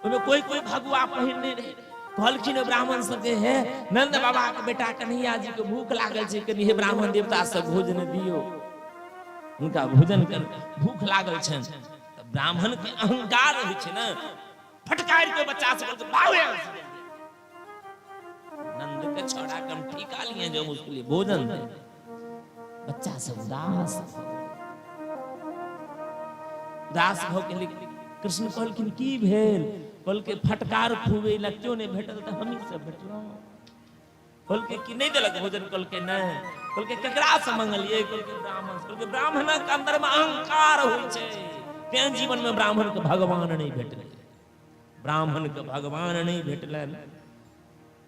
ओहिमे कोई कोई भगुआ पहिरने रहे। कहलखिन ब्राह्मण सबके, हे नंद बाबा के बेटा कन्हैया जी के भूख लागल छै, कनि हे ब्राह्मण देवता सब भोजन दियौ, हुनका भोजन कर भूख लागल छनि। तऽ ब्राह्मण के अहंकार होइ छै ने, फटकारि के बच्चा सब कहलकै, भागो यहाँ से। नंद के छौड़ा के हम ठिका लिए जो हम उसके लिए भोजन दे। बच्चा सब उदास उदास भऽ गेलै। कृष्ण कहलखिन की भेल? कहलकै फटकार खुबै लए क्यों नहि भेटल तऽ हमही सब भेटलहुँ। कहलकै कि नहि देलक भोजन? कहलकै नहि। कहलकै ककरा से मंगलियै? कहलकै ब्राह्मण से। कहलकै ब्राह्मणक अंदर में अहंकार होइ छै, तें जीवन में ब्राह्मण के भगवान नहि भेटलै, ब्राह्मण के भगवान नहि भेटलनि,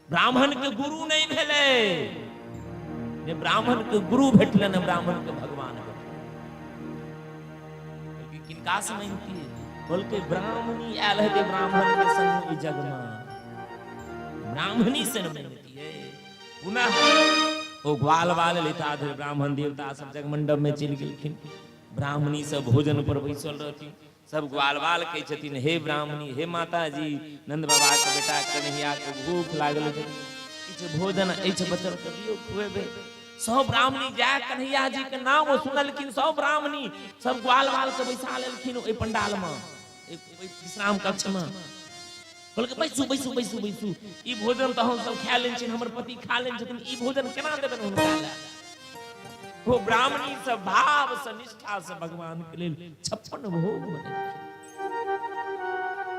ब्राह्मण के गुरु नहि भेलै, ने ब्राह्मण के गुरु भेटलै ने ब्राह्मण के भगवान भेटलै। किनका से मांगतियै? कहलकै ब्राह्मणी आयल हेतै ब्राह्मण के संग ओहि जग में, ब्राह्मणी से ने मांगतियै। पुनः ओ ग्वाल बाल लेता धरि ब्राह्मण देवता सब जगमंडप में चलि गेलखिन। ब्राह्मणी सब भोजन पर बैसल रहथिन, सब ग्वाल बाल कहै छथिन हे ब्राह्मणी, हे माता जी, नंद बाबा के बेटा कन्हैया के भूख लागल छै, किछु भोजन अछि बचल तऽ दियौ, खुएबै। सब ब्राह्मणी जाय कन्हैया जी के नाम सुनलखिन, सब ब्राह्मणी सब ग्वाल बाल के बैसा लेलखिन ओहि पंडाल में, ओहि विश्राम कक्ष में। कहलकै बैसू बैसू बैसू बैसू, ई भोजन तऽ हम सब खा लेने छियनि, हमर पति खा लेने छथिन, ई भोजन केना देबनि हुनका लए? ओ ब्राह्मणी सब भाव से निष्ठा से भगवान के लेल 56 भोग बनेलखिन,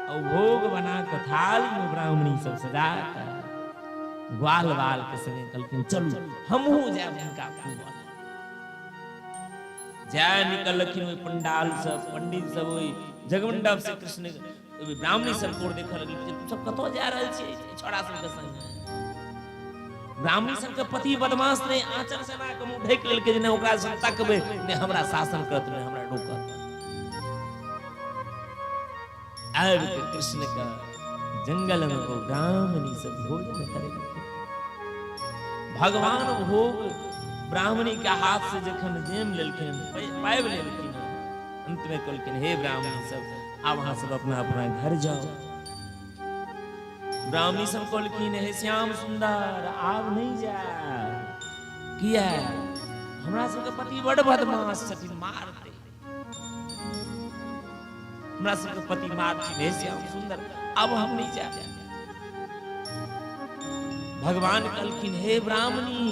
और भोग बना के थाली में ब्राह्मणी सब सजा के ग्वाल बाल के संगे कहलखिन चलू हमहूँ जायब हुनका खुआबऽ। जाय निकललखिन ओहि पंडाल से पंडित सब ओहि जगमंडप से कृष्ण ब्राह्मणी सब कोर देखऽ लगलै जे सब कतऽ जा रहल छी छोड़ा सबके संग। ब्राह्मणी सबके पति बदमाश रहे, आंचल सेना के मुंह ढकि लेलकै जे नहि ओकरा से तकबै, नहि हमरा शासन करत, नहि हमरा रोकत। आबि के कृष्ण के जंगल में ओ ब्राह्मणी सब भोजन करे। भगवान भोग ब्राह्मणी के हाथ से जखन जेम लेलखिन, पाबि लेलखिन, अंत में कहलखिन, हे ब्राह्मणी सब, आब अहाँ सब अपना अपना घर जाओ। ब्राह्मणी सब कहलखिन, हे श्याम सुंदर, आब नहीं जाए। किया? हमरा सबके पति बड़ बदमाश छथिन, मारते हमरा सबके पति, मारथिन। हे श्याम सुंदर, अब हम नहीं जाए। भगवान कहलखिन, हे ब्राह्मणी,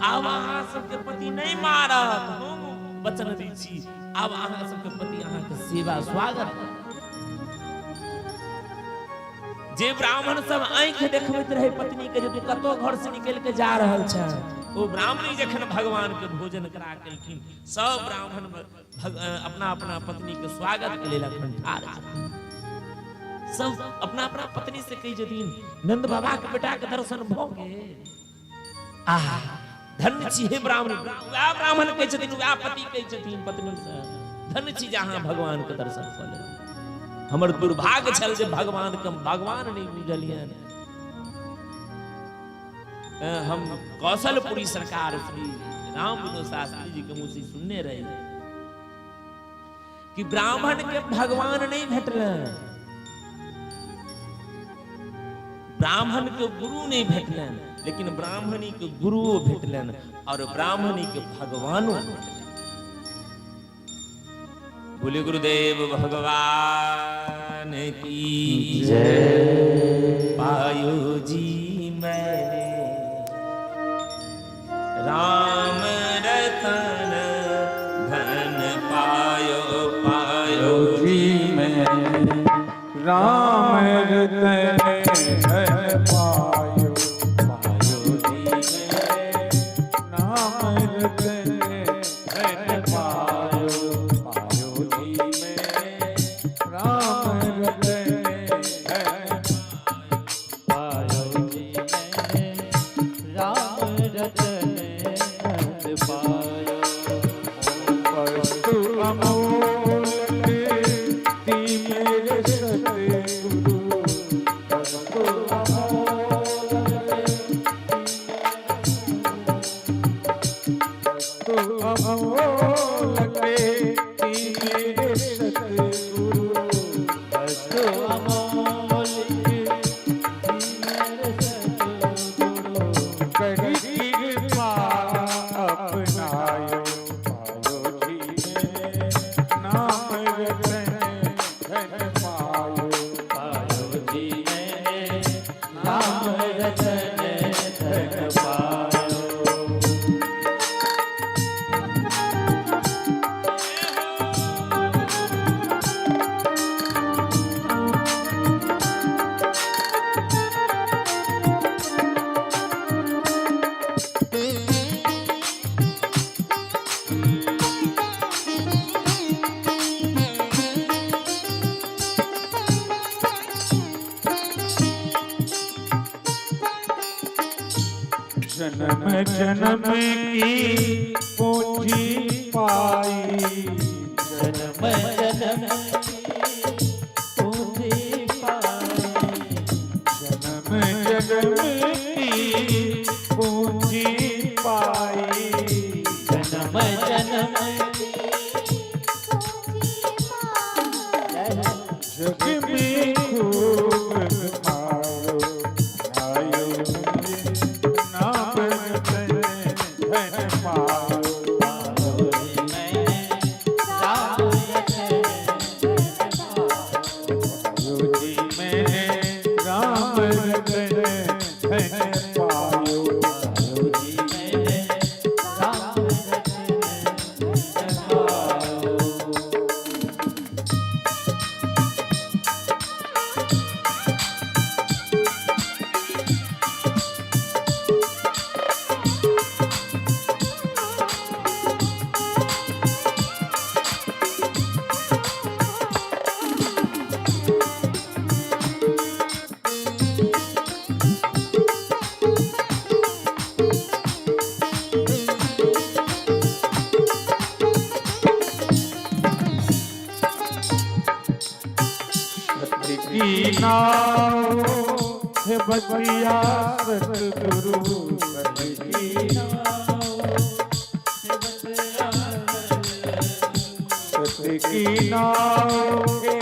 आब अहाँ सबके पति नहीं मारत, हम वचन दै छी। आब अहाँ सबके पति अहाँके सेवा स्वागत करत। जे ब्राह्मण सब आँखि देखबैत रहे पत्नी के जे तू कतौ घर से निकल के जा रहल छै, ओ ब्राह्मणी जखन भगवान के भोजन करा केलखिन, सब ब्राह्मण अपना अपना पत्नी के स्वागत के लेल अखन ठाढ़ छथिन। सब अपना अपना पत्नी से कहै छथिन, नंद बाबा के बेटा के दर्शन भऽ गेल, आहा, धन्य छी हे ब्राह्मण। वएह ब्राह्मण कहै छथिन, वएह पति कहै छथिन पत्नी से, धन्य छी जे अहाँ भगवान के दर्शन कऽ लेलहुँ। हमर दुर्भाग्य छल जे भगवान के हम भगवान नहि बुझलियनि। हम कौशलपुरी सरकार श्री राम विनोद शास्त्री जी के मुँह से सुनने रही कि ब्राह्मण के भगवान नहीं भेटलन, ब्राह्मण के गुरु नहीं भेटलन, लेकिन ब्राह्मणी के गुरुओ भेटलन और ब्राह्मणी के भगवानो भेटलन। बोले गुरुदेव भगवान की जय। पायो जी मैंने राम रतन धन पायो, पायो जी मैंने राम रतन धन पायो, पायो जी मैंने राम रतन धन पायो, पायो जी मैंने राम रतन धन पायो जी मैंने राम रतन धन पायो। वस्तु अमोलक दी मेरे सतगुरु, वस्तु अमोलक, वस्तु अमोलक दी मेरे सतगुरु, वस्तु अमोलक दी मेरे सतगुरु, करी कृपा अपनायो, पायो जी मैंने नाम रतन धन पायो, पायो जी मैंने राम रतन धन पायो। जन्म जन्म की पूंजी पाई, जन्म जन्म की पूंजी पाई, जन्म जन्म की पूंजी पाई, जन्म जन्म की जग में खूब मारो आयो, नाम रतन धन पायो, पायो जी मैंने राम रतन धन पायो, पायो जी मैंने राम रतन धन पायो, पायो जी मैंने राम रतन धन पायो। की नाव हे बचिया सतगुरु सत की नाव, सत की नाव हे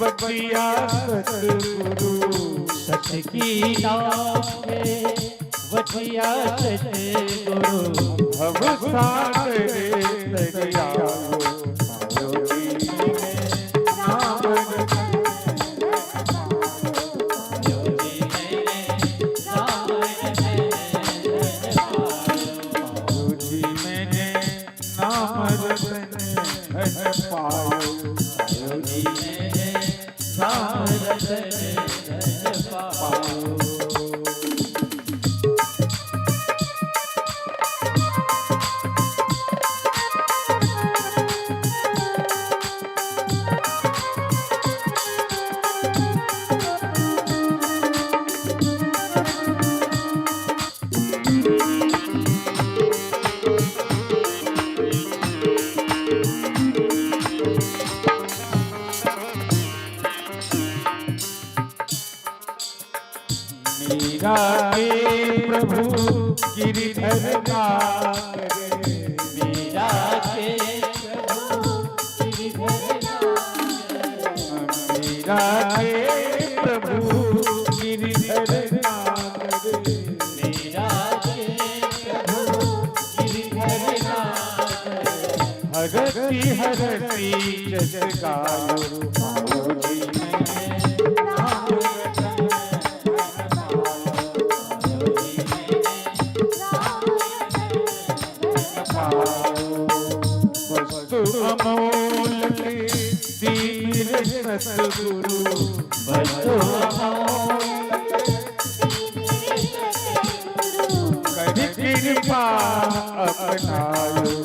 बचिया सतगुरु सत की नाव हे बचिया सतगुरु। भव सागरे तरियाओ, पायो जी नाम रतन। पायो जी मैंने नाम रतन धन पायो, पायो जी मैंने नाम रतन धन पायो। मीरा के प्रभु गिरिधर नागर, मीरा के प्रभु गिरिधर नागर। मीरा के प्रभु गिरिधर नागर, मीरा के प्रभु गिरिधर नागर। हरती हरती जस गायो, पायो जी मैंने नाम रतन धन पायो। वस्तु अमोल दीन सतगुरु, वस्तु अमोल कर कृपा अपनायो,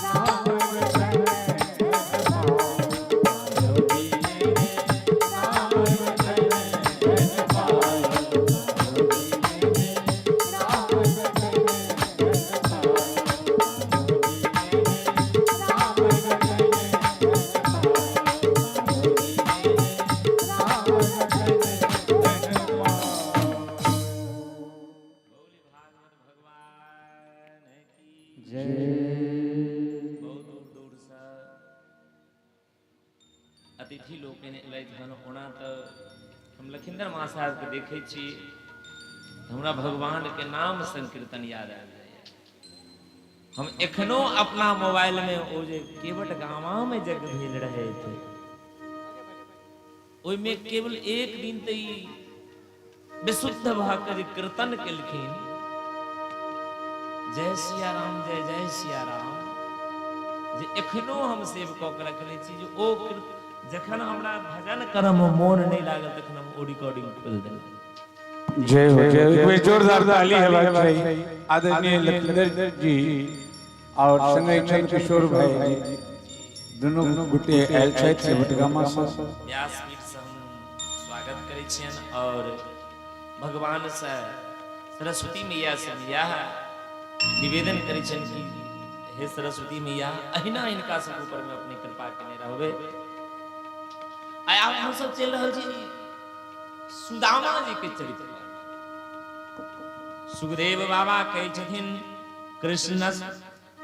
नाम रतन पायो। बहुत दूर दूर से अतिथि लोकनि एलथि हन। ओना तऽ हम लखिंदर माँ साहबके देखै छी, हमरा भगवान के नाम संकीर्तन याद आबि जाइए। हम एखनो अपना मोबाइल में ओ जे केवट गामा में जग भेल रहे थे, ओहिमे केवल एक दिन तऽ ई विशुद्ध भऽ के जे कीर्तन केलखिन, जय सिया राम जय जय सिया राम, जे एखनो हम सेव कऽ के रखने छी। जे ओ जखन हमरा भजन करऽ मे मोन नहि लागल तखन हम ओ रिकॉर्डिंग खोलि देलहुँ। जय हो, जय हो। एक बेर जोरदार ताली है भाई आदरणीय लखिंदर जी और संगे चंद्र किशोर भाई जी, दुनू गोटे आयल छथि बटगामा से। व्यासपीठ से हम स्वागत करै छियनि और भगवान से सरस्वती मैया से मैया निवेदन करै छियनि कि हे सरस्वती मैया, अहिना हिनका सब ऊपर में अपने कृपा केने रहबै। आइ आब हम सब चलि रहल छी सुदामा जी के चरित्र पर। सुखदेव बाबा कहै छथिन, कृष्ण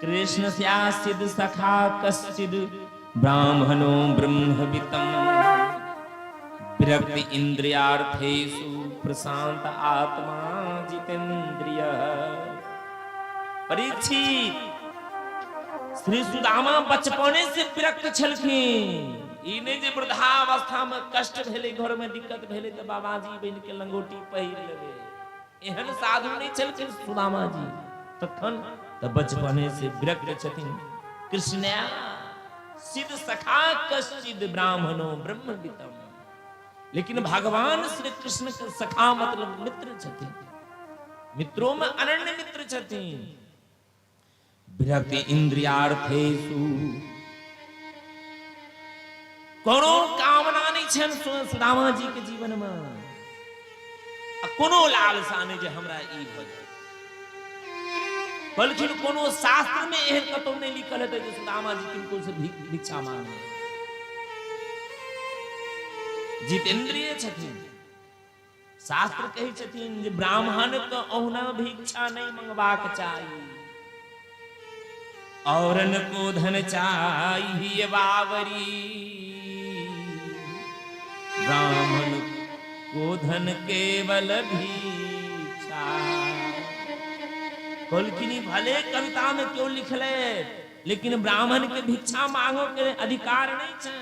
कृष्ण स्यासिद सखा कश्चिद ब्राह्मणो ब्रह्मवितम विरक्ति इंद्रियार्थेषु प्रशांत आत्मा जितेन्द्रिय। परीक्षित, श्री सुदामा बचपने से विरक्त छलखिन। ई नहि जे वृद्धावस्था में कष्ट भेलै, घर में दिक्कत भेलै तऽ बाबाजी बनि के लंगोटी पहिर लेबै, एहन साधु नहि छलखिन सुदामा जी। तखन तऽ बचपने से विरक्त छथिन। कृष्णया सिद्ध सखा कश्चिद ब्राह्मणो ब्रह्मविदम, लेकिन भगवान श्री कृष्ण के सखा मतलब मित्र छथिन, मित्रों में अनन्य मित्र छथिन। विरक्ति इंद्रियार्थेषु, कोनो कामना नहीं छनि सुदामा जी के जीवन में, आ कोनो लालसा नहीं जे हमरा ई भऽ जाय। बल्कि कोनो शास्त्र में एहन कतौ नहीं लिखल हेतै जे सुदामा जी किनको से भिक्षा मांगने। जितेंद्रिय छथिन। शास्त्र कहै छथिन जे ब्राह्मण के ओहुना भिक्षा नहि मंगबाक चाही। औरन को धन चाहिए बावरी, ब्राह्मण को धन केवल भिक्षा। कहलखिन भले कविता में क्यों लिखले, लेकिन ब्राह्मण के भिक्षा मांगो के अधिकार नहीं छै।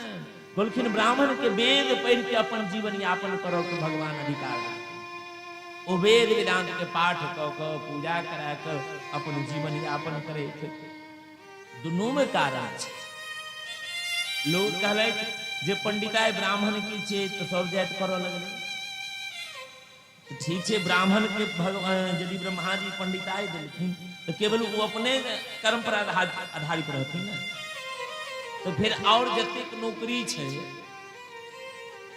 कहलखिन ब्राह्मण के वेद पढ़ के अपन जीवन यापन करो के भगवान अधिकार देलखिन। ओ वेद वेदांत के पाठ क क पूजा करा के अपन जीवन यापन करे छै। दुनू में कारण छै। लोग कहलक जे पंडिताय ब्राह्मण के छै तो सब जाति करऽ लगलै। तऽ ठीक छै, ब्राह्मण के भगवान यदि ब्रह्मा जी पंडिताय देलखिन तऽ केवल ओ अपने कर्म पर आधारित रहथिन ने, तऽ फेर और जतेक नौकरी छै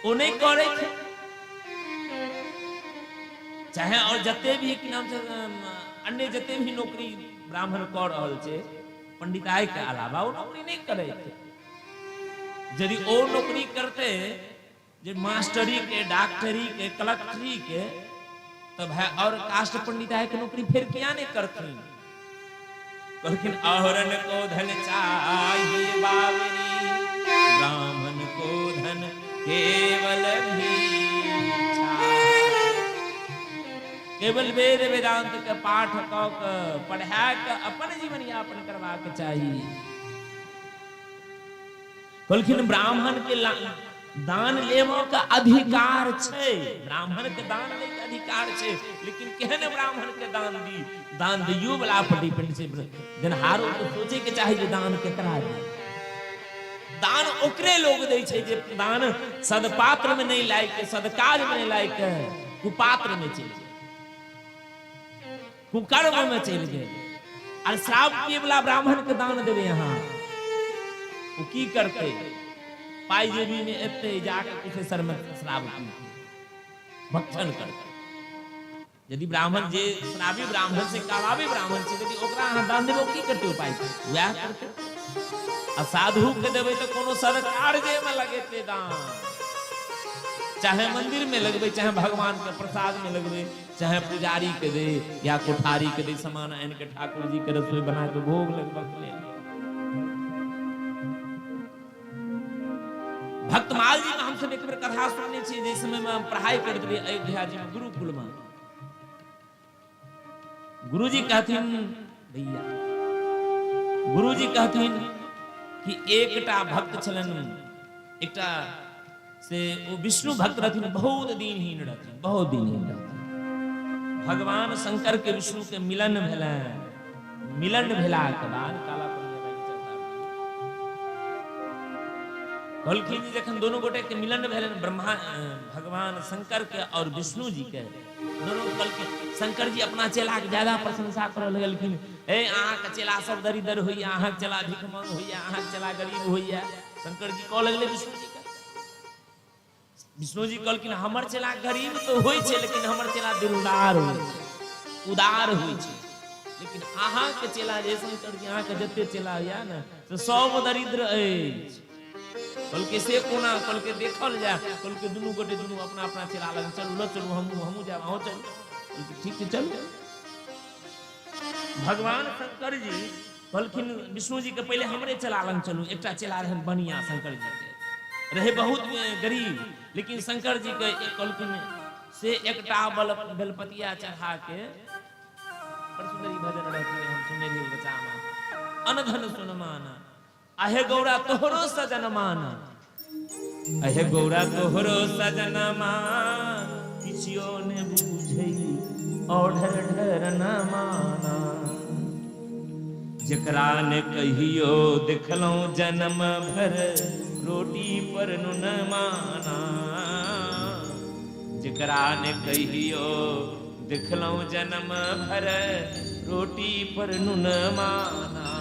ओ नहि करै छै, चाहे और जते भी की नाम छै अन्य जते भी नौकरी ब्राह्मण कऽ रहल छै पंडिताय के अलावा ओ नौकरी नहि करै छै। यदि ओ नौकरी करते जे मास्टरी के, डॉक्टरी के, कलेक्टरी के, तब है और कास्ट पंडिताय के नौकरी फिर किया नहीं करथिन। कहलखिन औरन को धन चाहिए बावरी, ब्राह्मण को धन केवल भिक्षा। केवल वेद वेदांत के पाठ क के पढ़ा के अपन जीवन यापन करबाक चाही। कहलखिन ब्राह्मण के दान लेबऽ के अधिकार छै, ब्राह्मण के दान लै के अधिकार छै, लेकिन केहन ब्राह्मण के दान दी, दान दियो वाला पर डिपेंड छै। देनहारो के सोचे के चाही जे दान केकरा दी। दान ओकरे लोग दै छै जे दान सदपात्र में नहीं लायक के, सदकार्य में नहीं लायक के, कुपात्र में चलि गेल, कुकर्म में चलि गेल। आर श्राप पिए वाला ब्राह्मण के दान देबै अहाँ, ओ की करतै? पाइ जेबी में एतै जाके कुशेश्वर में श्राप पीतै, भक्षण करतै। यदि ब्राह्मण जे श्रावी ब्राह्मण से कालावी ब्राह्मण छै, यदि ओकरा अहाँ दान देबै, ओ की करतै? ओ पाइ वएह करतै। आ साधु के देबै तऽ कोनो सदकार जे में लगेतै दान, चाहे मंदिर में लगबै, चाहे भगवान के प्रसाद में लगबै, चाहे पुजारी के दे या कोठारी के दे, सामान आनि के ठाकुर जी के रसोई बना के भोग लगबक लेल। भक्तमाल जी में हमसब एक बेर कथा सुनने छियै, जाहि समय में हम पढ़ाई करैत रहियै अयोध्या जी में गुरुकुल में। गुरुजी कहथिन, भैया गुरुजी कहथिन कि एकटा भक्त छलनि, एकटा से ओ विष्णु भक्त रहथिन, बहुत दिनहीन रहथिन, बहुत दिनहीन रहथिन। भगवान शंकर के विष्णु के मिलन भेलनि। मिलन भेला के बाद काला कहलखिन जखन दोनों गोटे के मिलन भेलनि, ब्रह्मा भगवान शंकर के और विष्णु जी के दोनों, कहलखिन शंकर जी अपना चेला के ज्यादा प्रशंसा करऽ लगलखिन, हे अहाँके चेला सब दरिद्र होइया, अहाँके चेला भिखमंग होइया, अहाँके चेला गरीब होइया। शंकर जी कहऽ लगले विष्णु जी के। विष्णु जी कहलखिन हमर चेला गरीब तऽ होइ छै, लेकिन हमर चेला दिलदार होइ छै, उदार होइ छै। लेकिन अहाँके चेला जे शंकर जी, अहाँके जते चेला होइया ने से सब दरिद्र अछि। कहलकै से कोना? कहलकै देखल जाय। कहलकै दुनू गोटे दुनू अपना अपना चेला लग चलू, ल चलू, हमहूँ हमहूँ जायब, अहूँ चलू। कहलकै ठीक छै चलू। भगवान शंकर जी कहलखिन विष्णु जी के पहिले हमरे चेला लग चलू। एकटा चेला रहन बनिया शंकर जी के, रहे बहुत गरीब, लेकिन शंकर जी के कहलखिन से एकटा बल बेलपतिया चढ़ा के, बड़ सुंदर ई भजन रहथिन, हम सुनने रहियै बच्चा में, अनधन सुनमाना अहे गौरा तोहरो सजन माना, अहे गौरा तोहरो सजन किछियो ने बुझै औढर ढर न माना, जकरा ने कहियो देखलहुँ जन्म भर रोटी पर नुन माना, जकरा ने कहियो देखलहुँ जन्म भर रोटी पर नुन माना,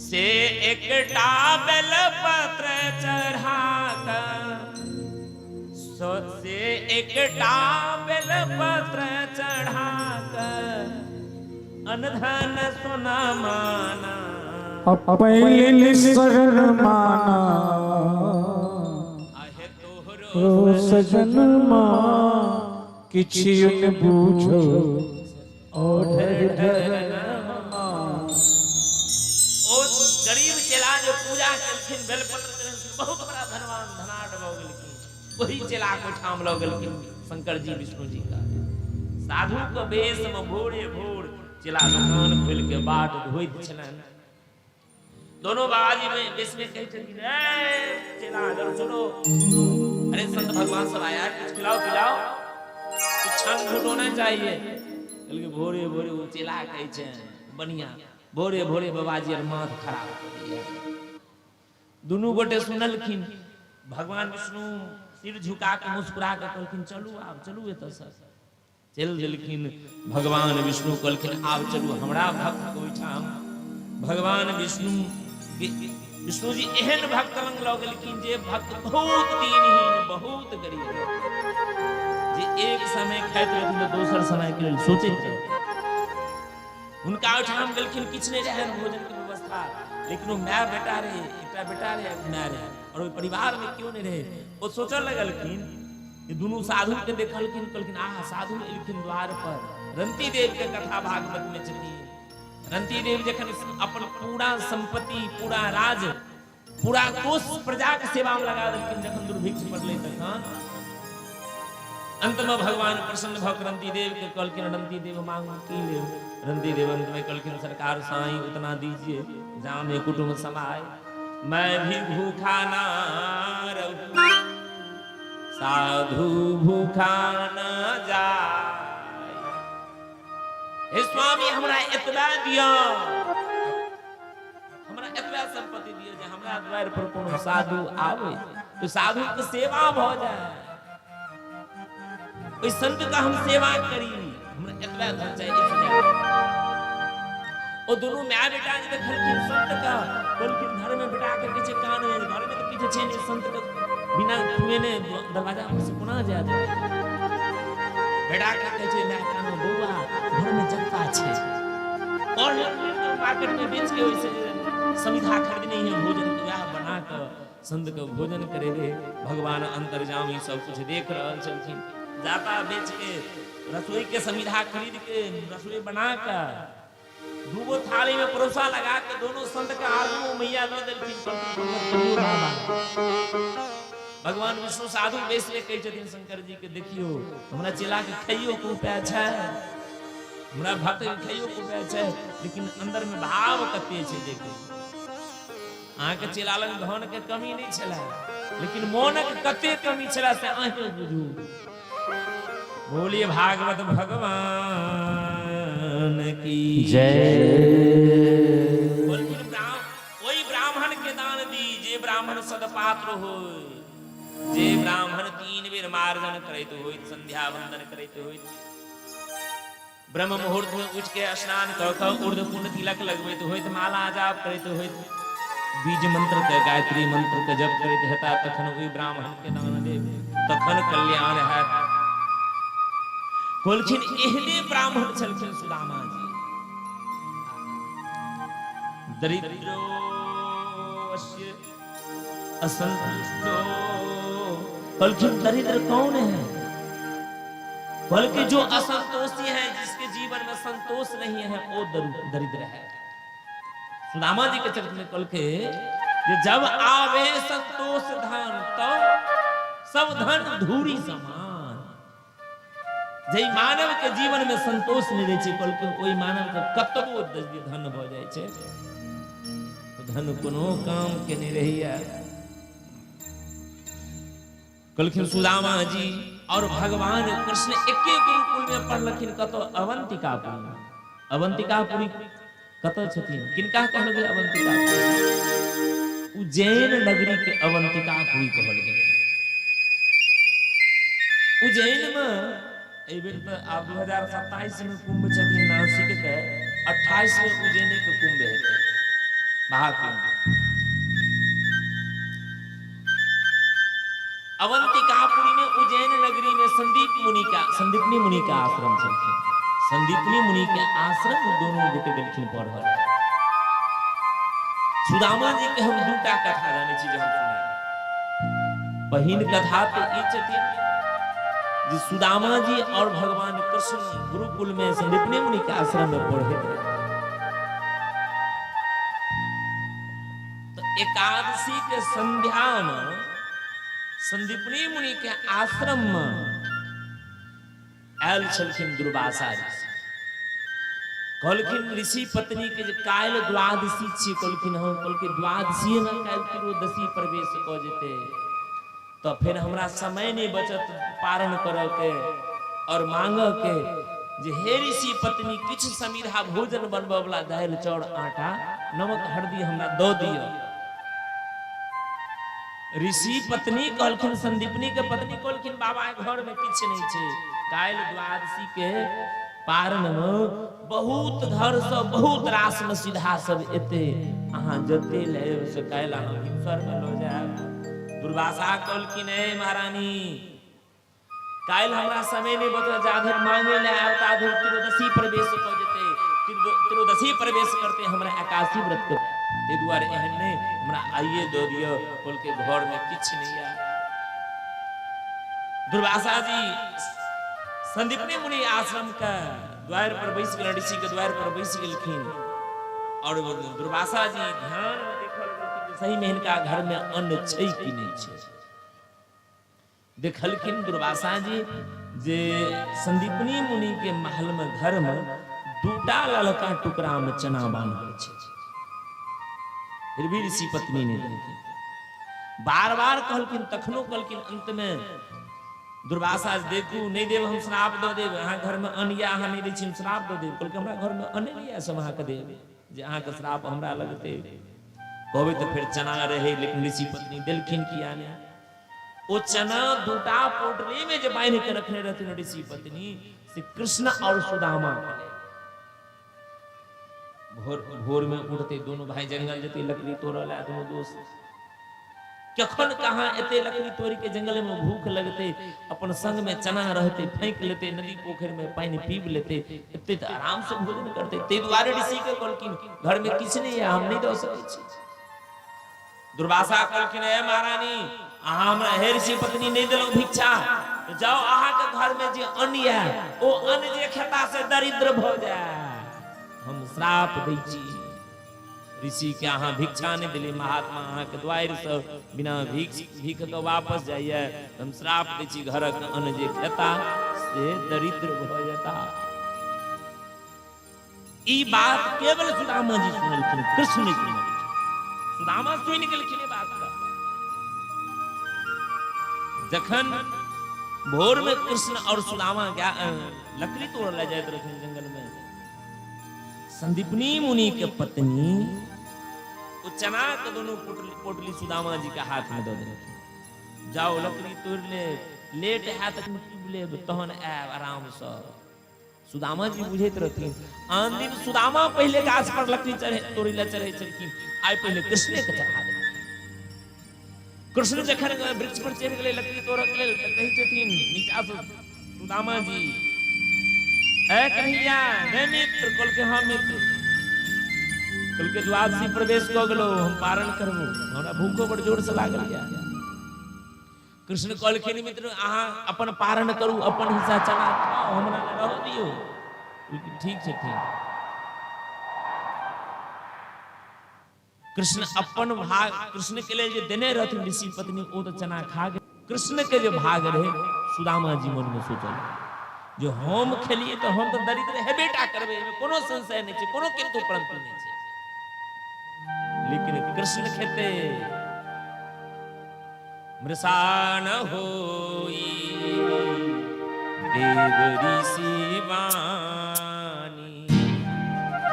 से एकटा बेलपत्र चढ़ा कऽ, से एकटा बेलपत्र चढ़ा कऽ अनधन सोना माना, पहले शरण माना, आहे ओ सजन माँ किछु न बूझो ओढ़र धरन ओ गरीब चेला जे पूजा केलखिन, बेलपत्र चढ़ेलखिन, बहुत बड़ा धनवान धनाढ भऽ गेलखिन। वही चेला के ओहिठाम लऽ गेलखिन शंकर जी विष्णु जी का साधु के वेश में भोरे भोर चेला दुकान खोलि के बाट धोइत छलनि। दोनों बाबाजी में वेश में कहै छथिन, ए चेला इधर सुनो, अरे संत भगवान सब आया है, कुछ खिलाओ पिलाओ, कुछ छन घुट होना चाहिए। कहलकै भोरे भोरे ओ चेला कहै छै बढ़िया, भोरे भोरे बाबाजी आर माथ खराब कऽ दैया। दुनू गोटे सुनलखिन। भगवान विष्णु सिर झुका के मुस्कुरा के कहलखिन, चलू आब चलू एतऽ। चलि देलखिन। भगवान विष्णु कहलखिन, आब चलू हमरा भक्त के ओहिठाम। भगवान विष्णु विष्णु जी एहन भक्त लग लऽ गेलखिन जे भक्त बहुत दीनहीन, बहुत गरीब, जे एक समय खाइत रहथिन तऽ दोसर समय के लेल सोचैत रहथिन। हुनका ओहिठाम गेलखिन, किछु नहि रहनि भोजन के व्यवस्था, लेकिन ओ my बेटा रहे, एकटा बेटा रहे, my रहे, और ओहि परिवार में केओ नहि रहे। ओ सोचऽ लगलखिन जे दुनू साधु के देखलखिन, कहलखिन, आहा, साधु एलखिन द्वार पर। रंती देव के कथा भागवत में छथिन। रंती देव जखन अपन पूरा संपत्ति, पूरा राज, पूरा कोष प्रजा के सेवा में लगा देलखिन, जखन दुर्भिक्ष पड़लै तखन अंत में भगवान प्रसन्न भऽ रंती देव के कहलखिन, रंती देव मांगू की लेब? रंती देव अंत में कहलखिन, सरकार साईं उतना दीजिए जामे कुटुंब समाए, मैं भी भूखा ना रहूं, साधु भूखा न जाए। हे स्वामी, हमरा एतबा दिअ, हमरा एतबा संपत्ति दिअ जे हमरा द्वार पर कोनो साधु आवे तो साधु के सेवा भऽ जाए, ओहि संत का हम सेवा करी, हमरा एतबा धन चाही। ओ दुनू my बेटा जे देखलखिन संत का, कहलखिन घर में बेटा के किछु कान में, घर में तऽ किछु छै नहि, संत के बिना खुएने दरवाजा पर से कोना जाय देबै? बेटा के कहै छै my कान में, बौआ, घर में जत्ता छै और मार्केट में बेच के ओइसे समिधा खरीदने है भोजन के, वएह बना के संत के भोजन करेबे। भगवान अंतर्जामी सब कुछ देख रहल छलखिन। जाता बेच के रसोई के समिधा खरीद के रसोई बना के दूगो थाली में परोसा लगा के दोनों संत के आगू मैया दऽ देलखिन। बाबा भगवान विष्णु साधु वेश में कहै छथिन शंकर जी के, देखियो हमरा चेला के खाइयो के उपाय छै, हमरा भक्त के खाइयो के उपाय छै, लेकिन अंदर में भाव कते छै देखियो। अहाँके चेला लग धन के कमी नहि छलै, लेकिन मोनक कते कमी छलै से अहीं बुझू। बोलिए भागवत भगवान की जय। बोलखिन, ओहि ब्राह्मण के दान दी जे ब्राह्मण सदपात्र हो, जे ब्राह्मण 3 बेर मार्जन करैत होइत, संध्या वंदन करैत होइत, ब्रह्म मुहूर्त में उठ के स्नान कऽ कऽ ऊर्ध्व पुण्य तिलक लगबैत होइत, माला जाप करैत होइत, बीज मंत्र के गायत्री मंत्र के जप करैत हेता, तखन ओहि ब्राह्मण के दान देब, तखन कल्याण हैत। कहलखिन, एहने ब्राह्मण छलखिन सुदामा जी। दरिद्रोस्य असंतुष्टो। कहलखिन, दरिद्र कौन है? बल्कि जो असंतोषी है, जिसके जीवन में संतोष नहीं है, वो दरिद्र है। सुदामा जी के चरित्र में कहलके जे जब आवे संतोष धन तो सब धन धूरी समान। जै मानव के जीवन में संतोष नहीं रहै छै, कहलके ओहि मानव के कतबो धन भऽ जाइ छै, धन कोनो काम के नहीं रहैया। कहलखिन, सुदामा जी और भगवान कृष्ण एके गुरुकुल में पढ़लखिन। कतौ? अवंतिकापुरी। अवंतिकापुरी कतौ छथिन? किनका कहल गेल अवंतिकापुरी? उज्जैन नगरी के अवंतिकापुरी कहल गेलै। उज्जैन में एहि बेर तऽ आब 2027 में कुंभ छथिन नासिक के, 28 में उज्जैने के कुंभ हेतै, महाकुंभ। अवंतिकापुरी में उज्जैन नगरी में संदीप मुनि का, संदीपनी मुनि का आश्रम छलखिन। संदीपनी मुनि के आश्रम में दोनों गोटे गेलखिन पढ़ल। सुदामा जी के हम दूटा कथा जानै छी जे हम सुनायब। पहिल कथा तऽ ई छथिन जे सुदामा जी और भगवान कृष्ण गुरुकुल में संदीपनी मुनि के आश्रम में पढ़े रहे। तो एकादशी के संध्या में संदीपनी मुनि के आश्रम में आयल छलखिन दुर्वासा ऋषि। कहलखिन ऋषि पत्नी के जे काल्हि द्वादशी छी, कहलखिन हँ। कहलखिन द्वादशी में काल्हि त्रयोदशी प्रवेश कऽ जेतै तऽ फेर हमरा समय नहि बचत पारण करऽ के और मांगऽ के जे हे ऋषि पत्नी किछु समिधा भोजन बनबऽ वाला दालि चाउर आटा नमक हरदी हमरा दऽ दिअ। ऋषि पत्नी कहलखिन, संदीपनी के पत्नी कहलखिन बाबा घर में किछु नहीं छै, काल्हि द्वादशी के पारण में बहुत घर से बहुत रास में सीधा सब एते, अहाँ जते लेब से काल्हि अहाँ भिनसर में लऽ जायब। दुर्वासा कहलखिन ए महारानी काल्हि हमरा समय नहि बचल, जा धरि मांगे ले आयब ता धरि त्रयोदशी प्रवेश कऽ जेतै, त्रयोदशी प्रवेश करते हमरा एकादशी व्रत के, ताहि दुआरे एहन नहि हमरा आइए दऽ दिअ। कहलकै घरमे किछु नहि आयल। दुर्वासा जी संदीपनी मुनि आश्रम के द्वार पर बैस गेल, ऋषि के द्वार पर बैस गेलखिन और दुर्वासा जी ध्यान में देखल सही में हिनका घर में अन्न छै कि नहि छै। देखलखिन दुर्वासा जी जे संदीपनी मुनि के महल में घर में दूटा ललका टुकड़ा में चना बान्हल छै। फिर भी ऋषि पत्नी नहीं देलखिन, बार बार कहलखिन तखनो कहलखिन। अंत में दुर्वासा देखू नहीं देब हम श्राप दऽ देब, अहाँ घर में अन्न या अहाँ नहीं दै छी हम श्राप दऽ देब। कहलकै हमरा घर में अन्न नहीं यऽ सब अहाँके देब जे अहाँके श्राप हमरा लगतै। कहबै तऽ फेर चना रहै, लेकिन ऋषि पत्नी देलखिन किया नहि। ओ चना दूटा पोटली में जे बांध के रखने रहथिन ऋषि पत्नी से कृष्ण और सुदामा के लेल। भोर भोर में उठते दोनों भाई जंगल जते लकड़ी तोड़ऽ ला दोनों दोस्त, कखन कहाँ एते लकड़ी तोड़ के जंगल में भूख लगते, अपन संग में चना रहते फेंक लेते, नदी पोखरि में पानि पीब लेते, एते तऽ आराम से भोजन करते। ताहि दुआरे ऋषि के कहलखिन घर में किछु नहीं है, हम नहीं दऽ सकै छी। दुर्वासा कहलखिन हे महारानी अहाँ हमरा हे ऋषि पत्नी नहीं देलहुँ भिक्षा, तऽ जाओ अहाँके घर में जे अन्न यऽ ओ अन्न जे खेता से दरिद्र भऽ जाय, हम श्राप दै छी। ऋषि के अहाँ भिक्षा नहीं दिली, महात्मा अहाँके द्वारि से बिना भीख भीख के वापस जाइए, हम श्राप दै छी घरक अन्न जे खेता से दरिद्र भऽ जेता। ई बात केवल सुदामा जी सुनलखिन, कृष्ण नहीं सुनलखिन। सुदामा सुनि गेलखिन ई बात के। जखन भोर में कृष्ण और सुदामा लकड़ी तोड़ ले जाइत रहथिन जंगल में, संदीपनी मुनि के पत्नी ओ चना के दोनों पोटली सुदामा जी के हाथ में दऽ देलखिन, जाओ लकड़ी तोड़ ले, लेट हैत पीब लेब तहन आयब आराम से। सुदामा जी बुझैत रहथिन आन दिन सुदामा पहिले गाछ पर लकड़ी चढ़े तोड़ै लए चढ़ै छलखिन, आइ पहिले कृष्णे के चढ़ा देलखिन। कृष्ण जखन वृक्ष पर चढ़ि गेलै लकड़ी तोड़ऽ के लेल तऽ कहै छथिन नीचा से सुदामा जी, ए कन्हैया हे मित्र। कहलकै हाँ मित्र। कहलकै द्वादशी प्रवेश कऽ गेलौ, हम पारण करबो, हमरा भूखो बड़ जोर से लागल यऽ। कृष्ण कहलखिन मित्र अहाँ अपन पारण करू, अपन हिस्सा चना खाओ, हमरा लए रहऽ दियौ। ठीक छै ठीक। कृष्ण अपन भाग कृष्ण के लेल जे देने रहथिन ऋषि पत्नी ओ तऽ चना खा गेल। कृष्ण के जे भाग रहे सुदामा जी मन में सोचल जे हम खेलिए तऽ हम तऽ दरिद्र हेबे टा करबै, एहिमे कोनो संशय नहि छै, कोनो किंतु परंतु नहि छै, लेकिन कृष्ण खेते मृषा न होई देव ऋषि वाणी।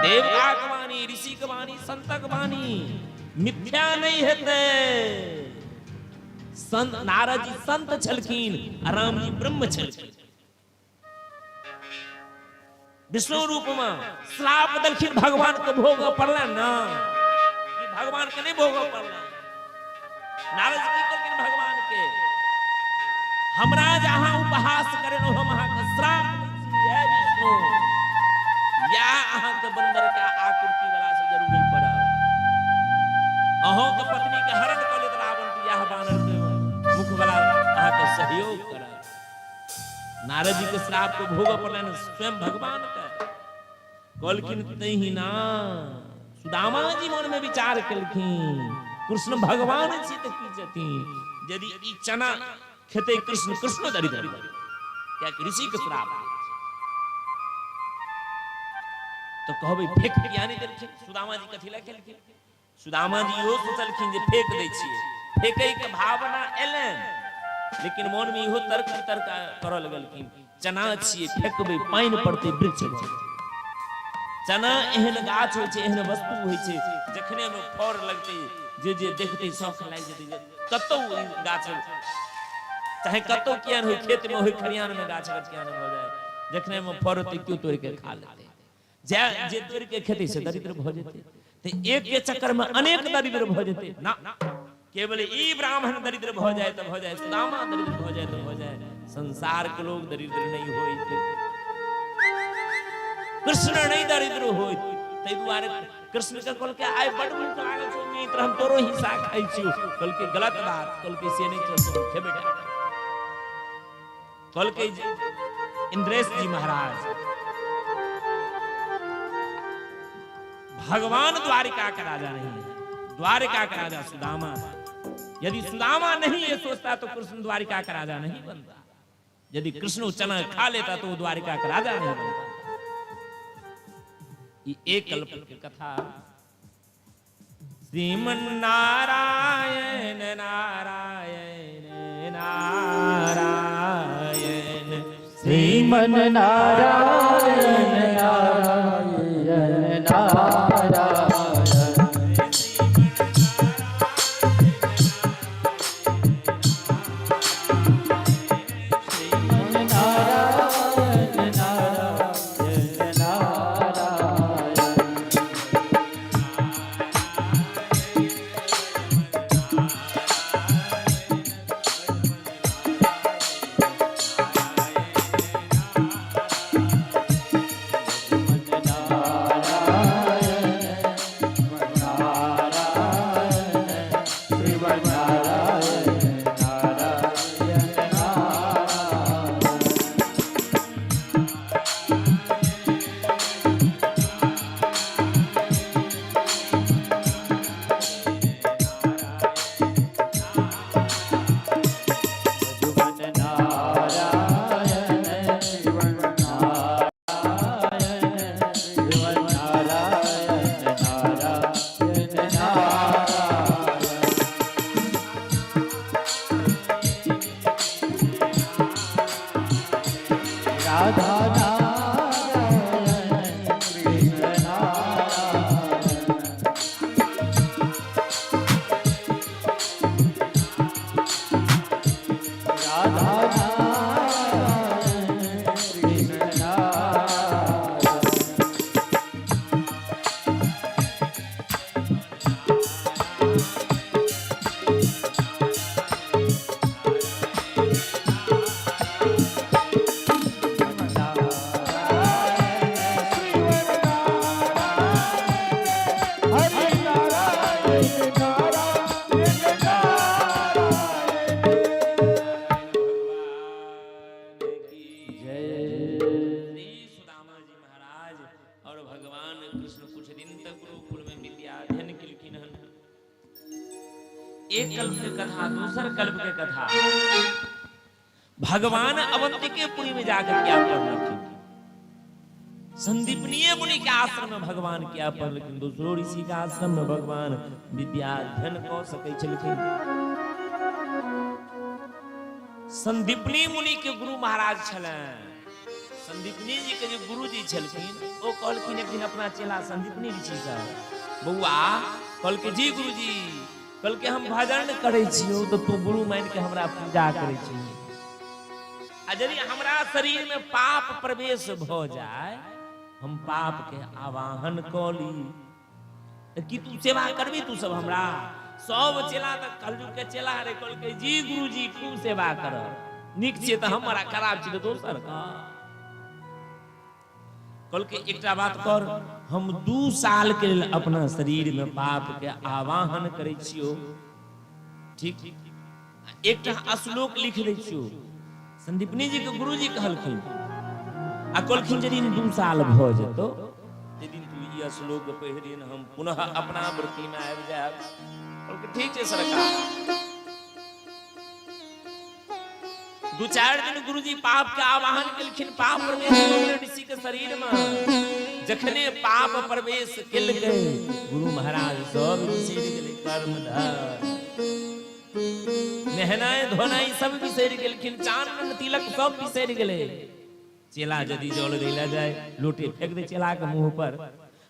देवताक वाणी, ऋषि के वाणी, संतक वाणी मिथ्या नहीं हेतै। संत नारद जी संत छलखिन आ राम जी ब्रह्म छलखिन। विष्णु रूप में श्राप देलखिन भगवान के भोग पड़ल ना, कि भगवान के नहीं भोग पड़ल। नारद जी की कहलखिन भगवान के, हमरा जे अहाँ उपहास करे हम अहाँके श्राप दै छी हे विष्णु, या अहाँके बंदर के आकृति वाला से जरूरी पड़ल, अहों के पत्नी के हरण कऽ लेत रावण के, यह बानर के मुख वाला नारद जी के श्राप को भोगऽ पड़लनि स्वयं भगवान के। कहलखिन तहिना सुदामा जी मन में विचार केलखिन, कृष्ण भगवान छी तऽ की छथिन, यदि ई चना खेतै कृष्ण, कृष्ण दरिद्र भऽ जेतै, कियाकि ऋषि के श्राप तऽ कहबै फेक किया नहि देलखिन सुदामा जी, कथी लए खेलखिन? सुदामा जी इहो सोचलखिन जे फेक दै छियै, फेकै के भावना एलनि, लेकिन मन में इहो तर्क वितर्क करऽ लगलखिन, चना छियै, फेकबै पानि पड़तै वृक्ष भऽ जेतै। चना एहन गाछ होइ छै, एहन वस्तु होइ छै, जखने ओहिमे फड़ लगतै जे जे देखतै शौख लागि जेतै जे कतौ ई गाछ चाहे कतौ किया नहि होइ, खेत में होइ, खरिहान में गाछ अगर किया नहि भऽ जाय, जखने ओहिमे फड़ होतै केओ तोड़ि के खा लेतै, जे तोड़ि के खेतै से दरिद्र भऽ जेतै। तऽ एक के चक्कर में अनेक दरिद्र भऽ जेतै ना, केवल ई ब्राह्मण दरिद्र भऽ जाय तऽ भऽ जाय, सुदामा दरिद्र भऽ जाय तऽ भऽ जाय, संसार के लोग दरिद्र नहीं होइत, कृष्ण नहीं दरिद्र होइत। ताहि दुआरे कृष्ण के कहलकै आइ बड भूख लागल छौ मित्र, हम तोरो हिस्सा खाइ छियौ। कहलकै गलत बात, कहलकै से नहि चलतौ, हम खेबे टा करब। कहलकै इंद्रेश जी महाराज भगवान द्वारिका का राजा नहीं है, द्वारिका का राजा सुदामा है। यदि सुदामा नहीं ये सोचता तो कृष्ण द्वारिका का राजा नहीं बनता, यदि कृष्ण चना खा लेता तो वो द्वारिका का राजा नहीं बनता। ये एक कल्प की कथा। श्रीमन नारायण नारायण नारायण, श्रीमन नारायण नारायण नारायण, श्रीमन नारायण नारायण नारायण, राधा नारायण कृष्ण नारायण, राधा नारायण कृष्ण नारायण। हरि नारायण नारायण नारायण। जय श्री सुदामा जी महाराज और भगवान कृष्ण कुछ दिन तक गुरुकुल में विद्या अध्ययन केलखिन हन। एक कल्प के कथा, दोसर कल्प के कथा, भगवान अवंतिकेपुरी में जाकर क्या पढ़लखिन? संदीपनीय मुनि के आश्रम में भगवान क्या पढ़लखिन? दोसरो ऋषि के आश्रम में भगवान विद्या अध्ययन कऽ सकै छलखिन। संदीपनी मुनि के गुरु महाराज छलनि। संदीपनी जी के जे गुरु जी छलखिन ओ कहलखिन एक दिन अपना चेला संदीपनी ऋषि से, बौआ, कहलकै जी गुरुजी, कहलकै हम भजन करै छियौ तऽ तू गुरु मानि के हमरा पूजा करै छी, आ यदि हमरा शरीर में पाप प्रवेश भऽ जाय, हम पाप के आवाहन कऽ ली, तऽ की तू सेवा करबी तू सब हमरा? सब चेला तऽ कलयुग के चेला रे, कहलकै जी गुरुजी खूब सेवा करब, नीक छियै तऽ हमर आ खराब छी तऽ दोसर के। कहलकै एकटा बात कर, हम 2 साल के लेल अपना शरीर में पाप के आवाहन करै छियौ, ठीक, एकटा श्लोक लिख दै छियौ, संदीपनी जी के गुरुजी कहलखिन आ कहलखिन जे दिन 2 साल भऽ जेतौ ते दिन तू ई श्लोक पढ़ि हम पुनः अपना वृत्ति में आबि जायब। कहलकै ठीक छै सरकार। 2-4 दिन गुरुजी पाप के आवाहन केलखिन, पाप प्रवेश भऽ गेलै ऋषि के शरीर में। जखने पाप प्रवेश केलकै गुरु महाराज सब बिसरि गेलै, कर्म धर्म नहेनाइ धोनाइ सब बिसरि गेलखिन, चानन तिलक सब बिसरि गेलै। चेला यदि जल दै लए जाय लोटे फेंक दे चेला के मुंह पर,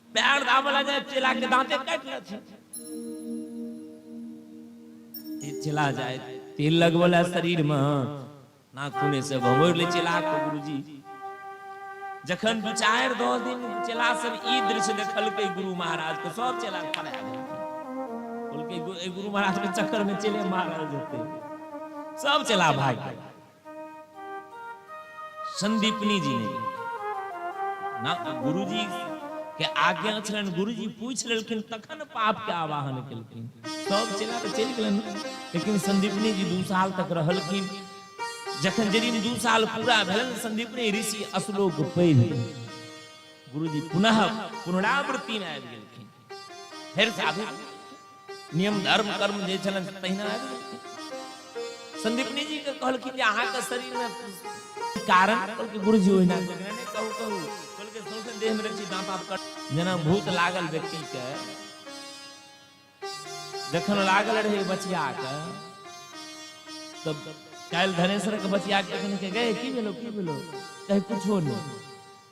पैर दाबऽ लए जाय चेला के दांते काटि लेथिन। चेला जाय तेल लगबऽ लए शरीर में नाखूने से भमोड़ ले चेला के गुरुजी। जखन 2-4-10 दिन चेला सब ई दृश्य देखलकै गुरु महाराज के, सब चेला पड़ा गेलखिन। बोलकै गुरु महाराज के चक्कर में चेले मारल जेतै, सब चेला भाग गेल। संदीपनी जी ने ना गुरुजी के आज्ञा छलनि, गुरुजी पूछि लेलखिन तखन पाप के आवाहन केलखिन, सब चेला तऽ चलि गेलनि। लेकिन संदीपनी जी 2 साल तक रहलखिन। जखन जे दिन 2 साल पूरा भेलनि संदीपनी ऋषि अश्लोक पढ़ि गुरुजी पुनः पुनरावृत्ति में आबि गेलखिन। फेर साधु नियम धर्म कर्म जे छलनि तहिना आबि गेलखिन। संदीपनी जी के कहलखिन जे अहाँके शरीर में कारण, कहलखिन गुरुजी ओहिना कहलखिन, नहि कहू कहू, कहलखिन सौंसे देह में रहै छी दाँत आब कट, जेना भूत लागल व्यक्ति के जखन लागल रहे बचिया के, तब काल्हि धनेश्वर के बचिया के तखन के गए की भेलो की भेलो, कहे कुछो नहीं।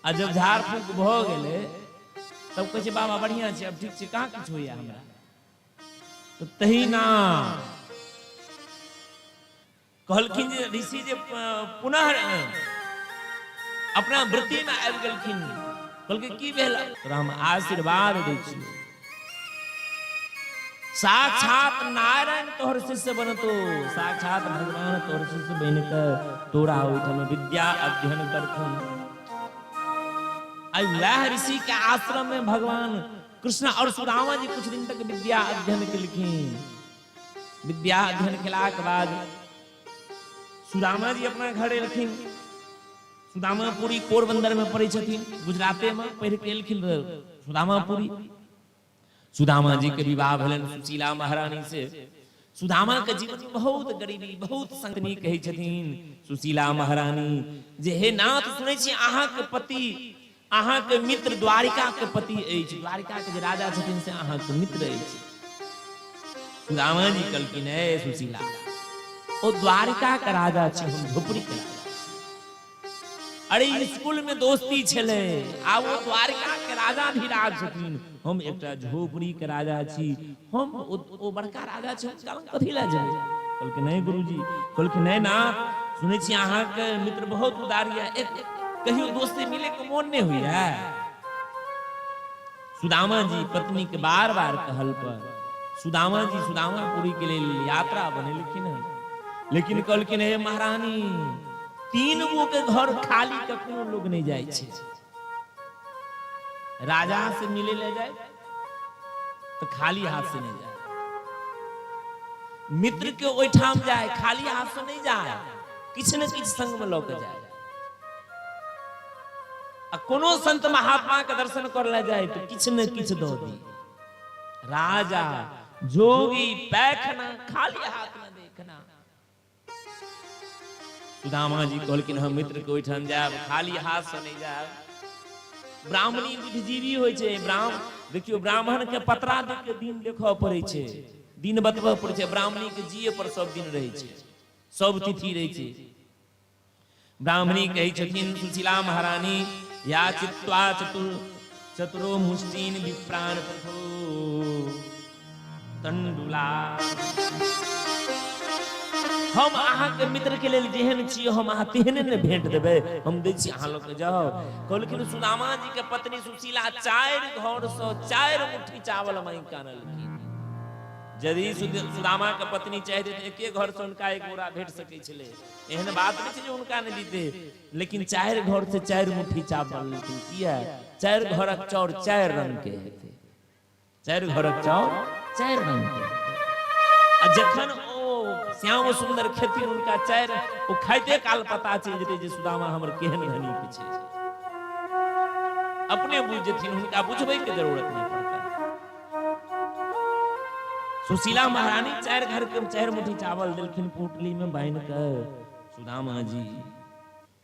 आ जब झाड़ फूक भऽ गेलै तब कहै छै बाबा बढ़िया छै, अब ठीक छै, कहाँ किछु होइया हमरा। तऽ तहिना कहलखिन जे ऋषि जे पुनः अपना वृत्ति में आबि गेलखिन। कहलखिन की भेल, तोरा हम आशीर्वाद दै छियौ, साक्षात नारायण तोहर शिष्य बनतो, साक्षात भगवान तोहर शिष्य बनि कऽ तोरा ओहिठाम विद्या अध्ययन करथुन। आ वएह ऋषि के आश्रम में भगवान कृष्ण और सुदामा जी कुछ दिन तक विद्या अध्ययन केलखिन। विद्या अध्ययन केलाक बाद सुदामा जी अपना घर एलखिन। सुदामापुरी पोरबंदर में पढ़ै छथिन, गुजराते में पढ़ि के एलखिन सुदामापुरी। सुदामा जी के विवाह भेलनि सुशीला महारानी से। सुदामा के जीवन में बहुत गरीबी, बहुत संगनी कहै छथिन सुशीला महारानी जे हे नाथ सुनै छी अहाँ के पति, अहाँ के मित्र द्वारिका के पति अछि, द्वारिका के जे राजा छथिन से अहाँ के मित्र अछि। सुदामा जी कहलखिन हे सुशीला, ओ द्वारिका के राजा छै, हम झोपड़ी के राजा छी। अरे स्कूल में दोस्ती छलै, आब ओ द्वारिका के राजा धीराज छथिन, हम एकटा झोपड़ी के राजा छी, हम ओ बड़का राजा छै, हुनका लग कथी लए जेबै। कहलखिन नहीं गुरुजी, कहलखिन नहीं नाथ, सुनै छी अहाँके मित्र बहुत उदार यऽ, एक कहियो दोस्ती मिले के मोन नहीं होइया। सुदामा जी पत्नी के बार बार कहल पर सुदामा जी सुदामापुरी के लेल यात्रा बनेलखिन हन, लेकिन कहलखिन हे महारानी, 3 गो के घर खाली कखनो लोग नहीं जाइ छै, राजा से मिले ले जाए तो खाली हाथ से नहीं जाए, मित्र के ओहिठाम जाए खाली हाथ से नहीं जाए, किछु ने किछु संग में लऽ के जाए। आ कोनो संत महात्मा के दर्शन कर ले जाए तो किछु ने किछु दऽ दी। राजा जोगी पैखना खाली हाथ में देखना। सुदामा जी कहलखिन हम मित्र के ओहिठाम जायब, खाली हाथ से नहीं जायब। ब्राह्मणी बुद्धिजीवी होइ छै, देखियौ ब्राह्मण के पतरा देख के दिन देखऽ पड़ै छै, दिन बतबऽ पड़ै छै। ब्राह्मणी के जिये पर सब दिन रहै छै, सब तिथि रहै छै। ब्राह्मणी कहै छथिन सुशीला महारानी, या चित्वा चतुरो मुष्टिन विप्राण पथो तंडुला। हम अहाँके मित्र के लेल जेहन छी हम अहाँ तेहने ने भेंट देबै, हम दै छी अहाँ लोग के जाओ। कहलखिन सुदामा जी के पत्नी सुशीला 4 घर से 4 मुट्ठी चावल मांगि के आनलखिन। यदि सुदामा के पत्नी चाहते तऽ एके घर से हुनका एक बोरा भेट सकै छलै, एहन बात नहि छै जे हुनका नहि दिते, लेकिन 4 घर से 4 मुट्ठी चावल लेलखिन। किया? 4 घरक चाउर 4 रंग के हेतै, 4 घरक चाउर 4 रंग के। आ जखन ओ श्याम सुंदर खेथिन हुनका चारि, ओ खाइते काल पता चलि जेतै जे सुदामा हमर केहन धनिक छै। अपने बुझि जेथिन, हुनका बुझबै के जरूरत नहि पड़तै। सुशीला महारानी 4 घर के 4 मुट्ठी चावल देलखिन पोटली में बान्हि कऽ। सुदामा जी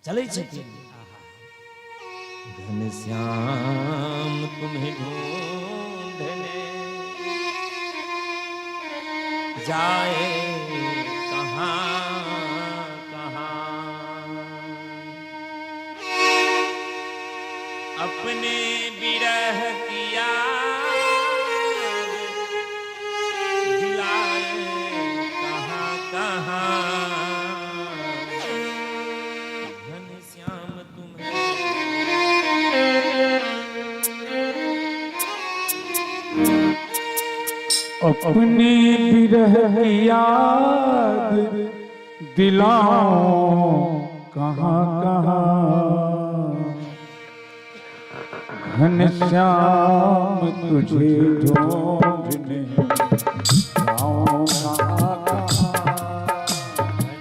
चलै छथिन। घनश्याम तुम्हें ढूंढने जाए कहाँ कहाँ, अपने विरह किया दिलाए कहाँ कहाँ, घनश्याम तुम्हें। अपने विरह की याद दिलाओ कहाँ कहाँ, घनश्याम तुझे ढूंढने जाऊं कहाँ कहाँ।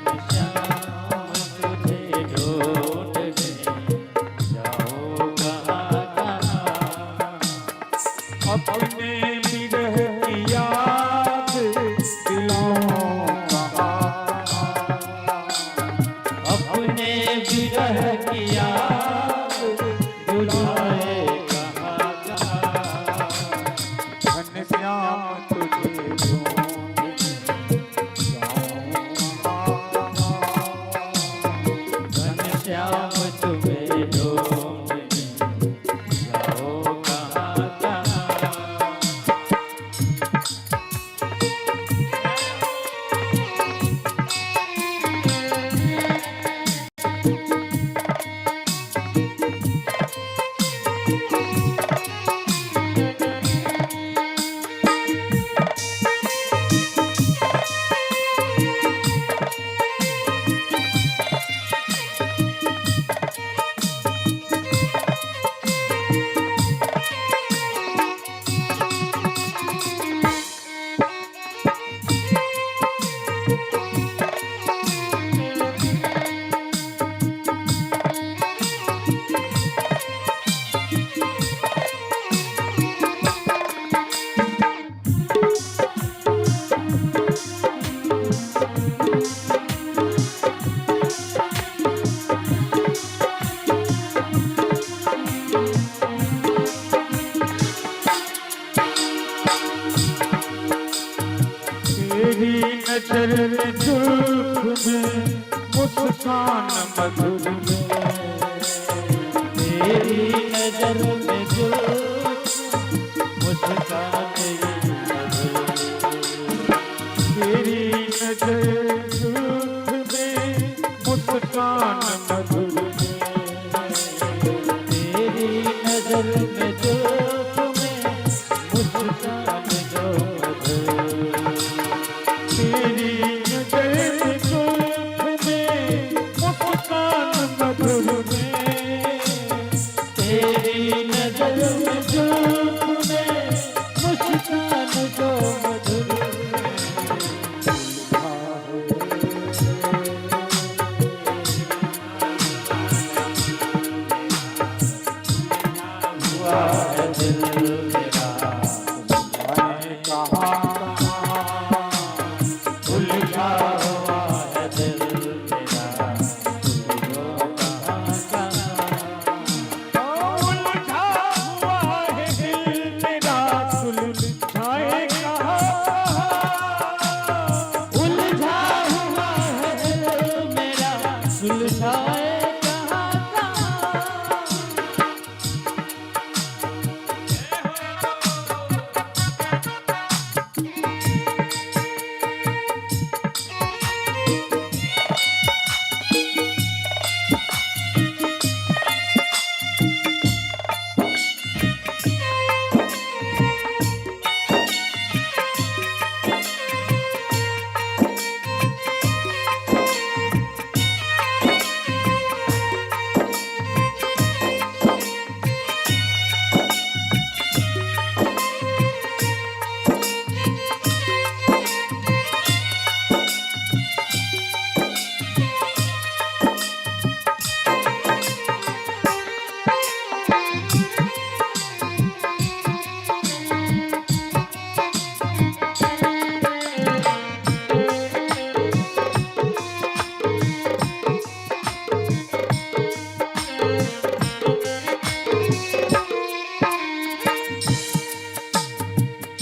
घनश्याम तुझे ढूंढने जाऊं कहाँ कहाँ, अपने विरह की याद दिलाऊं कहाँ कहाँ, अपने विरह की याद दिलाए कहाँ कहाँ, घनश्याम तुझे ढूंढने जाऊं कहाँ कहाँ, घनश्याम तुम्हें ढूंढने जाओ कहाँ कहाँ। तेरी नजर में जुल्फ में मुस्कान मधुर में, तेरी नजर में जो मुस्कान तेरी नजर जुल्फ में मुस्कान मधुर में, तेरी नजर में जो तुम्हें मुस्कान जो मधुर, तेरी नजर जुल्फ में मुस्कान मधुर में, तेरी नजर में जो तुम्हें मुस्कान जो मधुर। हुआ है दिल मेरा,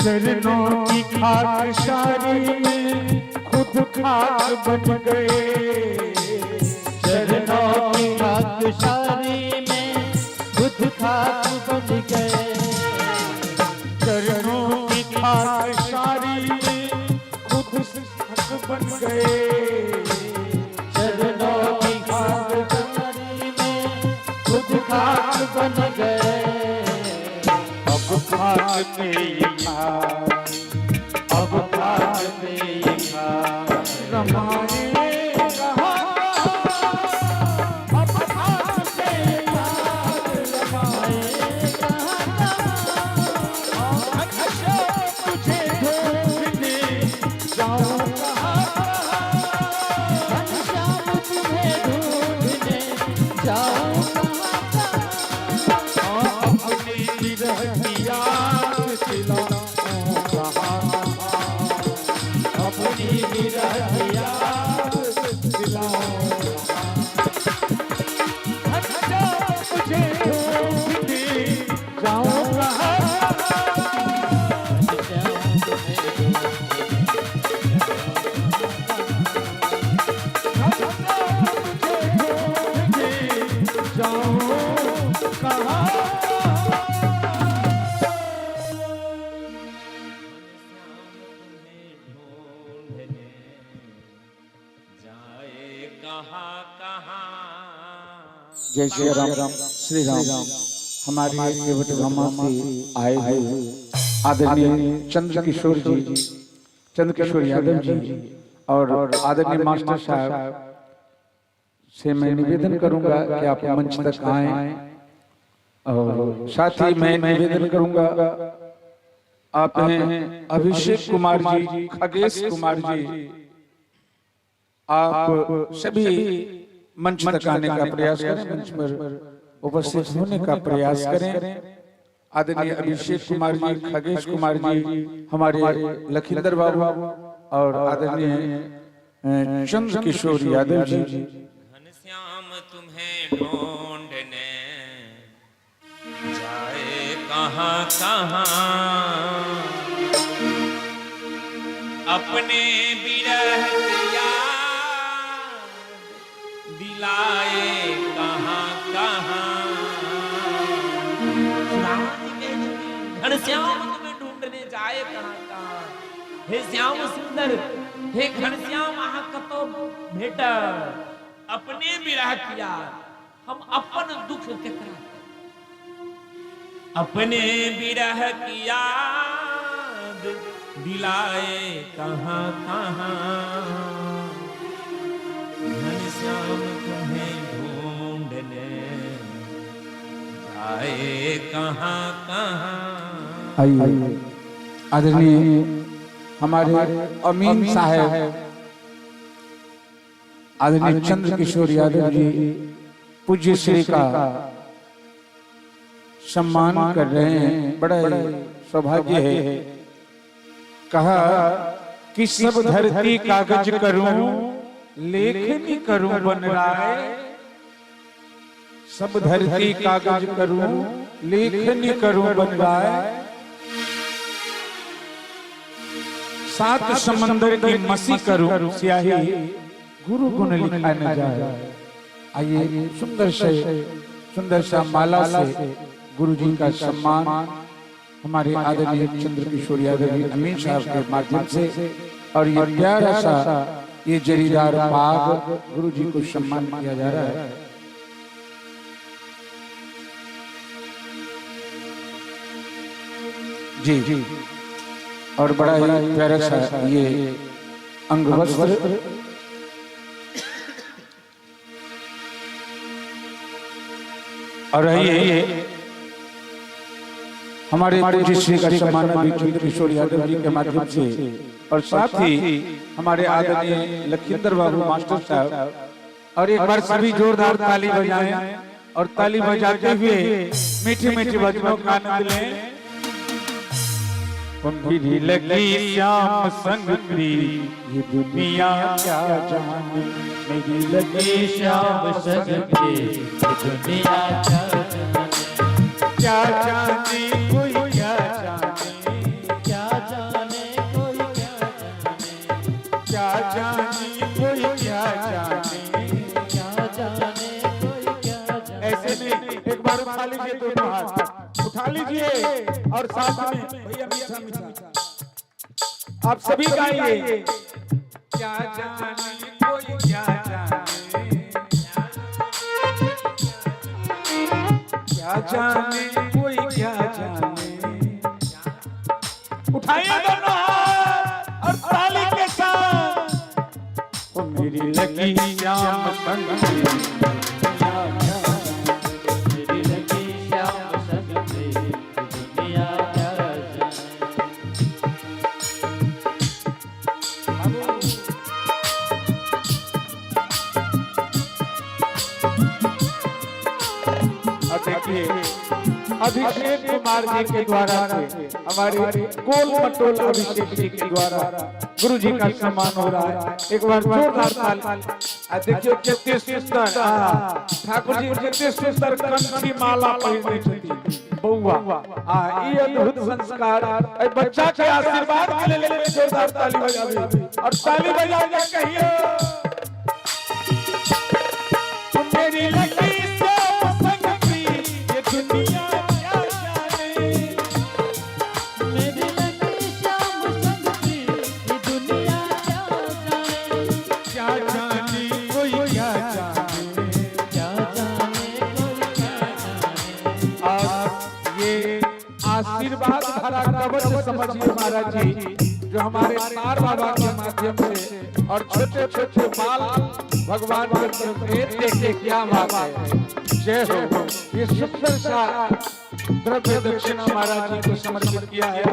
चरणों की खाकसारी में खुद खाक बन गए। चरणों की खाकसारी में खुद खाक बन गए। चरणों की खाकसारी में खुद खाक बन गए। चरणों की खाकसारी में खुद खाक बन गए। अब खाक में ये खाक, अब खाक में ये खाक रमाए कहाँ, अब खाक में ये खाक रमाए कहाँ, तुझे ढूंढने जाऊं कहाँ, घनश्याम तुम्हें ढूंढने जाऊं कहाँ। अपनी विरह की आग दिलाऊं कहाँ, अपनी विरह की आग दिलाऊं कहाँ, तुझे ढूंढने जाऊं कहाँ। घनश्याम तुम्हें तुझे ढूंढने जाऊं कहाँ। जाए कहाँ कहाँ। जय श्री राम, श्री राम। हमारे केवटगामा से आए हुए आदरणीय चंद्र किशोर जी, चंद्र किशोर यादव जी और आदरणीय मास्टर साहब से मैं निवेदन करूंगा कि आप मंच तक आए और साथ ही मैं निवेदन करूंगा, आप हैं अभिषेक कुमार जी, खगेश कुमार जी, आप सभी मंच तक आने का प्रयास करें, मंच पर उपस्थित होने का प्रयास करें। आदरणीय अभिषेक कुमार जी, खगेश कुमार जी, हमारे लखिंदर बाबू और आदरणीय चंद्र किशोर यादव जी। घनश्याम तुम्हें ढूंढने जाए कहाँ कहाँ, अपने विरह की याद दिलाए कहाँ कहाँ। घनश्याम तुम्हें ढूंढने जाए कहाँ कहाँ। हे श्याम सुंदर, हे घनश्याम, अहाँ कतौ भेट। अपने विरह की याद, हम अपन दुख केकरा, अपने विरह की याद दिलाए कहाँ कहाँ। घनश्याम तुम्हें ढूंढने जाए कहाँ कहाँ। आइए आदरणीय हमारे अमीन साहब, आदरणीय चंद्र किशोर यादव जी पूज्य श्री का सम्मान कर रहे हैं, बड़ा ही सौभाग्य है। कहा कि सब धरती कागज करूं, लेखनी करूं बन राय, सब धरती कागज करूं, लेखनी करूं बन राय, सात समंदर की मसी करूं स्याही, गुरु गुण लिखा न जाए। आइए सुंदर से सुंदर सा माला से गुरु जी का सम्मान हमारे आदरणीय चंद्र किशोर यादव जी अमीन साहब के माध्यम से और ये प्यारा सा ये जरीदार पाग गुरु जी को सम्मान किया जा रहा है। जी जी, और बड़ा ही प्यारा सा ये अंग वस्त्र और ये हमारे पूज्य श्री का सम्मान अभी चंद्र किशोर यादव जी के माध्यम से और साथ ही हमारे आदरणीय लखिंदर बाबू मास्टर साहब। और एक बार सभी जोरदार ताली बजाएं और ताली बजाते हुए मीठे मीठे भजनों का आनंद लें। मेरी लगी श्याम संग प्रीत, ये दुनिया क्या जाने, मेरी लगी श्याम संग प्रीत, ये दुनिया क्या जाने, क्या जाने कोई क्या जाने, क्या में भैया मीठा मीठा आप सभी गाइए। क्या जाने कोई क्या जाने, क्या जाने कोई क्या जाने। उठाइए दोनों हाथ और ताली के साथ। ओ मेरी लगी श्याम संग में, मेरी लगी श्याम संग में दुनिया क्या जाने। अब देखिए अभिषेक कुमार जी के द्वारा से हमारे गोल मटोल अभिषेक जी के द्वारा गुरु जी का सम्मान हो रहा है। एक बार जोरदार ताली। आ देखियो कितने सुंदर ठाकुर जी कितने सुंदर कंठी माला पहिरने छथि बउआ। आ ई अद्भुत संस्कार ए बच्चा के आशीर्वाद के लेल जोरदार ताली बजाबी और ताली बजा के कहियो मेरी लगी श्याम संग की ये दुनिया क्या जाने। मेरी लगी श्याम संग की ये दुनिया क्या जाने। क्या जाने कोई क्या जाने, क्या जाने कोई क्या जाने। और ये आशीर्वाद भरा कवच समझिए महाराज जी जो हमारे तार बाबा के माध्यम से और छोटे छोटे बाल भगवान के देखे क्या बात है। जय हो। ये सुंदर सा द्रव्य दक्षिणा महाराज जी को समर्पित किया है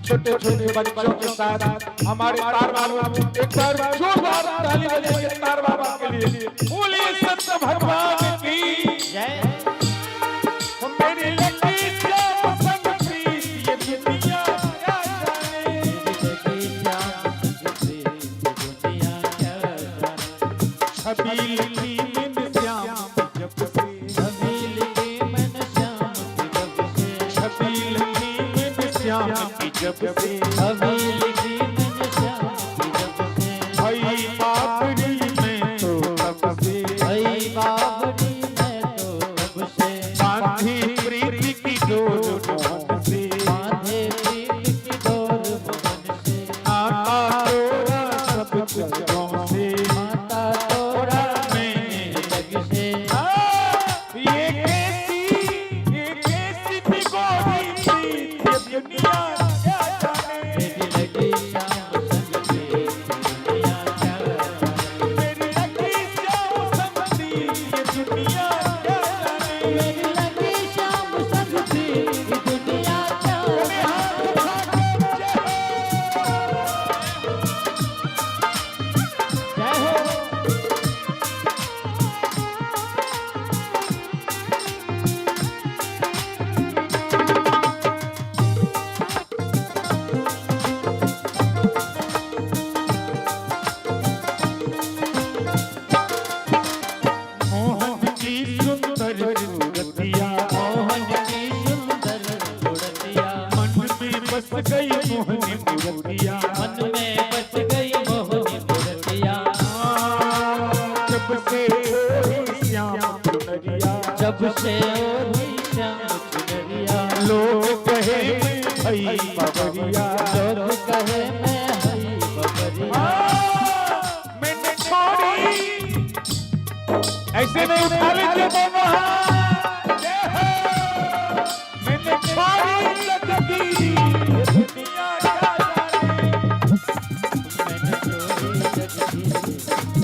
छोटे छोटे बच्चों के साथ हमारे तार बाबा। एक बार जोरदार ताली बजाइए तार बाबा के लिए। बोलिए संत भगवान की जय। मेरी लगी श्याम संग की ये दुनिया क्या जाने। मेरी लगी श्याम संग की ये दुनिया क्या जाने। छबील की मन श्याम जब से, छबील की मन श्याम की जब से, छबील की मन श्याम की जब से, छबील की मन श्याम की जब से, भई बाबरी में तो तब से, भई बाबरी में तो तब से, बांधी प्रीति की डोर मोहन से, बांधे प्रीत की डोर मोहन से, आता तोरा सब जगहों से, माता तोरा मैंने जग से। ये कैसी थी गोरी प्रीत ये दुनिया क्या जाने। मेरी लगी श्याम संग की दुनिया क्या जाने। मेरी लगी श्याम संग की ये दुनिया क्या जाने। मेरी लगी श्याम संग की ये दुनिया क्या मेरे हाथ जाने। उठा के जय हो। जय हो। मोहन की सुंदर सूरतिया, मोहन की सुंदर सूरतिया, मन में बस गई मोहनी मूर्तिया, मन में बस गई मोहनी मूर्तिया, जब से ओढ़ी श्याम चुनरिया, जब से ओढ़ी श्याम चुनरिया, लोग कहे मैं भई बाबरिया, लोग कहे मैं हई बबरिया। मैंने छोड़ी ऐसे नहीं उठा लीजिए दोनों हाथ। जय हो। मैंने छोड़ी जगदीरी ये दुनिया क्या जाने। मैंने छोड़ी जगदीरी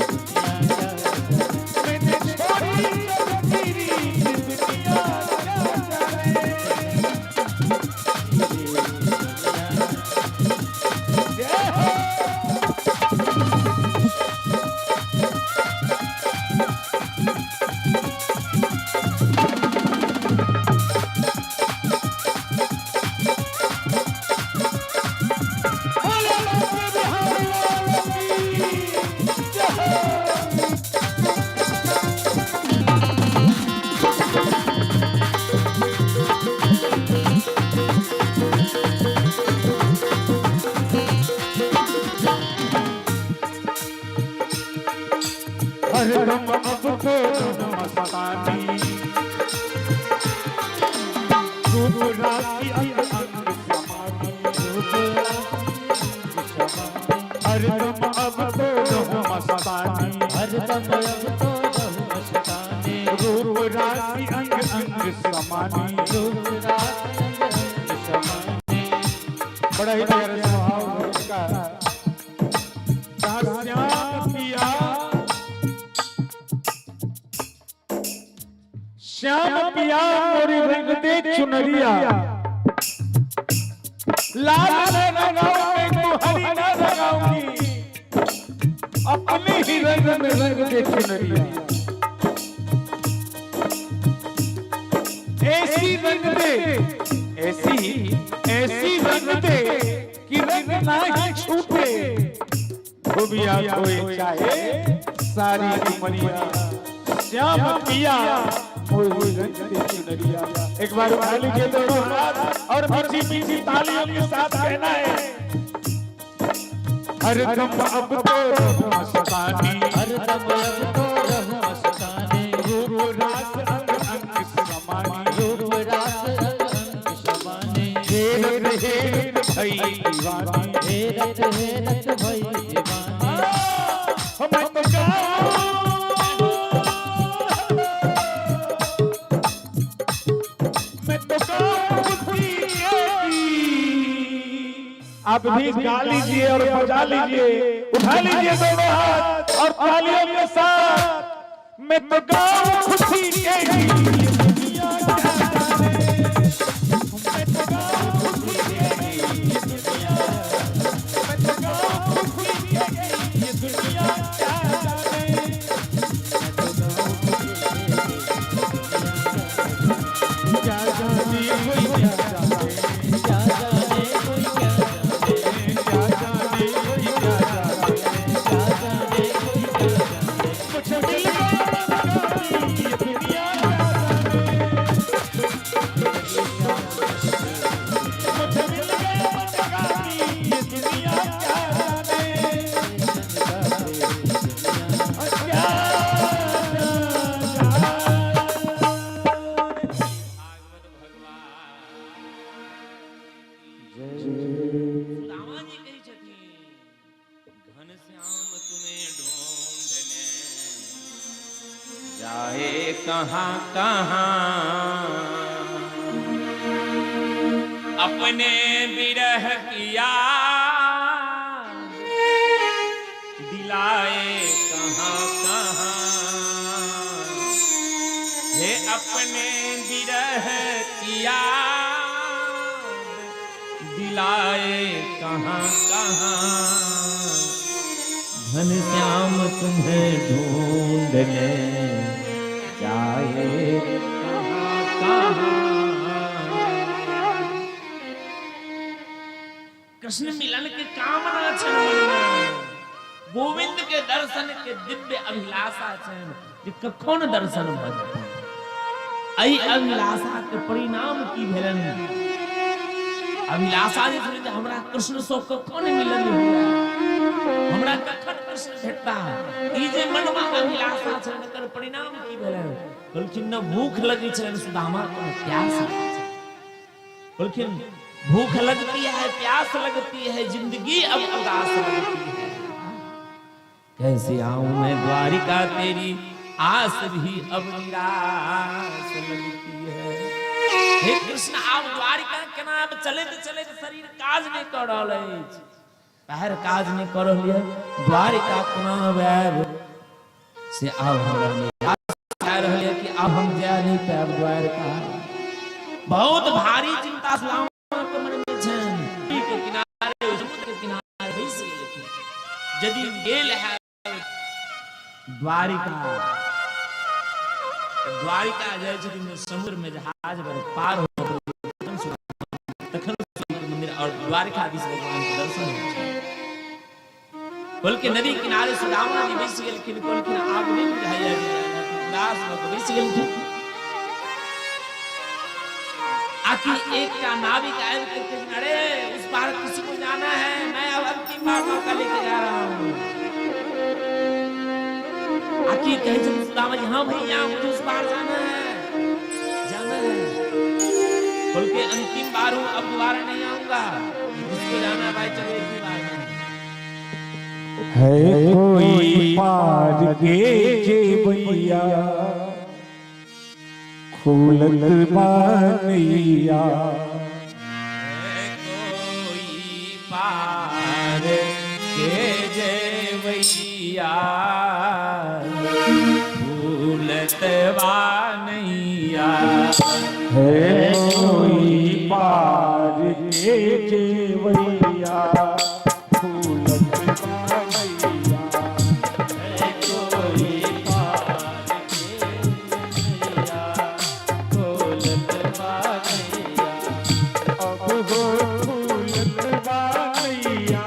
दुनिया क्या जाने। मैंने छोड़ी जगदीरी ये दुनिया क्या जाने। दुनिया क्या जाने। हरदम अब तो रहूं मस्तानी, हरदम अब तो रहूं मस्तानी, रूप राशि अंग अंग समानी, रूप राशि अंग अंग समानी। बड़ा ही प्यारा स्वभाव है उनका। कहा श्याम पिया, श्याम पिया मोरी रंग दे चुनरिया, लाल न रंगाऊं मैं तो हरी न रंगाऊंगी, अपने ही रंग में रंग दे चुनरिया। ऐसी रंग दे, ऐसी ऐसी रंग दे कि रंग ना ही छूटे, धोबिया धोए चाहे सारी उमरिया, श्याम पिया मोरी रंग दे चुनरिया। एक बार उठा लीजिए दोनों हाथ और मीठी मीठी तालियों के साथ कहना है, हरदम अब तो रहूं मस्तानी, हरदम अब तो रहूं मस्तानी, रूप रास अंग अंग समानी, रूप रास अंग अंग समानी। हेरत हेरत भई दीवानी, हेरत हेरत भई दीवानी। हम तो गाऊं, मैं तो गाऊं खुशी के गीत। आप भी गा लीजिए और बजा लीजिए, उठा लीजिए दोनों हाथ और तालियों के साथ। मैं तो गाऊं खुशी के गीत, दुनिया क्या जाने। मैं तो गाऊं खुशी के गीत, दुनिया, मैं तो गाऊं खुशी के गीत, दुनिया क्या जाने। क्या जाने कोई क्या जाने, क्या जाने कोई क्या जाने, क्या जाने कोई क्या जाने, क्या जाने कोई क्या जाने। मुझे मिल गया ये दुनिया क्या जाने, मुझे मिल गया मनगामी ये दुनिया क्या जाने, क्या जाने। भागवत भगवान सुदामा जी कहै छथिन, घनश्याम तुम्हें ढूंढने जाए कहाँ कहाँ, अपने विरह किया दिलाए कहाँ कहाँ, हे अपने विरह किया दिलाए कहाँ कहाँ, घनश्याम तुम्हें ढूंढने जाए कहाँ कहाँ। कृष्ण मिलन के कामना छनि मन में, गोविंद के दर्शन के दिव्य अभिलाषा छनि जे कखन दर्शन भऽ जेतनि। एहि अभिलाषा के परिणाम की भेलनि? अभिलाषा जे छलै जे हमरा कृष्ण सँ कखन मिलन हुए, हमरा कखन कृष्ण भेटता, ई जे मनमे अभिलाषा छलनि एकर परिणाम की भेलनि? कहलखिन न भूख लगै छलनि सुदामा के, न प्यास लगै छलनि। कहलखिन भूख लगती है, प्यास लगती है, जिंदगी अब उदास लगती है, कैसे आऊं मैं द्वारिका तेरी आस भी अब निराश लगती है। हे कृष्ण आब द्वारिका केना आब, चलैत चलैत शरीर काज नहि कऽ रहल अछि, पैर काज नहि कऽ रहल यऽ, द्वारिका कोना आब आयब से आब हमरा निराश भए रहल यऽ कि आब हम जा नहि पायब द्वारिका। बहुत भारी चिंता सुदामा के मन में छनि। नदी के किनारे, समुद्र के किनारे बैस गेलखिन। यदि गेल है द्वारिका, द्वारिका जाइ छथिन तऽ समुद्र में जहाज पर पार हो तखन मंदिर और द्वारिकाधीश भगवान के दर्शन होइ छै। कहलकै नदी किनारे सुदामा जी बैस गेलखिन। कहलखिन आब नहि बुझाइया, उदास भऽ कऽ बैस गेलखिन। आखिर एकटा नाविक आबि के कहै, अरे उस पार किसी को जाना है, मैं अब अंतिम बार नौका लेके जा रहा हूँ। आखिर कहै छथिन सुदामा जी, हाँ भैया मुझे उस पार जाना है, जाना है। बोल के अंतिम बार हूँ, अब दोबारा नहीं आऊंगा, जिसको जाना है भाई चलो एक ही बार में। है कोई पार के जेवैया खुलत बानैया। कोई पार के जेवैया भूलत बानैया। है कोई पार के जेवैया खुलत बानैया। कोई पार के मैया खोलत बानैया। अब हो खुलत बानैया,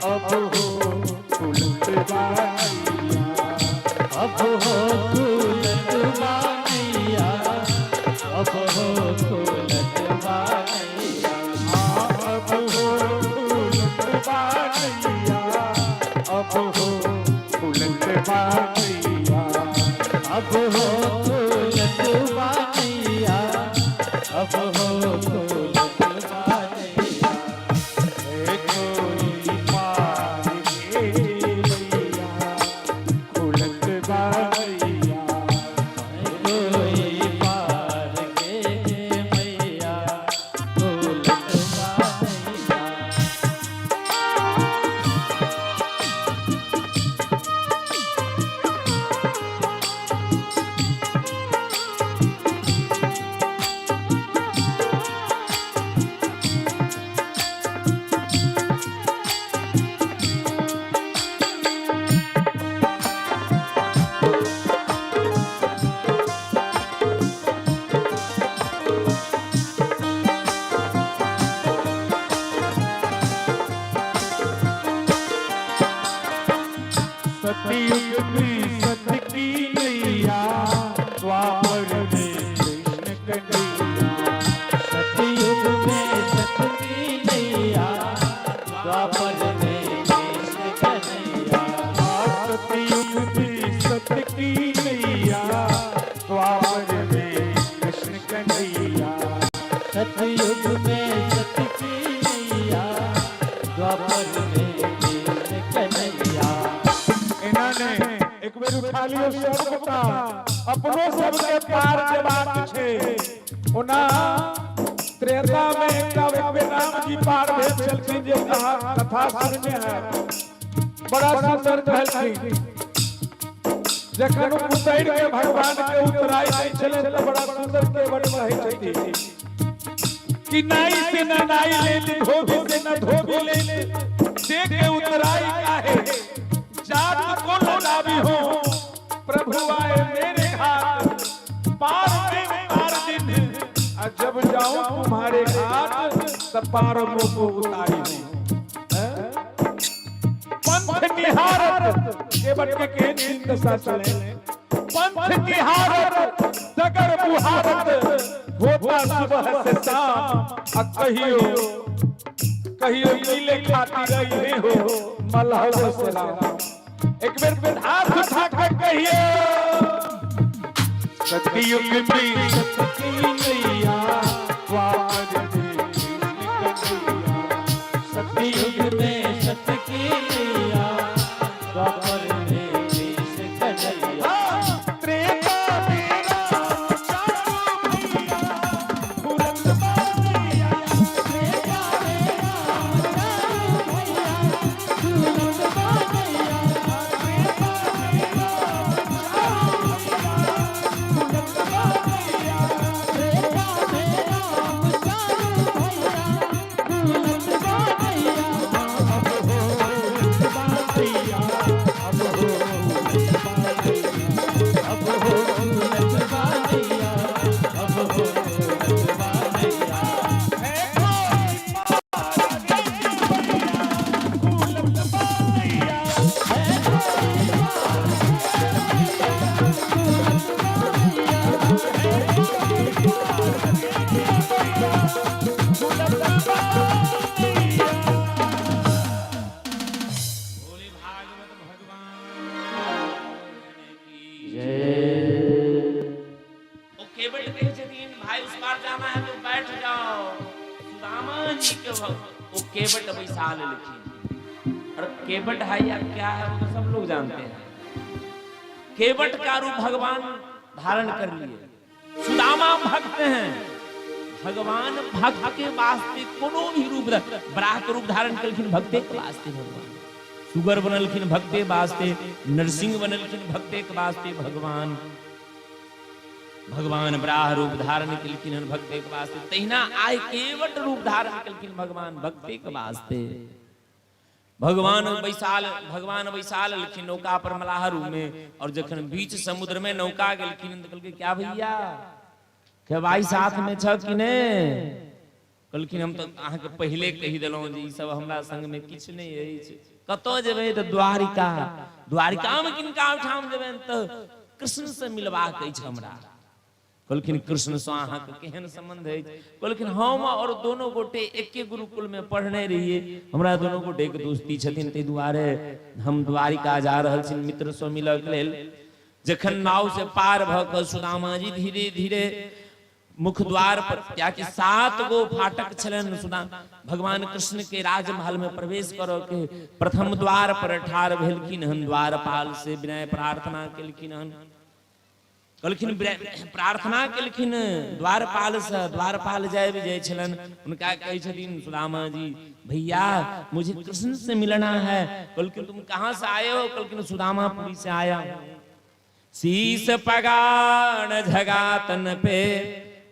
अब हो खुलत बानैया। अब हो खुलत बानैया, अब हो खुलत बानैया। अब हो खुलत बानैया, अब हो खुलत बानैया। अब हो खुलत बानैया, अब हो खुलत बानैया। है कोई पार के जेवैया खुलत बानैया। कोई पार के मैया खुलत बानैया। सतयुग में सत की नैया, द्वापर में कृष्ण कन्हैया। सतयुग में सत की नैया, द्वापर में कृष्ण कन्हैया। सतयुग में सत की नैया, द्वापर में कृष्ण कन्हैया। सतयुग में सत की नैया, द्वापर में कृष्ण कन्हैया। एना ने एक बेर उठा लियो सब गोटा, अपनो सबके पार जेबाक छै। ओना त्रेता में एकटा एक बेर राम जी पार भेल छलखिन, जे कहा कथा सुनने है, बड़ा सुंदर कहलखिन। जखन उतरि के भगवान के उतराई दै छलै तऽ बड़ा सुंदर के बड़ कहै छथिन कि नाई से न नाई ले, धोबी से न धोबी ले, दे के उतराई काहे, जात को लौटावी हो, प्रभु आए मेरे घाट, पार में उतार दिन, आ जब जाऊं तुम्हारे घाट तब पार को उतारी हो। पंथ निहारत के बटके के दिन दशा चले, पंथ निहारत डगर बुहारत होता सुबह से शाम, आ कहियो कहियो मिले खाती रही हो मलहब से राम। एक बेर बेर हाथ उठा के कहियो सतयुग में सत की नैया, द्वापर में कृष्ण कन्हैया। सतयुग में सत की नैया, द्वापर में कृष्ण कन्हैया। त्रेता में राम चारों भैया खुलत बानैया। त्रेता में राम चारों भैया खुलत बानैया। त्रेता में राम चारों भैया खुलत बानैया। त्रेता में राम चारों भैया खुलत बानैया। अब हो बानैया, अब हो बानैया। अब हो खुलत बानैया, अब हो खुलत बानैया। है कोई पार के जेवैया खुलत बानैया। है कोई पार के मैया खुलत बानैया। है कोई पार के जेवैया खुलत बानैया। बोले भागवत भगवान की। जय। ओ केवट कहै छथिन भाई उस पार जाना है तो बैठ जाओ। सुदामा जी के भक्त ओ केवट बैसा लेलखिन। और केवट है या क्या है वो तो सब लोग जानते हैं। केवट का रूप भगवान धारण कर लिए। सुदामा भक्त हैं, भगवान भक्त के वास्ते कोनो भी रूप, बराह के रूप धारण कलखिन भक्ते के वास्ते, भगवान सुगर बनलखिन भक्ते वास्ते, नरसिंह बनलखिन भक्ते के वास्ते, भगवान भगवान बराह रूप धारण केलखिन हन भक्ते के वास्ते। तहिना आइ केवट रूप धारण केलखिन भगवान भक्ते के वास्ते। भगवान बैसाल, भगवान बैसाल लखिन नौका पर मलाह रूप में, और जखन बीच समुद्र में नौका गेलखिन त कहलकै क्या भैया खेबाई साथ में छ कि ने? कहलखिन हम तो अहाँके पहिले कहि देलहुँ जे ई सब हमरा संग में किछु नहि अछि। कतऽ जेबै? तऽ द्वारिका। द्वारिका में किनका ओहिठाम जेबै? तऽ कृष्ण से मिलबाक अछि हमरा। कहलखिन कृष्ण से अहाँके केहन संबंध अछि? कहलखिन हम और दोनों गोटे एके गुरुकुल में पढ़ने रहिए, हमरा दोनों गोटे के दोस्ती छथिन, ताहि दुआरे हम द्वारिका जा रहल छी मित्र से मिलऽ के लेल। जखन नाव से पार भऽ कऽ सुदामा जी धीरे धीरे मुख्य द्वार पर, कियाकि 7 गो फाटक छलनि सुना भगवान कृष्ण के राजमहल में प्रवेश करऽ के, प्रथम द्वार पर ठाढ़ भेलखिन हन, द्वारपाल से विनय प्रार्थना केलखिन हन, कहलखिन प्रार्थना केलखिन द्वारपाल से। द्वारपाल जाय भी जाय छलनि, हुनका कहै छथिन सुदामा जी भैया मुझे कृष्ण से मिलना है। कहलखिन तुम कहाँ से आए हो? कहलखिन सुदामापुरी से आया हूँ। शीस पगान झगातन पे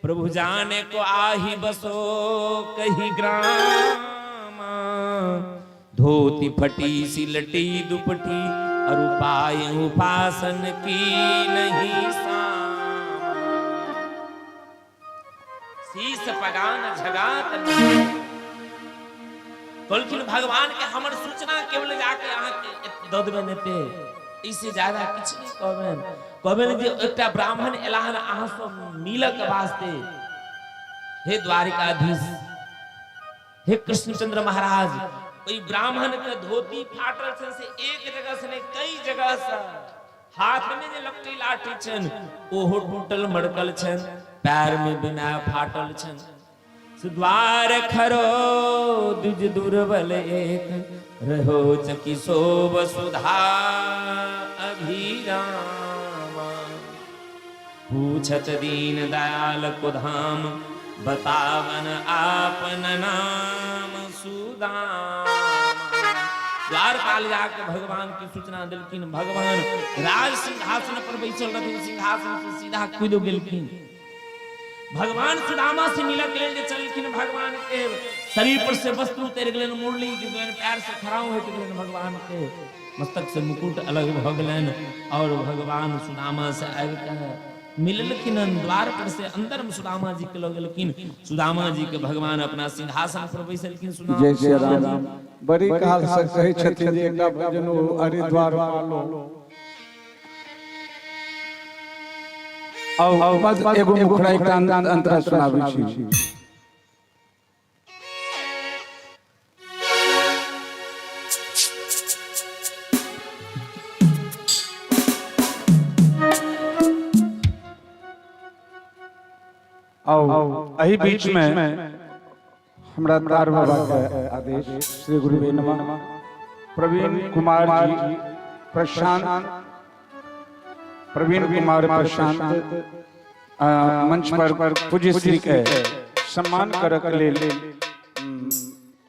प्रभु जाने को आही बसो कही ग्रामा, धोती फटी सिलटी दुपटी और उपाय उपासन की नहीं सामा। शीस पगान झगातन, कहलखिन भगवान के हमर सूचना केवल जाके अहाँके दऽ देबनि एते, एहिसँ ज्यादा किछु नहि कहबनि। कहबनि जे एकटा ब्राह्मण एला हन अहाँ सब मिलक वास्ते। हे द्वारिकाधीश, हे कृष्णचंद्र महाराज, ओहि ब्राह्मण के धोती फाटल छनि से एक जगह से नहि कई जगह से, हाथ में जे लकड़ी लाठी छनि ओहो टूटल मड़कल छनि, पैर में बिना फाटल छनि। द्वार खरो दुज दुर्बल एक रहो चकी सो वसुधा अभिरामा, पूछत दीन दयाल को धाम बतावन आपन नाम सुदामा। द्वारपाल जाके भगवान की सूचना दिलखिन। भगवान राज सिंहासन पर बैसल रहथिन, सिंहासन से सीधा कूद गेलखिन। भगवान सुदामा से मिलक लेल जे चलखिन, भगवान के शरीर पर से वस्त्र उतरि गेलनि, मुरली गिर गेलनि, पैर से खड़ाऊ हटि गेलनि, भगवान के मस्तक से मुकुट अलग भऽ गेलनि और भगवान सुदामा से आबि कऽ मिललखिन। द्वार पर से अंदर में सुदामा जी के लऽ गेलखिन। सुदामा जी के भगवान अपना सिंहासन पर बैसलखिन। सुदामा जय श्री राम। बड़ी काल से कहै छथिन जे एकटा भजन ओ अरे द्वार पालो। आओ बस एगो मुखड़ा एकटा अंतरा सुनाबै छी। आओ एहि बीच में हमरा तार बाबा के आदेश, श्री गुरुवे नमः। प्रवीण कुमार जी प्रशांत, प्रवीण कुमार प्रशांत मंच पर पूज्य श्री के सम्मान करक लेल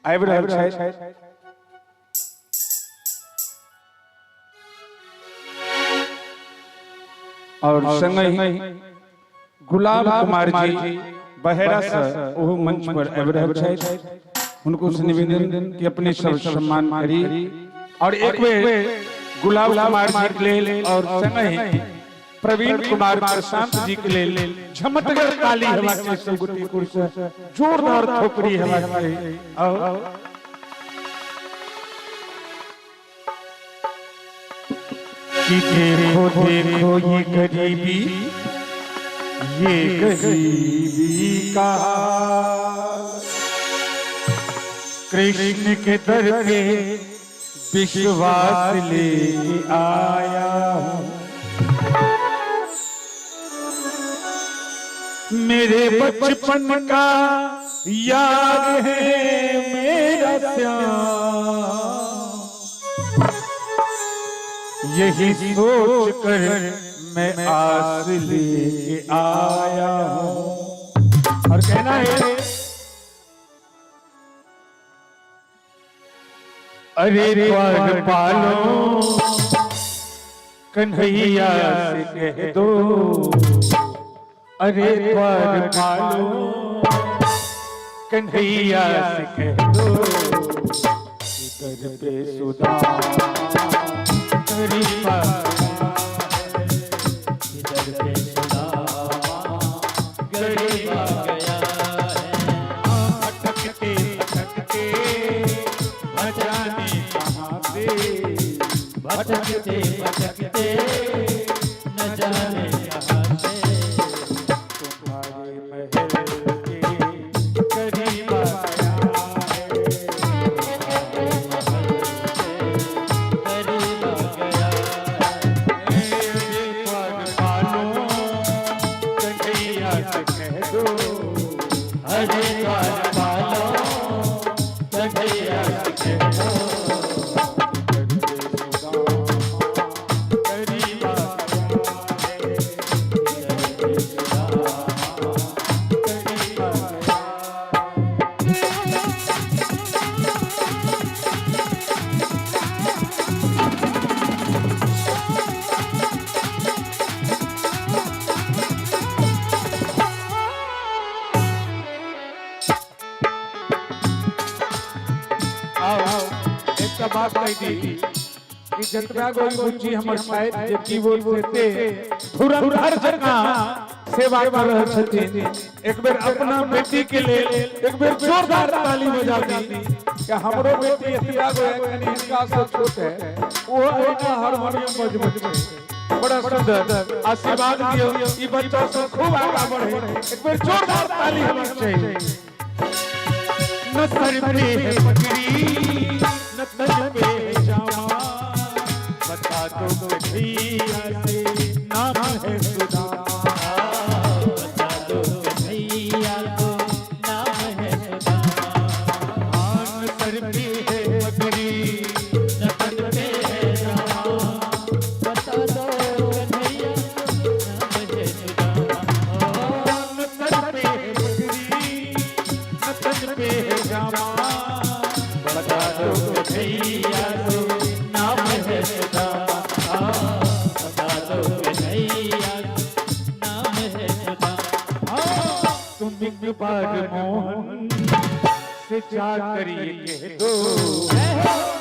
आबि रहल छथि। और संगहि गुलाब कुमार जी बहेरा से ओहो मंच पर आबि रहल छथि, हुनको से निवेदन कि अपने सब सम्मान करी। और एक बेर गुलाब कुमार जी के लेल और संगहि प्रवीण कुमार प्रशांत जी के लेल झमटगर ताली हेबाक चाही, सब गोटी कुर्सी जोरदार थोपड़ी हेबाक चाही। और कि देखो देखो ये गरीबी, ये गरीबी का हाल, कृष्ण के दर पे विश्वास लेके आया हूँ, मेरे बचपन का यार है मेरा श्याम। यही सोच कर मैं आस लेके आया हूँ। और कहना है, अरे द्वार पालो कन्हैया से कह दो, अरे द्वार पालो कन्हैया से कह दो, दर पे सुदामा गरीब आ इधर पे सुदामा गरीब आ गया है। भटकते भटकते न जाने कहाँ से, भटकते भटकते न जाने कहाँ से, तुम्हारे महल के करीब आया है। गरीब आ गया है। मेरे द्वार पालो कन्हैया से कह दो, हरे द्वार पालो कन्हैया से कह दो, करीब आया है। इधर पे सुदामा करीब आया है। आओ आओ, एकटा बात कहि दी कि जतरा गोई बुच्ची हमर शायद जे की बोल देते धुरंधर जकाँ सेवा कर रहल छथिन। एक बेर अपना बेटी के लेल एक बेर जोरदार ताली बजा दी कि हमरो बेटी एतबा गो है, कनी हिनका से छोट है, ओहो एहिना हारमोनियम बजबै छै। बड़ा सुंदर आशीर्वाद दियौ, ई बच्चा सब खूब आगा बढ़े। एक बेर जोरदार ताली होना चाहिए। न सर पे है पगड़ी न तन पे है जामा, बता दो कन्हैया से नाम है सुदामा। बता दो कन्हैया को नाम है सुदामा। हाँ, न सर पे है पगड़ी न तन पे है जामा, बता दो कन्हैया को नाम है सुदामा। न सर पे है पगड़ी न तन पे है जामा, बता दो कन्हैया को नाम है सुदामा। बता दो कन्हैया को नाम है सुदामा। तुम एक बार मोहन से जाकर ये कह दो,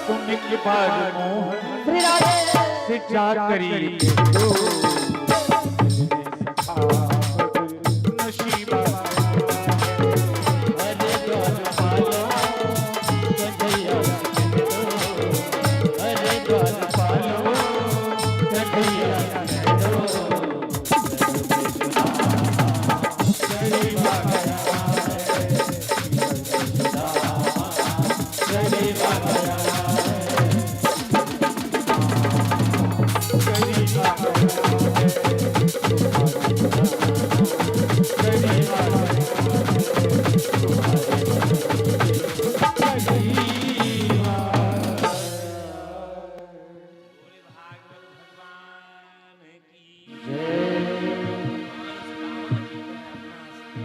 तुम एक बार मोहन से जाकर ये कह दो, नशीबा हरे द्वार पालो कन्हैया से कह दो, हरे द्वार पालो कन्हैया से कह दो, गरीब आ गया है, गरीब आ गया है।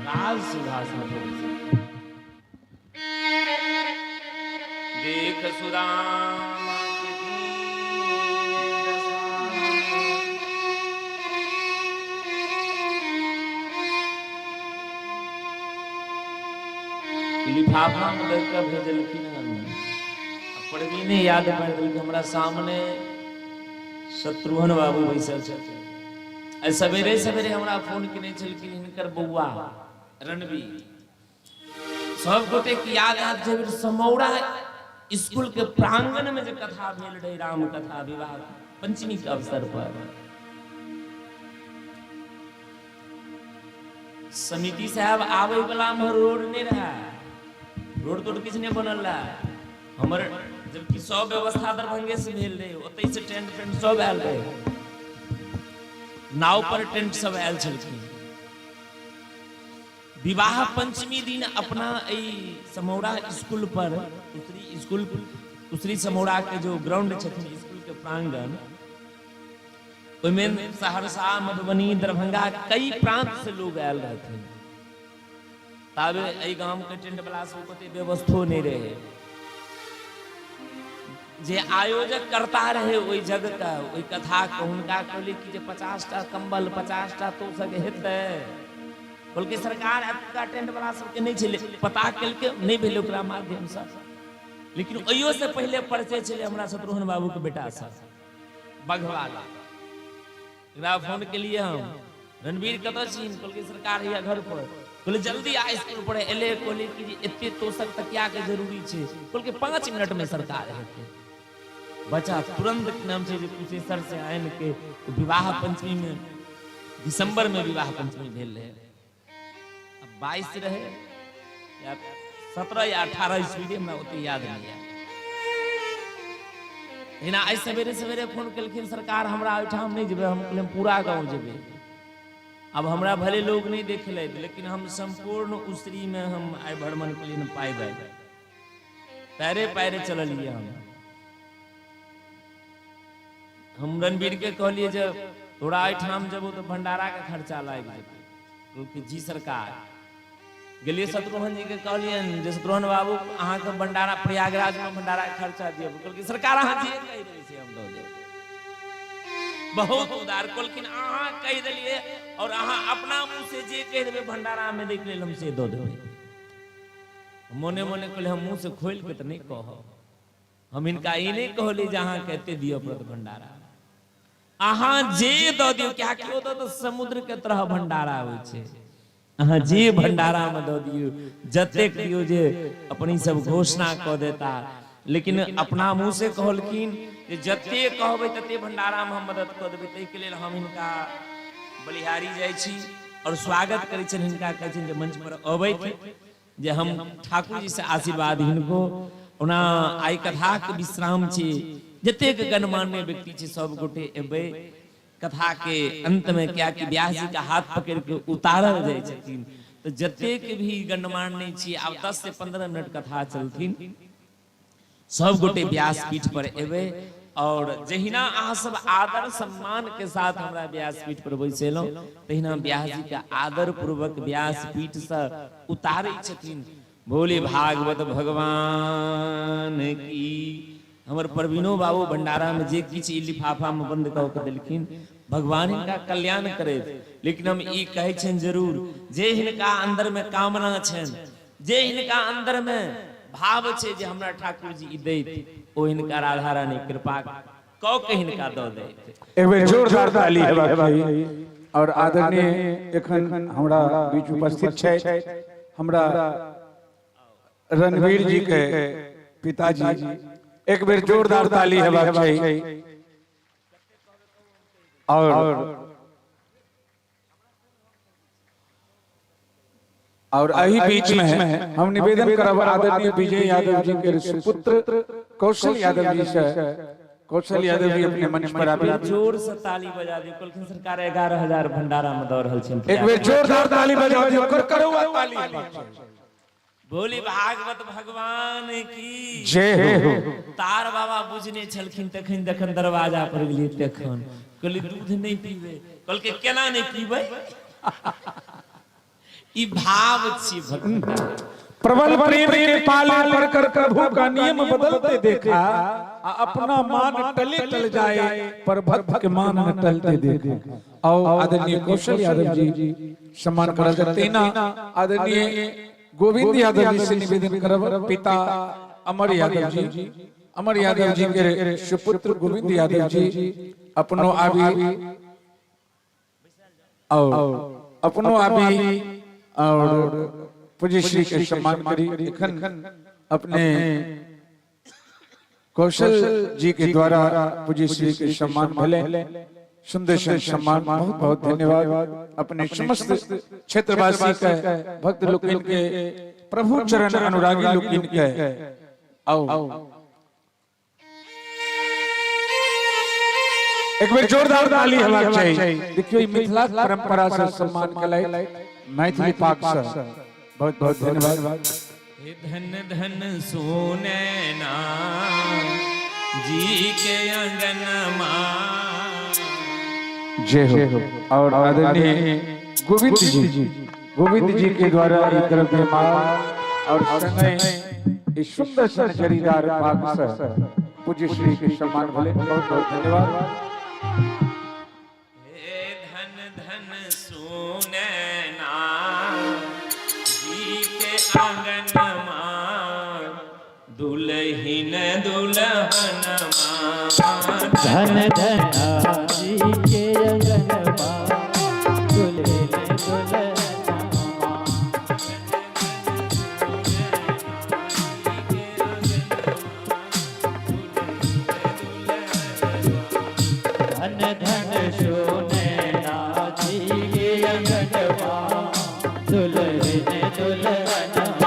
राज सिंहासन पर बैसे। देख सुदामा के दीन दशा। लिफाफा में दऽ कऽ भेजलखिन हन। आ प्रवीणे याद पारि देलकै, हमरा सामने शत्रुघ्न बाबू बैसल छथिन। आइ सवेरे सवेरे हमरा फोन केने छलखिन हिनकर बौआ रणवीर। सब गोटे के याद आयत जे समौरा स्कूल के प्रांगण में जे कथा भेल रहे, राम कथा विवाह पंचमी के अवसर पर, समिति साहब आबै वाला में रोड नहीं रहा, रोड तोड किछु नहि बनल रहा हमर, जबकि सब व्यवस्था दरभंगे से भेल रहे, ओतै से टेंट फेंट सब आयल रहे, नाव पर टेंट सब आयल छलखिन। विवाह पंचमी दिन अपना एहि समौरा स्कूल पर, उत्तरी स्कूल, उत्तरी समौरा के जो ग्राउंड छथिन स्कूल के प्रांगण, ओहिमे सहरसा, मधुबनी, दरभंगा कई प्रांत से लोग आयल रहथिन। ताबे एहि गाम के टेंट वाला सब ओते व्यवस्थो नहि रहे। जे आयोजक करता रहे ओहि जग के, ओहि कथा के, हुनका कहली कि जे 50 टा कंबल, 50 टा तोशक हेतै। कहलकै सरकार एतुका टेंट वाला सबके नहि छलै, पता केलकै नहि भेलै ओकरा माध्यमसँ। लेकिन ओहियो से पहिले परिचय छलै हमरा शत्रुघ्न बाबू के बेटा से, बघवाला। एकरा फोन केलिए हम, रणवीर कतऽ छी? कहलकै सरकार हैया घर पर। कहलिए जल्दी आ स्कूल पर। एले, कहलिए कि जे एते तोशक तकिया के जरूरी छै। कहलकै 5 मिनट में सरकार हेतै। बच्चा तुरंत नाम छै जे कुशेश्वर से आनि के विवाह पंचमी में, दिसंबर में विवाह पंचमी भेल रहे, अब 22 रहे या 17 या 18 ईस्वी, हमरा ओते याद नहीं है। लेकिन आइ सवेरे सवेरे फोन केलखिन, सरकार हमरा ओहिठाम नहि जेबै। हम कहलियै पूरा गाँव जेबै। अब हमरा भले लोग नहीं देखले, लेकिन हम संपूर्ण उसरी में हम आइ भ्रमण केलियै पैदल, पैरे पैरे चललियै। हम रणवीर के कहलियै जे तोरा एहिठाम जेबो तऽ भंडारा के खर्चा लागि जेतै। कहलकै जी सरकार। गेलियै शत्रुघ्न जी के कहलियनि जे शत्रुघ्न बाबू अहाँके भंडारा प्रयागराज में भंडारा के खर्चा दियौ। कहलकै सरकार अहाँ जे कहि देबै से हम दऽ देब। बहुत उदार। कहलखिन अहाँ कहि देलियै और अहाँ अपना मुँह से जे कहि देबै भंडारा में दैके लेल हम से दऽ देबै। मोने मोने कहलियै हम मुँह से खोलि के तऽ नहि कहब। हम हिनका ई नहि कहली जे अहाँके एते दिअ पड़त भंडारा, अहाँ जे दऽ दियौ, कियाकि ओतऽ तऽ समुद्र के तरह भंडारा होइ छै। अहाँ जे भंडारा में दऽ दियौ, जतेक दियौ, जे अपनी सब घोषणा कऽ देता। लेकिन अपना मुँह से कहलखिन जे जते कहबै तते भंडारा में हम मदद कऽ देबै। ताहिके लेल हम हिनका बलिहारी जाइ छी और स्वागत करै छियनि हिनका, कहै छियनि जे मंच पर अबैत जे हम ठाकुर जी से आशीर्वाद हिनको। ओना आइ कथाक विश्राम छी, जतेक गणमान्य व्यक्ति छै सब गोटे एबै कथा के अंत में, कियाकि व्यास जी के हाथ पकड़ के उतारल जाइ छथिन। तऽ जतेक भी गणमान्य छी, आब 10 से 15 मिनट कथा चलथिन, सब गोटे व्यासपीठ पर एबै। और जहिना अहाँ सब आदर सम्मान के साथ हमरा व्यासपीठ पर बैसेलहुँ, तहिना व्यास जी के आदर पूर्वक व्यासपीठ से उतारै छथिन। भोले भागवत भगवान की। हमर प्रवीणो बाबू भंडारा में जे किछु ई लिफाफा में बंद कऽ के देलखिन, भगवान हिनका कल्याण करैत। लेकिन हम ई कहै छियनि जरूर, जे हिनका अंदर में कामना छनि, जे हिनका अंदर में भाव छै जे हमरा ठाकुर जी ई दैत, ओ हिनका राधा रानी कृपा कऽ के हिनका दऽ दैत। एक बेर जोरदार ताली हेबाक चाही। और आदरणीय एखन हमरा बीच उपस्थित छथि हमरा रणवीर जी के पिताजी, एक बेर जोरदार ताली हेबाक चाही। और एही बीच में हम निवेदन करब आदरणीय विजय यादव जी के सुपुत्र कौशल यादव जी से, कौशल यादव जी अपने मंच पर आबी। जोर से ताली बजा दियौ। कहलखिन सरकार 11,000 भंडारा में दऽ रहल छनि। एक बेर जोरदार ताली बजा दियौ, कर करुआ ताली। बोली भागवत भगवान की जय हो। तार बाबा बुझने छलखिन तखन जखन दरवाजा पर गेलियै तखन कहली दूध नहि पीबै। कहलकै केना नहि पीबै? ई भाव छी भगवान। प्रबल प्रेम के पाले पर कर प्रभु का नियम बदलते देखा, आ अपना मान टले टल जाए पर भक्त के मान न टलते देखा। आओ आदरणीय कौशल यादव जी सम्मान करल जाय। तहिना आदरणीय गोविंद यादव जी से निवेदन करब, पिता अमर यादव जी, अमर यादव जी के सुपुत्र गोविंद यादव जी अपनो आबी और अपनो आबी और पूज्य श्री के सम्मान करी। एखन अपने कौशल जी के द्वारा पूज्य श्री के सम्मान भेले, सुंदर सम्मान, बहुत बहुत धन्यवाद। अपने समस्त क्षेत्रवासी के भक्त लोकनि के, प्रभु चरण अनुरागी लोकनि के। आओ एक बेर जोरदार ताली हेबाक चाही। देखियौ ई मिथिला परंपरा से सम्मान केलथि मैथिली पाक से, बहुत बहुत धन्यवाद। हे धन धन सोनैना जी के अंगनमा। जय हो। और आदरणीय गोविंद जी, गोविंद जी के द्वारा ई द्रव्यमाल और संगे ई सुंदर सन जरीदार पाग से पूज्य श्री के सम्मान भले। बहुत बहुत धन्यवाद। हे धन धन सुनैना जी के आंगनमा, दुलहिन दुल्हनमा। धन धन जी के अंगनमा, दुल्हन दुल्हनमा। धन धन सुनैना जी के अंगनमा, दुल्हन दुल्हनमा। हे हो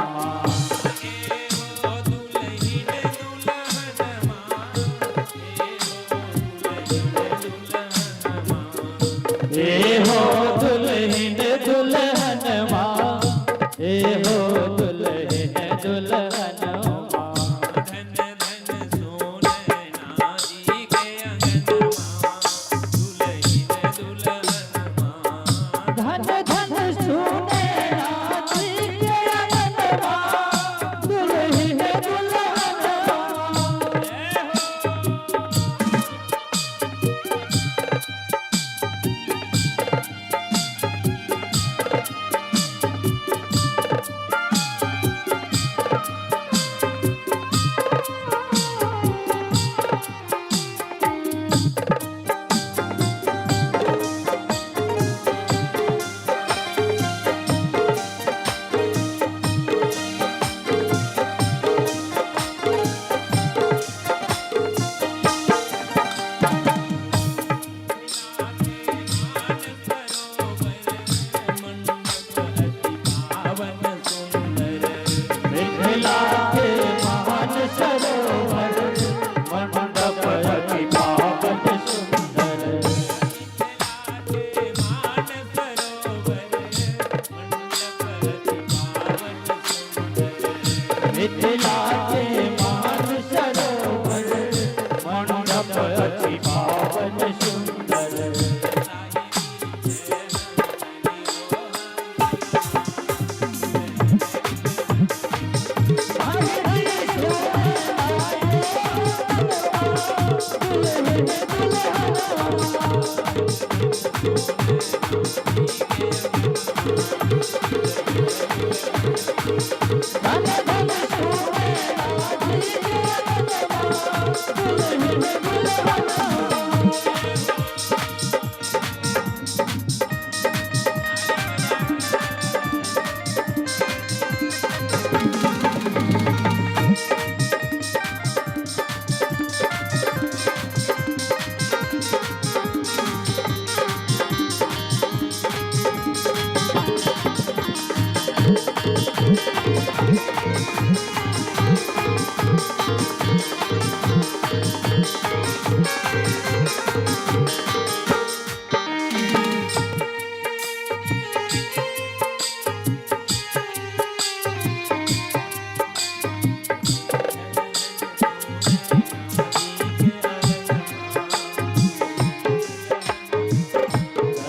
दुलहिन दुल्हनमा, हे हो दुलहिन दुल्हनमा। हे हो दुल्हन दुल्हनमा, हे हो दुल्हन दुल्हनमा। धन धन सुनैना जी के अंगनमा, दुलहिन दुल्हनमा। धन धन सुनैना जी के अंगनमा, दुल्हन दुल्हनमा। मान सरोवर मंडप अति पावन सुंदर। मिथिला के महान सरोवर, मंडप अति पावन सुंदर। के मान सरोवर मंडप अति पावन सुंदर। मिथिला के महान सरोवर, मंडप अति पावन सुंदर। धन धन सुनैना जी के अंगनमा, दुल्हन दुल्हनमा।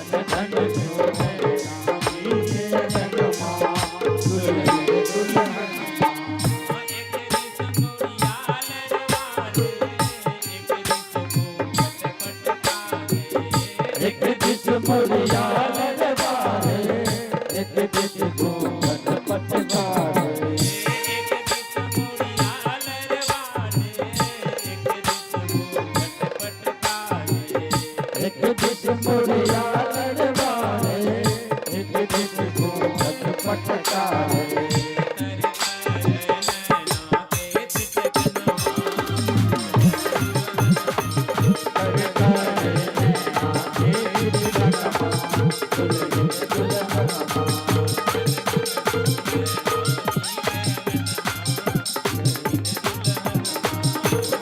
धन धन सुनैना जी के अंगनमा, दुल्हन दुल्हनमा। एक दिस मोरियाल रवारे, एक दिस घूंघट पटकारे। एक दिस मुरियाल रवारे, एक दिस घूंघट पटकारे। एक दिस मोरियाल रवारे, एक दिस घूंघट पटकारे। एक दिस मुरियाल रवारे, एक दिस घूंघट पटकारे। तर कर नैना के छिटकनवा, कर कर नैना के छिटकनमा, दुल्हन दुल्हनमा।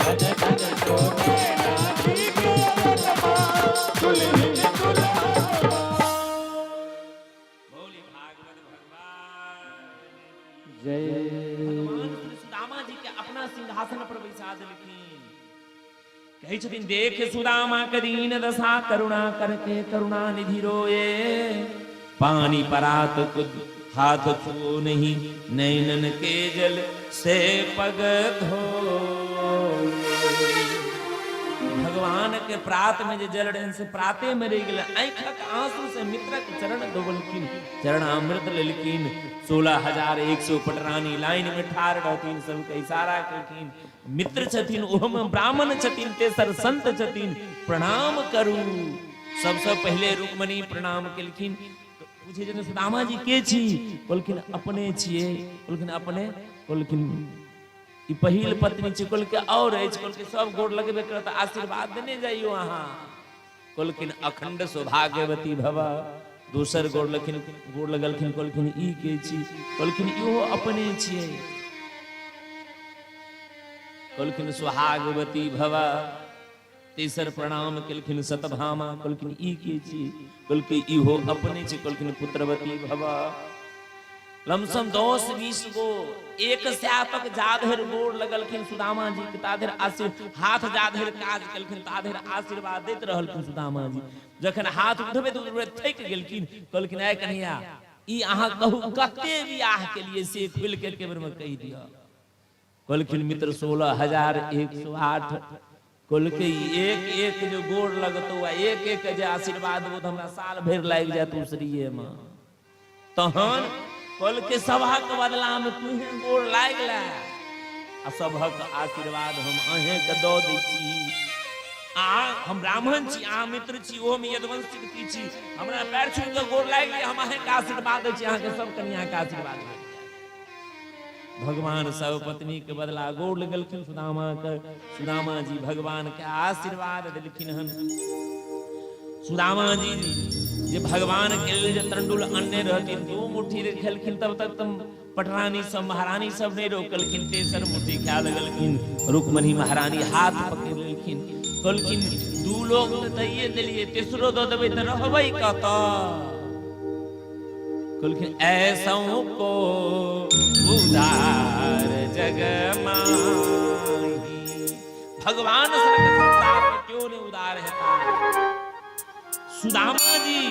धन धन सुनैना जी के अंगनमा, दुल्हन दुल्हनमा। बोले भागवत भगवान। जय। भगवान श्री सुदामा जी के अपना सिंहासन पर बैसा देलखिन। कहै छथिन देख सुदामा के दीन दशा करुणा करके करुणा निधि रोए पानी परात कुद हाथ छुओ नहीं नैनन के जल से पग धो। भगवान के प्रात में जे जल रहन से प्राते में रहि गेलै, आँखक आंसू से मित्रक चरण धोबलखिन, चरण अमृत लेलखिन। 16,100 पटरानी लाइन में ठाढ़ रहथिन, सबके इशारा केलखिन। मित्र छथिन, ओहोमे ब्राह्मण छथिन, तेसर संत छथिन, प्रणाम करू। सबसँ पहिले रुक्मणी प्रणाम केलखिन। पूछे छथिन सुदामा जी के छी? कहलखिन अपने छियै। कहलखिन अपने? कहलखिन ई पहिल पत्नी छी। कहलकै और अछि? कहलकै सब गोर लगबे करत, आशीर्वाद देने जाइयो अहाँ। कहलखिन अखंड सौभाग्यवती भव। दोसर गोर लखिन, गोर लगलखिन, कहलखिन ई के छी? कहलखिन इहो अपने छियै। कहलखिन सुहागवती भव। तेसर प्रणाम केलखिन सतभामा। कहलखिन ई के छी? कहलखिन इहो अपने छी। कहलखिन पुत्रवती भव। लमसम 10-20 गो एक सै तक जाधरि गोर लगलखिन सुदामा जी के, ताधरि आशीर्वाद, हाथ जाधरि काज केलखिन ताधरि आशीर्वाद दैत रहलखिन सुदामा जी। जखन हाथ उठबैत उठबैत थकि गेलखिन, कहलखिन आय कन्हैया, ई अहाँ कहू कते बियाह के लिए से खुलि के एक बेर में कहि दिअ। कहलखिन मित्र 16,108। कहलकै एक एक जो गोर लगतौ आ एक एक जे आशीर्वाद देबौ तऽ हमरा साल भरि लागि जायत उसरिये मे। तहन कहलकै सभक बदला मे तूहे गोर लागि ले आ सभक आशीर्वाद हम अहें के दऽ दै छी। आ हम ब्राह्मण छी, अहाँ मित्र छी, ओहोमे यदुवंशी की छी, हमरा पैर छू कऽ गोर लागि गेल, हम अहें के आशीर्वाद दै छी, अहाँके सब कन्या के आशीर्वाद भेट जायत। भगवान सब पत्नी के बदला गोर लगलखिन सुदामा के। सुदामा जी भगवान के आशीर्वाद देलखिन हन। सुदामा जी जे भगवान के लेल जे तंडुल अनने रहथिन, 2 मुट्ठी खेलखिन, तब तक तम पटरानी सब महारानी सब नहीं रोकलखिन, तेसर मुट्ठी खा लगलखिन। रुक्मणी महारानी हाथ पकड़ लेलखिन, कहलखिन 2 लोग तऽ दैये देलियै, तेसरो दऽ देबै तऽ रहबै कतऽ? कहलखिन ऐसों को उदार जग माही। भगवान संसार में क्यों नहीं उदार हेता? सुदामा जी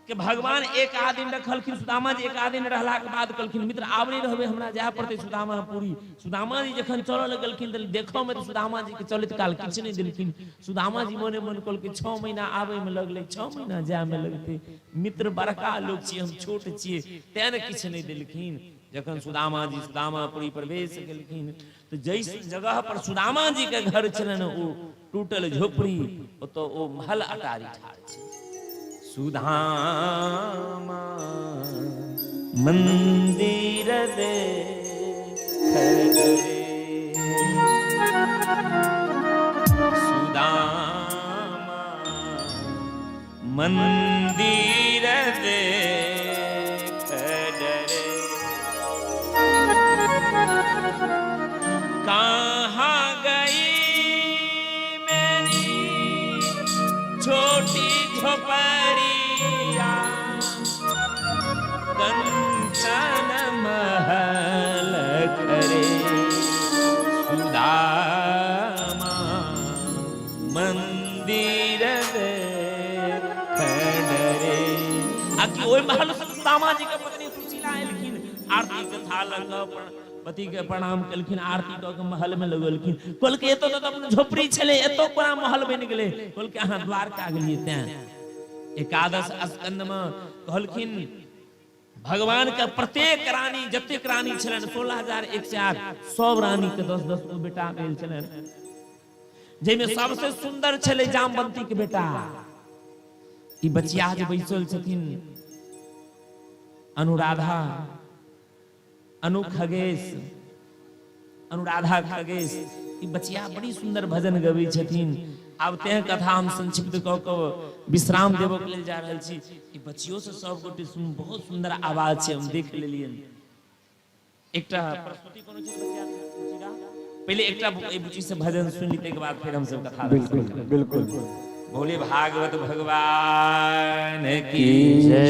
के भगवान एक आध दिन रखलखिन। सुदामा जी एक आध दिन रहला के बाद कहलखिन मित्र आब नहीं रहबे, हमरा जाय पड़तै सुदामा पुरी। सुदामा जी जखन चलऽ लगलखिन तऽ देखऽ में तऽ सुदामा जी के चलैत काल किछु नहीं देलखिन। सुदामा जी मने मन कहलखिन 6 महीना आबे में लगलै, 6 महीना जाय में लगतै, मित्र बड़का लोक छियै, हम छोट छियै, तें ने किछु नहीं देलखिन। जखन सुदामा जी सुदामापुरी प्रवेश केलखिन तऽ जै जगह पर सुदामा जी के घर छलनि ओ टूटल झोपड़ी, ओतऽ ओ महल अटारी ठाढ़ छै। सुदामा मंदिर दे सुदामा मंदिर दे डरे कहाँ गई मेरी छोटी झोपड़िया, कंचन महल करे सुदामा मंदिर डरे। आ कि ओहि महल से सुदामा जी के पत्नी सुशीला एलखिन, आरती के थाल लऽ कऽ पति के प्रणाम केलखिन, आरती कऽ के महल में लगलखिन। कहलकै एतऽ तऽ अपन झोपड़ी छलै, एतऽ कोना महल बनि गेलै? कहलकै अहाँ द्वारका गेलियै तें। एकादश स्कंद में कहलखिन भगवान के प्रत्येक रानी जतेक रानी छलनि 16,108 सब रानी के 10-10 गो बेटा भेल छलनि, जाहिमे सबसे सुंदर छलै जामवंती के बेटा। ई बचिया जे बैसल छथिन अनुराधा, अनु खगेश, अनुराधा खगेश, ई बचिया बड़ी सुंदर भजन गबै छथिन। आब तें कथा हम संक्षिप्त कऽ कऽ विश्राम देबऽ के लेल जा रहल छी। ई बचियो से सब गोटे सुन, बहुत सुंदर आवाज छै, हम देख लेलियनि। एकटा प्रस्तुति कोनो छै बचिया बुचिया? पहिले एकटा एहि बुची से भजन सुनि ली, ताहिके बाद फेर हम सब कथा बिल्कुल बिल्कुल। बोले भागवत भगवान की जय।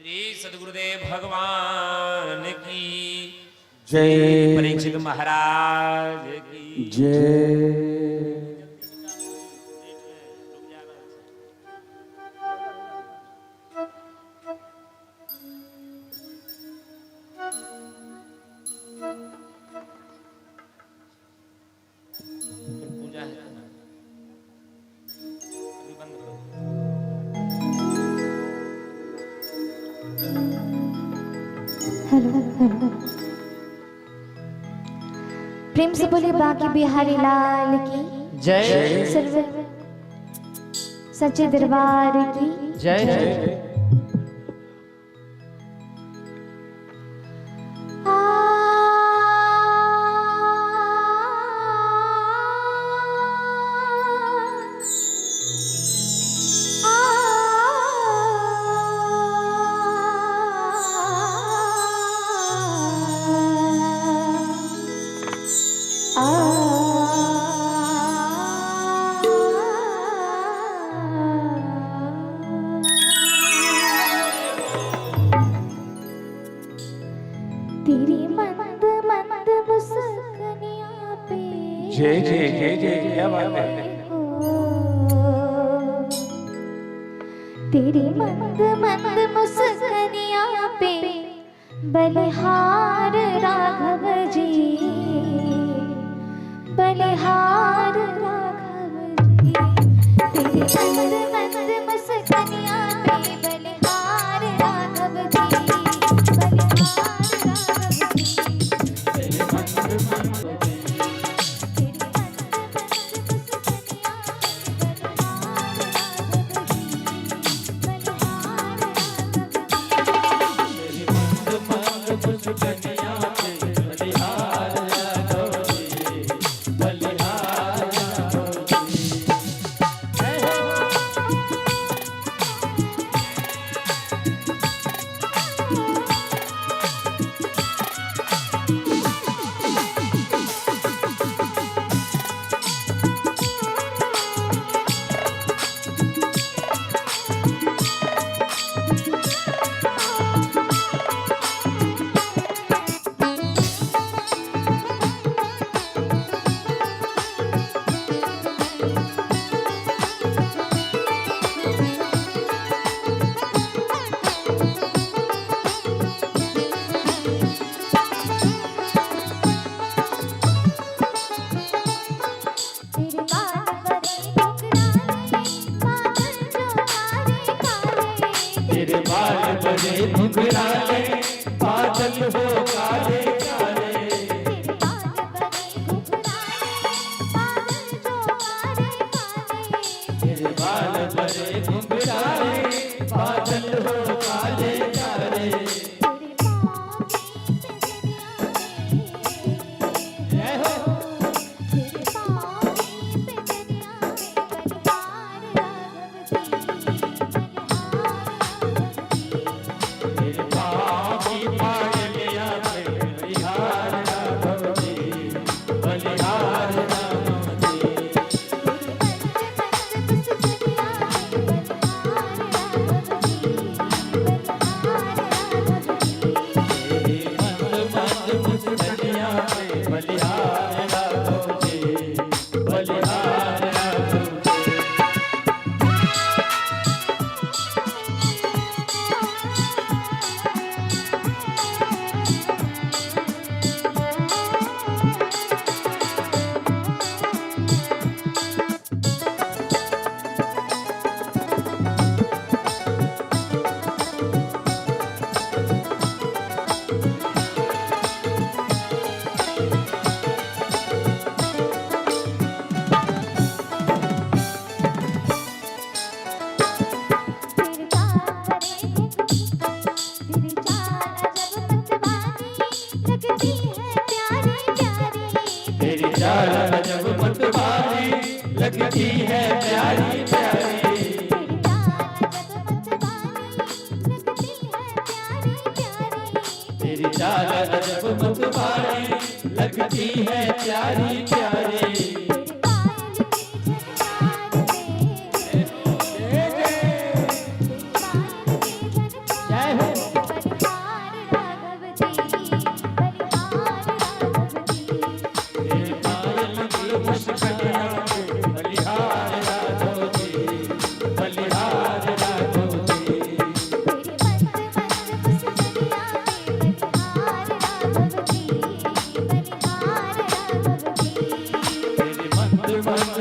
श्री सदगुरुदेव भगवान की जय। परीक्षित महाराज की जय। पूजा है ना? अभी बंद करो। हेलो हेलो, प्रेम से बोलिए बाकी बिहारी लाल की जय। सर्व सच्चे दरबार की जय। तेरी मंद मंद मुस्कनिया पे जय जय जय जय, क्या बात है। तेरी मंद मंद मुस्कनिया पे बलिहार राघव जी, बलिहार राघव जी। तेरी मंद मंद मुस्कनिया पे बलिहार राघव जी, बलिहार राघव जी। तेरी मंद मंद मुस्कनिया पे बलिहार राघव जी, बलिहार राघव जी। तेरे बाल बड़े घुंघराले, बादल जो काले काले। तेरे बाल बड़े घुंघराले, बादल हो काले काले। तेरे बाल बड़े घुंघराले, बादल जो काले काले। तेरे बाल बड़े घुंघराले, बादल हो काले काले। तेरे पाँव की पैजनिया में, जय हो। तेरे पाँव की पैजनिया में बलिहार राघव जी, बलिहार राघव जी। तेरे पाँव की पायलिया पे बलिहार राघव जी, बलिहार राघव जी। तेरी मंद मंद मुस्कनिया में बलिहार राघव जी, बलिहार राघव जी। तेरी मंद मंद मुस्कनिया पे बलिहार राघव जी, बलिहार राघव जी। तेरे बाल बड़े तेरी चाल अजब मतवाली लगती है प्यारी प्यारी। तेरी चाल अजब मतवाली लगती है प्यारी प्यारी। तेरी चाल अजब मतवाली लगती है प्यारी प्यारी। तेरी चाल अजब मतवाली लगती है प्यारी प्यारी। तेरी पायल की झनकार से, तेरी पायल की झनकार से बलिहार राघव जी, बलिहार राघव जी। तेरी पायल की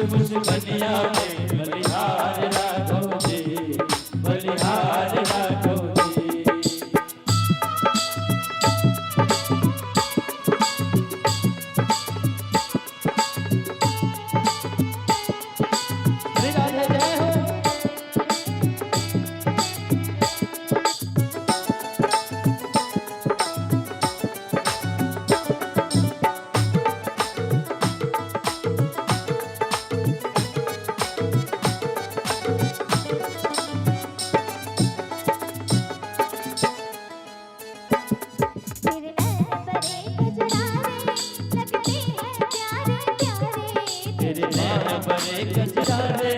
मुस्कनिया पे बलिहार राघव जी, बलिहार राघव जी। हरे राधे जय हो। तेरे नैन बड़े कजरारे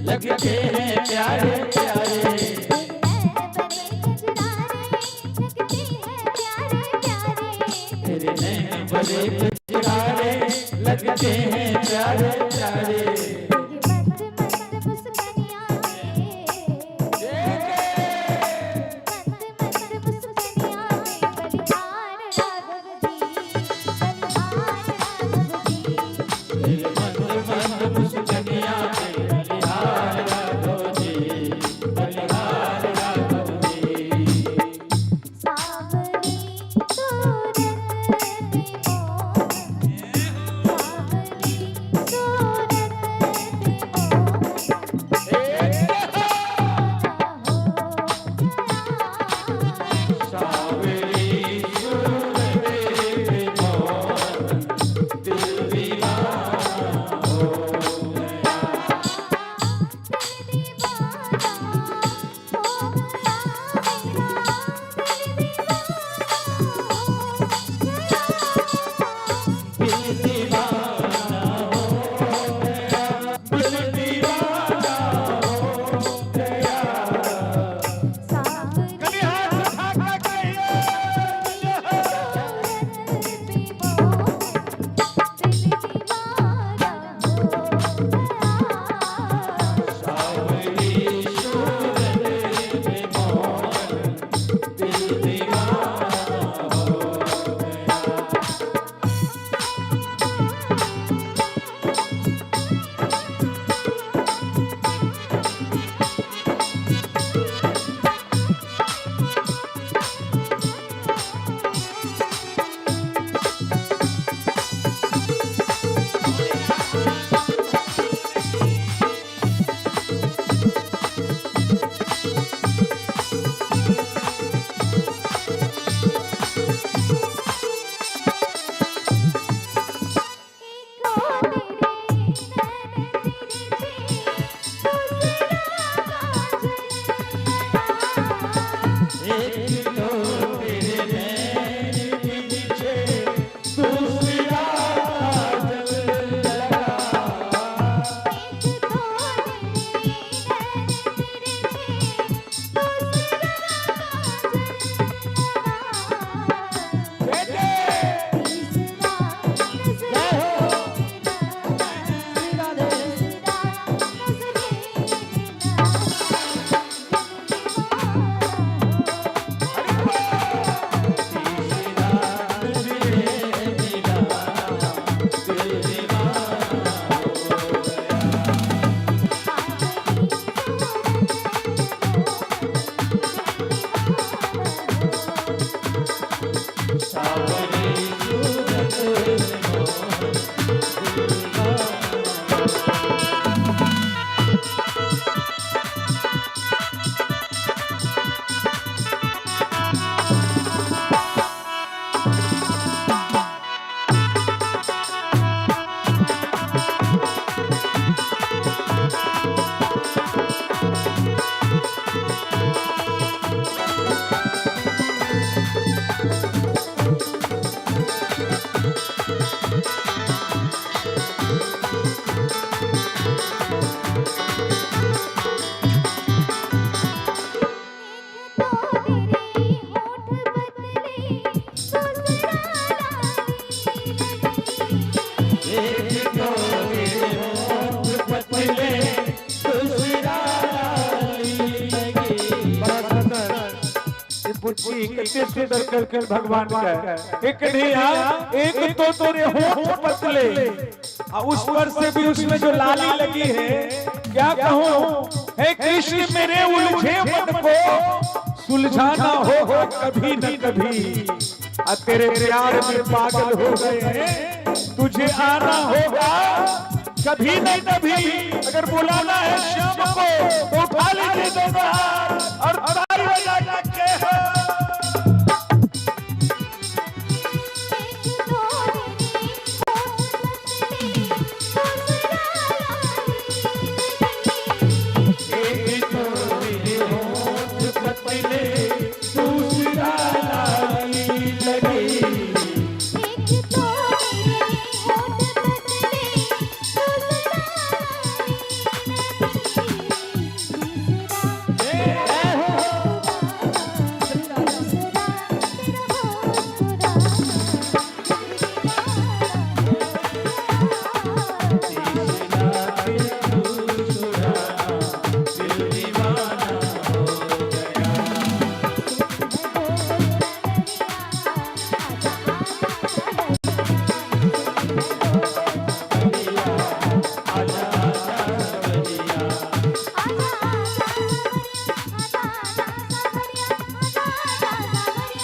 लगते हैं प्यारे प्यारे। तेरे नैन बड़े कजरारे लगते हैं प्यारे प्यारे। तेरे नैन बड़े कजरारे लगते हैं प्यारे प्यारे। तेरे नैन बड़े कजरारे लगते हैं प्यारे प्यारे। तेरी मस्त मस्त मुस्कानियाँ मस्त मस्त मुस्कानियाँ बलिहार राघव जी, बलिहार राघव जी। तेरे मस्त मस्त मुस्कनिया पे बलिहार राघव जी, बलिहार राघव जी। सावली सूरत पे मोहन, सावली सूरत पे मोहन, हो गया। सावली सूरत पे मोहन, दिल दीवाना हो गया। दिल दीवाना हो गया मेरा, दिल दीवाना हो गया। दिल दीवाना हो गया, दिल दीवाना हो गया। सावली कभी हाथ उठा के कहिए। सूरत पे मोहन, दिल दीवाना हो गया। सावली सूरत पे मोहन, दिल दीवाना हो गया। एक तेरे नैन तिरछे, दूसरा काजल लगा। एक तो तेरे नैन पीछे दूसरा काजल लगा। एक तो तेरे नैन तिरछे, दूसरा काजल लगा। तीसरा नजरे मिला, तीसरा नजरे मिला, दिल दीवाना हो। तीसरा नजरे मिला, दिल दीवाना हो गया। सावली सूरत पे मोहन, दिल दीवाना हो। सावली सूरत में मोहन, दिल दीवाना हो गया। एक तो तेरे होठ पतले, दूसरा लाली लगी। एक तो तेरे होंठ पतले, दूसरा लाली लगी। बड़ा सुंदर ये पूछी कितने सुंदर कर कर भगवान का एक नहीं, एक तो तेरे होंठ पतले और उस पर से भी उसमें जो लाली लगी है, क्या कहूँ। हे कृष्ण मेरे उलझे मन को सुलझाना होगा कभी न कभी, आ तेरे प्यार में पागल हो गए हैं, तुझे आना होगा कभी न कभी। अगर बुलाना है श्याम को तो उठा लीजिए दोनों हाथ और ताली बजा के हो। एक तो मेरे होंठ पतले, दूसरा लाली लगी। एक तो मेरे होंठ पतले, दूसरा लाली लगी। तीसरा दूसरा तेरा मुस्कुराना दिल दीवाना हो तीसरा तेरा मुस्कुराना दिल दीवाना हो गया। आजा आजा सवरिया, आजा आजा सवरिया।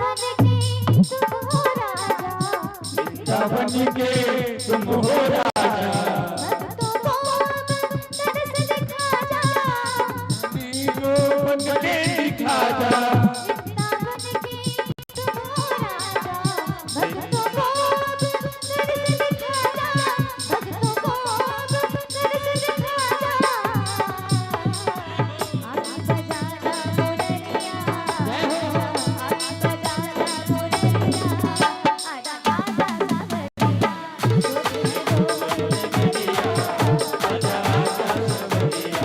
वृंदावन के तुम हो राजा, वृंदावन के तुम हो राजा, भक्तों को अब तरस दिखा जा। को बन के दिखा जा। वृंदावन के तुम हो राजा, भक्तों को अब तरस दिखा जा। भक्तों को अब तरस दिखा जा। आके बजाना मुरलिया, आके बजाना मुरलिया, आजा आजा सावरिया, आजा आजा सवरिया।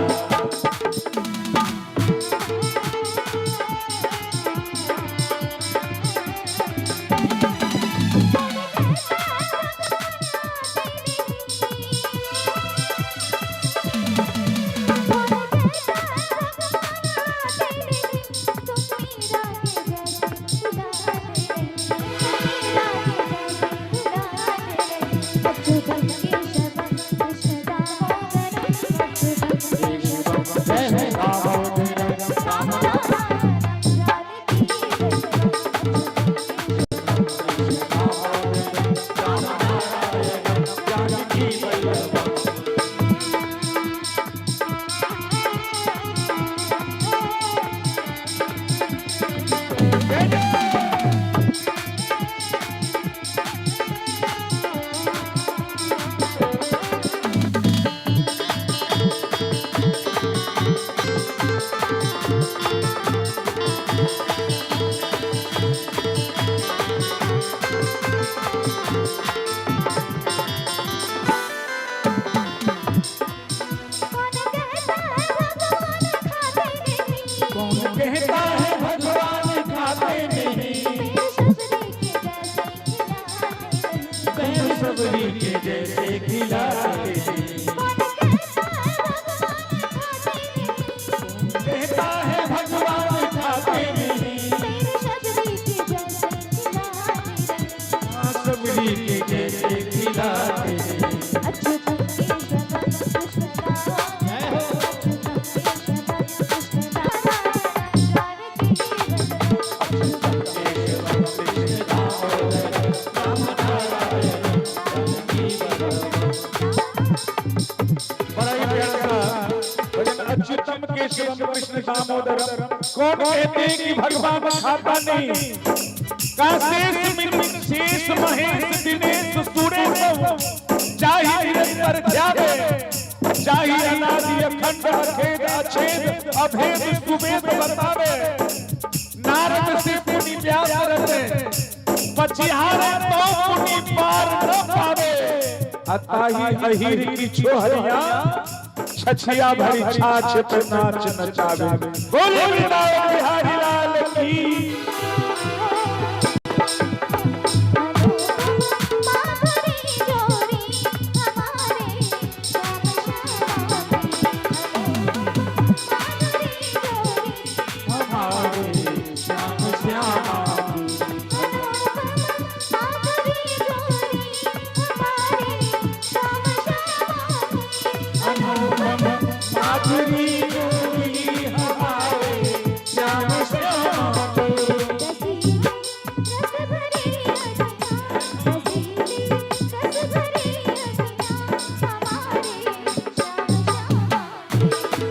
कौन कहता है भगवान खाते नहीं, कौन कहता है भगवान खाते नहीं, पेड़ शबरी के जैसे खिलाते नहीं। पेड़ सबरी के जैसे खिलाते। कहता है भगवान खाते नहीं, पेड़ शबरी के जैसे खिलाते नहीं। सबरी के जैसे खिलाते नहीं। अच्युतम केशवम कृष्ण दामोदरम, अच्युतम केशवम कृष्ण नारायणम जानकी वल्लभम। केशवम कृष्ण दामोदरम राम नारायणम जानकी वल्लभम। दामोदरम। कौन कहते हैं कि भगवान खाता नहीं? का शेष मिल शेष महेश दिनेश सुरेश, चाही निरंतर ध्यावे, चाही अनादि अखंड अखेद अछेद अभेद सुवेद बतावे। नारद से पुनि व्यास रचे, पचिहारे तो पुनि पार न पावे। अताही अहीर की छोहरिया, छछिया भरी छाछ पे नाच नचावे। बोले बिहारी लाल की। माधुरी जोड़ी हमारे श्याम श्यामा की। माधुरी जोड़ी हमारे श्याम श्यामा की। माधुरी जोड़ी हमारे श्याम श्यामा की। रसीली रस भरे अखियाँ, रसीली रस भरे अखियाँ हमारे श्याम श्यामा की।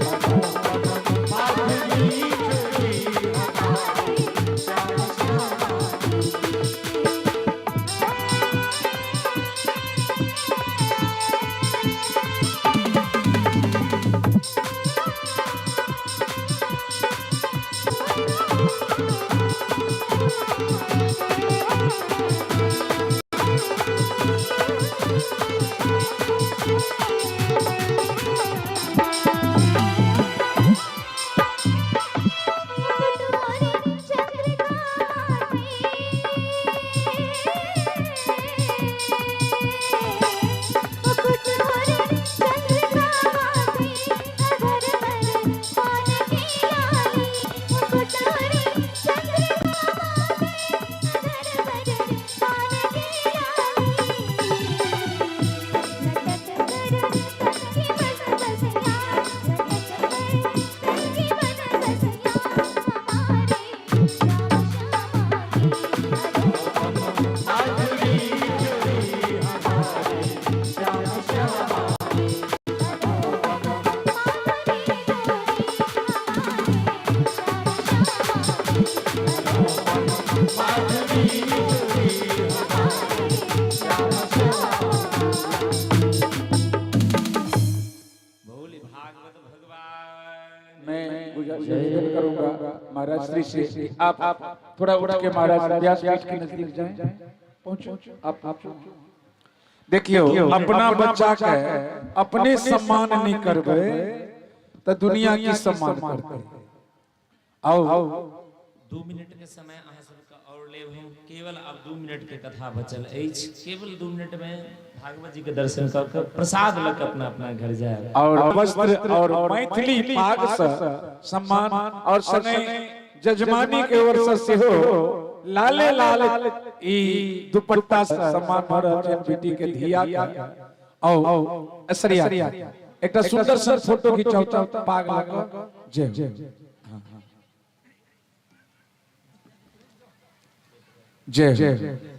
माधुरी जोड़ी हमारे श्याम श्यामा की। मुकुट मोरे चंद्रिका मुकुट मोरे चंद्रिका अधर पर पान की लाली। मुकुट मोरे चंद्रिका अधर पर पान की लाली। लटक कर तन की बन बसिया, लटक कर तन की बन बसिया हमारे श्याम श्यामा की। माधुरी जोड़ी हमारे श्याम श्यामा की। माधुरी जोड़ी हमारे श्याम श्यामा की। माधुरी जोड़ी हमारे श्याम श्यामा की। बोले भागवत भगवान। मैं निवेदन करूंगा महाराज श्री से कि आप थोड़ा उठ के महाराज व्यासपीठ के नजदीक जाएं, पहुंचो आप। देखियो, अपना बच्चा के अपने सम्मान नहीं करबे तो दुनिया की सम्मान करते। आओ। 2 मिनट के समय अहाँ सबके और लेब हम। केवल आब 2 मिनट के कथा बचल अछि। केवल 2 मिनट में भागवत जी के दर्शन कऽ के प्रसाद लऽ के अपना अपना घर जायब। और वस्त्र और मैथिली पाग से सम्मान और संगे जजमानी के ओर से सेहो लाले लाल ई दुपट्टा से सम्मान भऽ रहल छै बेटी के धिया के। आओ असरिया, एकटा सुंदर सन फोटो खिंचाउ तऽ पाग लऽ कऽ। जय हो। हाँ, जय हो।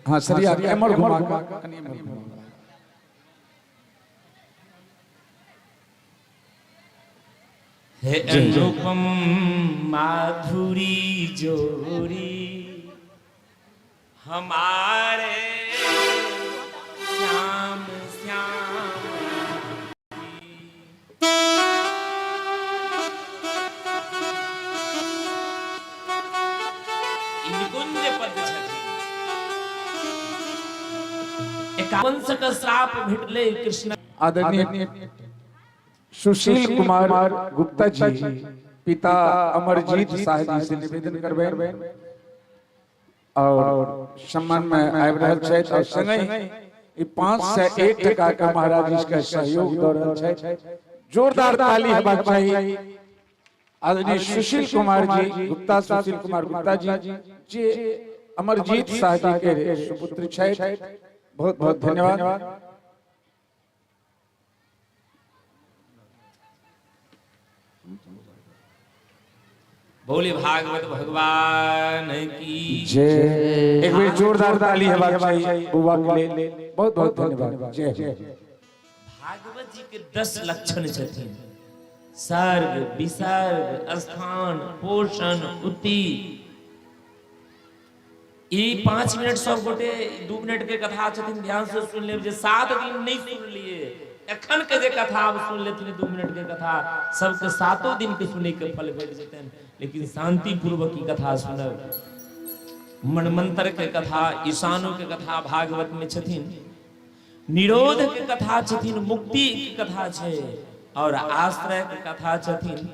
हाँ, सरिया एमहर घुमा कऽ, कनि एमहर घुमा कऽ। हे अनुपम माधुरी जोड़ी हमारे श्याम श्याम की। ई निकुंज पद छथिन। 51 के श्राप भेटलै कृष्ण। आदरणीय सुशील कुमार गुप्ता जी, पिता अमरजीत शाह जी से निवेदन करबै और सम्मान में आबि रहल छथि और संगहि ई 501 टका के महाराज जी के सहयोग दऽ रहल छथि। जोरदार ताली हेबाक चाही। आदरणीय सुशील कुमार जी गुप्ता, सुशील कुमार गुप्ता जी, जे अमरजीत शाह जी के सुपुत्र छथि, बहुत बहुत धन्यवाद। बोले भागवत भगवान की। जय। एक बेर जोरदार ताली हेबाक चाही बउआ के लेल। बहुत बहुत धन्यवाद, जय हो। भागवत जी के 10 लक्षण छथिन। सर्ग विसर्ग स्थान पोषण उति। ई 5 मिनट सब गोटे 2 मिनट के कथा छथिन, ध्यान से सुन लेब। जे 7 दिन नहीं सुनलिए, एखन के जे कथा आब सुन लेथिन, 2 मिनट के कथा, सबके 7 दिन के सुने के फल भेट जेतनि। लेकिन शांति पूर्वक ई कथा सुनब। मनमंत्र के कथा, ईशानो के कथा भागवत में छथिन, निरोध के कथा छथिन, मुक्ति के कथा छै और आश्रय के कथा छथिन।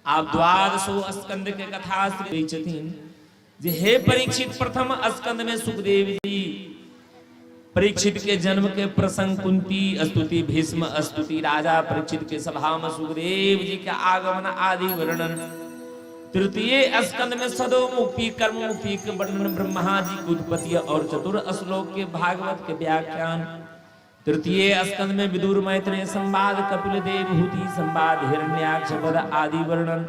आब द्वादशो स्कंद के कथा श्री छथिन जे हे परीक्षित, प्रथम स्कंद में सुखदेव जी परीक्षित के जन्म के प्रसंग, कुंती स्तुति, भीष्म स्तुति, राजा परीक्षित के सभा में सुखदेव जी के आगमन आदि वर्णन। तृतीय स्कंद में सदो मुक्ति, कर्म मुक्ति के वर्णन, ब्रह्मा जी की उत्पत्ति और चतुर श्लोक के भागवत के व्याख्यान। तृतीय स्कंद में विदुर मैत्रेय संवाद, कपिल देवहूति संवाद, हिरण्याक्ष वध आदि वर्णन।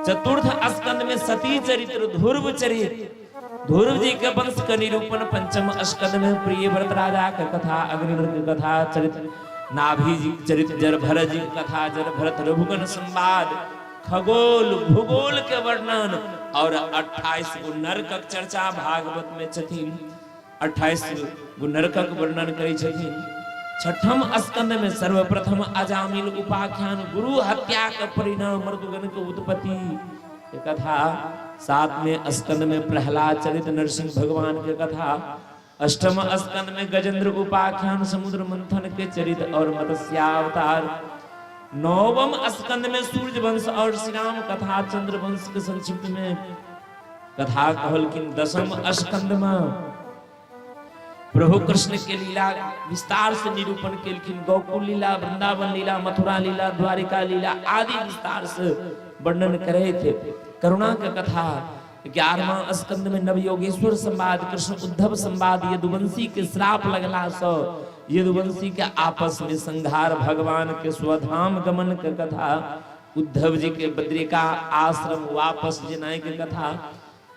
चतुर्थ स्कंद में सती चरित्र, ध्रुव चरित्र, ध्रुव जी के वंश का निरूपण। पंचम स्कंद में प्रिय व्रत राजा का कथा, अग्निव्रत की कथा चरित्र, नाभि जी चरित्र, जड़ भरत जी की कथा, जड़ भरत रघुगण संवाद, खगोल भूगोल के वर्णन और 28 गो नरकक चर्चा भागवत में छथिन। 28 गो नरकक वर्णन करै छथिन। छठम स्कंद में सर्वप्रथम अजामिल उपाख्यान, गुरु हत्या के परिणाम, मृदुगण के उत्पत्ति के कथा। सातवें स्कंद में प्रहलाद चरित, नरसिंह भगवान के कथा। अष्टम स्कंद में गजेंद्र उपाख्यान, समुद्र मंथन के चरित और मत्स्यावतार। नवम स्कंद में सूर्य वंश और श्री राम कथा, चंद्र वंश के संक्षिप्त में कथा कहलखिन। दसम स्कंद में प्रभु कृष्ण के लीला विस्तार से निरूपण केलखिन। गोकुल लीला, वृंदावन लीला, मथुरा लीला, द्वारिका लीला आदि विस्तार से वर्णन करे थे। करुणा के कथा। 11वां स्कंद में नवयोगेश्वर संवाद, कृष्ण उद्धव संवाद, यदुवंशी के श्राप लगला सो यदुवंशी के आपस में संहार, भगवान के स्वधाम गमन के कथा, उद्धव जी के बद्रिका आश्रम वापस जनाए के कथा।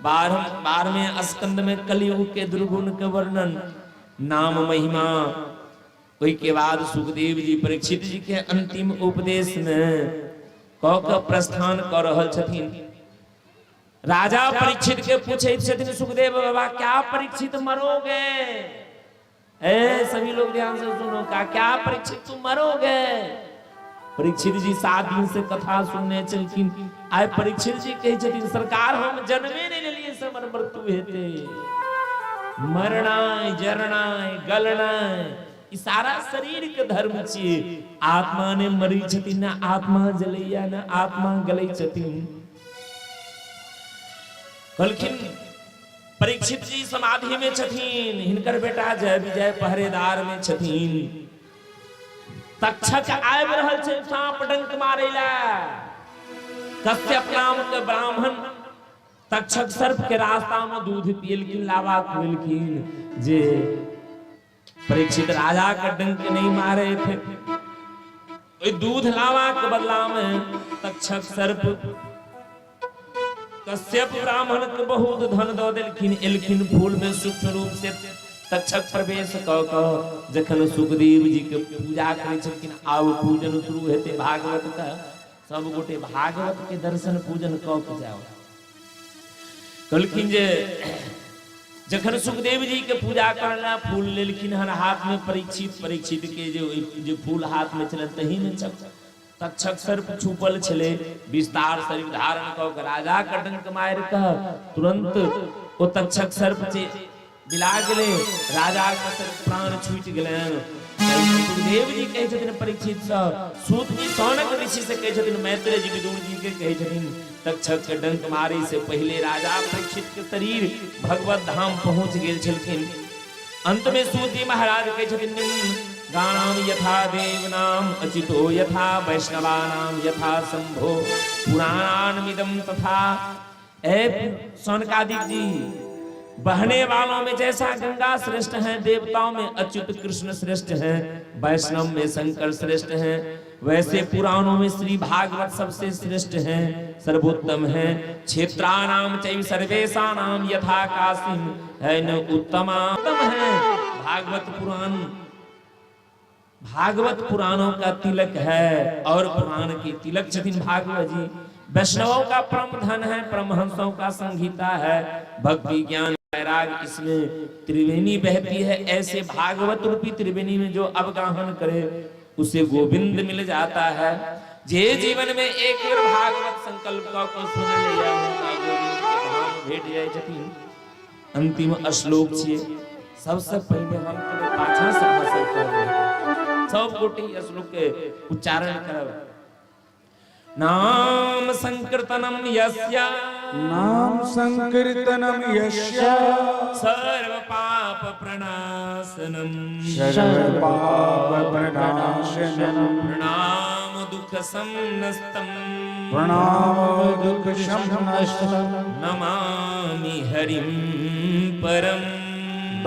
12वें स्कंद में कलयुग के दुर्गुण के वर्णन, नाम महिमा। ओहि के बाद सुखदेव जी परीक्षित जी के अंतिम उपदेश में कह के प्रस्थान कर रहल छथिन। राजा परीक्षित के पूछे छथिन सुखदेव बाबा, क्या परीक्षित मरोगे? ए सभी लोग ध्यान से सुनो, का क्या परीक्षित तुम मरोगे? परीक्षित जी 7 दिन से कथा सुनने छलखिन। आइ परीक्षित जी कहै छथिन, सरकार हम जन्मे नहीं लेलिए से हमर मृत्यु हेतै। मरनाय, जरनाय, गलनाय ई सारा शरीर के धर्म छियै। आत्मा ने मरी छथिन, ने आत्मा जलैया, ने आत्मा गलै छथिन। कहलखिन परीक्षित जी समाधि में छथिन, हिनकर बेटा जय विजय पहरेदार में छथिन। तक्षक आबि रहल छै सांप डंक मारै ला। कश्यप नाम के ब्राह्मण तक्षक सर्प के रास्ता में दूध पियलखिन, लावा खुएलखिन जे परीक्षित राजा के डंक नहीं मारे थे। ओहि दूध लावा के बदला में तक्षक सर्प कश्यप ब्राह्मण के बहुत धन दऽ देलखिन। एलखिन फूल में सूक्ष्म रूप से तक्षक प्रवेश कऽ कऽ जखन सुखदेव जी के पूजा करै छलखिन, आब पूजन शुरू हेतै भागवत के, सब गोटे भागवत के दर्शन पूजन कऽ के जाओ। कहलखिन जे जखन सुखदेव जी के पूजा करला फूल लेलखिन हन हाथ में परीक्षित, परीक्षित के जे जे फूल हाथ में छलनि तही में तक्षक सर्प छुपल छले। विस्तार शरीर धारण कऽ के राजा के डंक मारि कऽ तुरंत ओ तक्षक सर्प बिला गेलै। राजा के सर्प प्राण छूटि गेलनि। सुखदेव जी कहै छथिन परीक्षित सँ, सूत जी सौनक ऋषि से कहै छथिन, मैत्रेय जी विदुर जी के कहै छथिन, तक्षक के डंक मारे से पहले राजा परीक्षित के शरीर भगवत धाम पहुंच गेल छलखिन। अंत में सूत जी महाराज कहै छथिन, गाणाम यथा देवनाम अचितो यथा वैष्णवानाम यथा शंभो पुराणानमिदम तथा। ए सौनकादिक जी, बहने वालों में जैसा गंगा श्रेष्ठ है, देवताओं में अच्युत कृष्ण श्रेष्ठ हैं, वैष्णव में शंकर श्रेष्ठ हैं, वैसे पुराणों में श्री भागवत सबसे श्रेष्ठ हैं, सर्वोत्तम है। क्षेत्राणाम चैव सर्वेशानाम यथा काशीम है न उत्तम है भागवत पुराण। भागवत पुराणों का तिलक है और पुराण की तिलक छथिन भागवत जी। वैष्णवों का परम धन है, परमहंसों का संहिता है, भक्ति ज्ञान वैराग इसमें त्रिवेणी बहती है। ऐसे भागवत रूपी त्रिवेणी में जो अवगाहन करे उसे गोविंद मिल जाता है। जे जीवन में एक बेर भागवत संकल्प को सुन लिया हुनका गोविंद के धाम भेट जाय छथिन। अंतिम श्लोक छियै, सबसे पहले हम कहबै पाछा से अहाँ सब कहबै, सब गोटे ई श्लोक के उच्चारण करब। नाम संकीर्तनम यस्य नाम संकीर्तनम यस्य सर्व पाप प्रणाशनम सर्व पाप प्रणाशनम प्रणाम दुख समनस्तम प्रणाम दुख शमनस्तम नमामि हरिं परम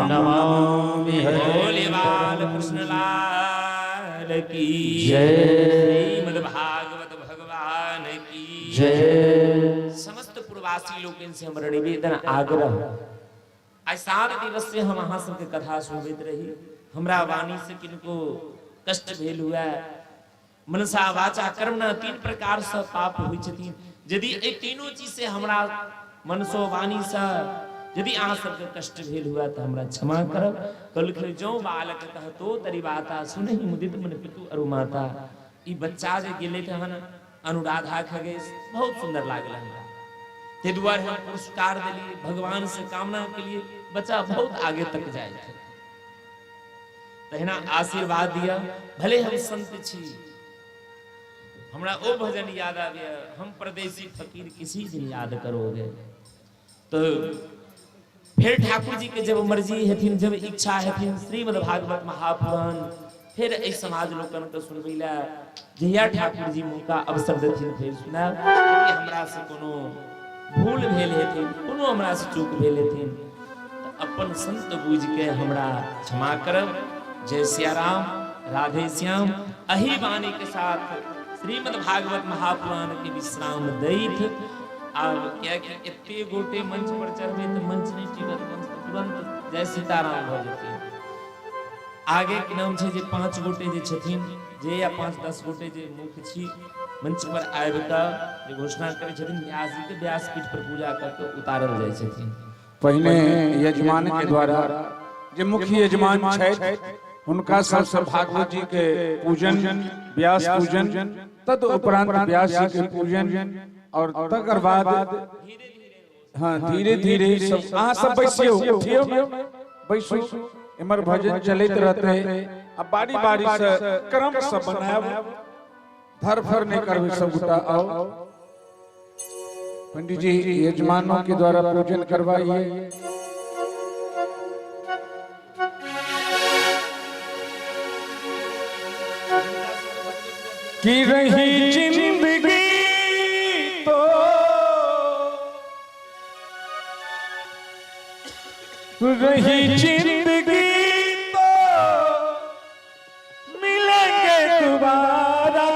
नमामि हरिं। बोले बाल कृष्ण लाल की जय। श्रीमद् भागवत भगवान की जय। समस्त पूर्वासी लोकनि से हमर निवेदन आग्रह, आइ 7 दिवस से हम अहाँ सबके कथा सुनबैत रही। हमरा वाणी से किनको कष्ट भेल हुआ, मनसा वाचा कर्मणा 3 प्रकार से पाप होइ छथिन। यदि एहि तीनों चीज से हमरा मनसो वाणी से यदि अहाँ सबके कष्ट भेल हुआ तो हमरा क्षमा करब। कहलखिन जो बालक कहतो तरी बाता सुनहि मुदित मन पितु अरु माता। ई बच्चा जे गेलै तहन अनुराधा खगेश बहुत सुंदर लागल हमरा, ताहि दुआरे हम पुरस्कार देलियै, भगवान से कामना के लिए बच्चा बहुत आगे तक जाए। तहिना आशीर्वाद दिया, भले हम संत छी, हमरा ओ भजन याद आबे, हम परदेसी फकीर किसी दिन याद करोगे। तो फिर ठाकुर जी के जब मर्जी हेथिन, जब इच्छा हेथिन, श्रीमद् भागवत महापुराण फिर एहि समाज लोकन के सुनबै ला जहिया ठाकुर जी मौका अवसर देथिन फिर सुनायब। यदि हमरा से कोनो भूल भेल हेथिन, कोनो हमरा से चूक भेल हेथिन तऽ अपन संत बुझि के हमरा क्षमा करब। जय सियाराम, राधे श्याम। अही वाणी के साथ श्रीमद् भागवत महापुराण के विश्राम दैत। आब कियाकि एते गोटे मंच पर चढ़बै तऽ मंच नहि टिकत, मंच तऽ तुरंत जय सीताराम भऽ जेतै। आगे के नाम छै जे 5 गोटे जे छथिन, जे या 5-10 गोटे जे मुख्य छी मंच पर आबि कऽ जे घोषणा करै छथिन, व्यास जी के व्यासपीठ पर पूजा कऽ के उतारल जाइ छथिन। पहिने यजमान के द्वारा जे मुख्य यजमान छथि हुनका सबसे भागवत जी के पूजन, व्यास पूजन, तद उपरांत व्यास जी के पूजन और तकर बाद हाँ धीरे धीरे सब अहाँ सब बैसियो, उठियो बैसू, इमर भजन चलैत रहते। अब बारी बारी से क्रम से बनायब, धरफर नहीं करबै, सब गोटा आओ। पंडित जी यजमानों के द्वारा पूजन करवाइए। कि रही जिंदगी तो रही जिंदगी तो मिलेंगे दोबारा,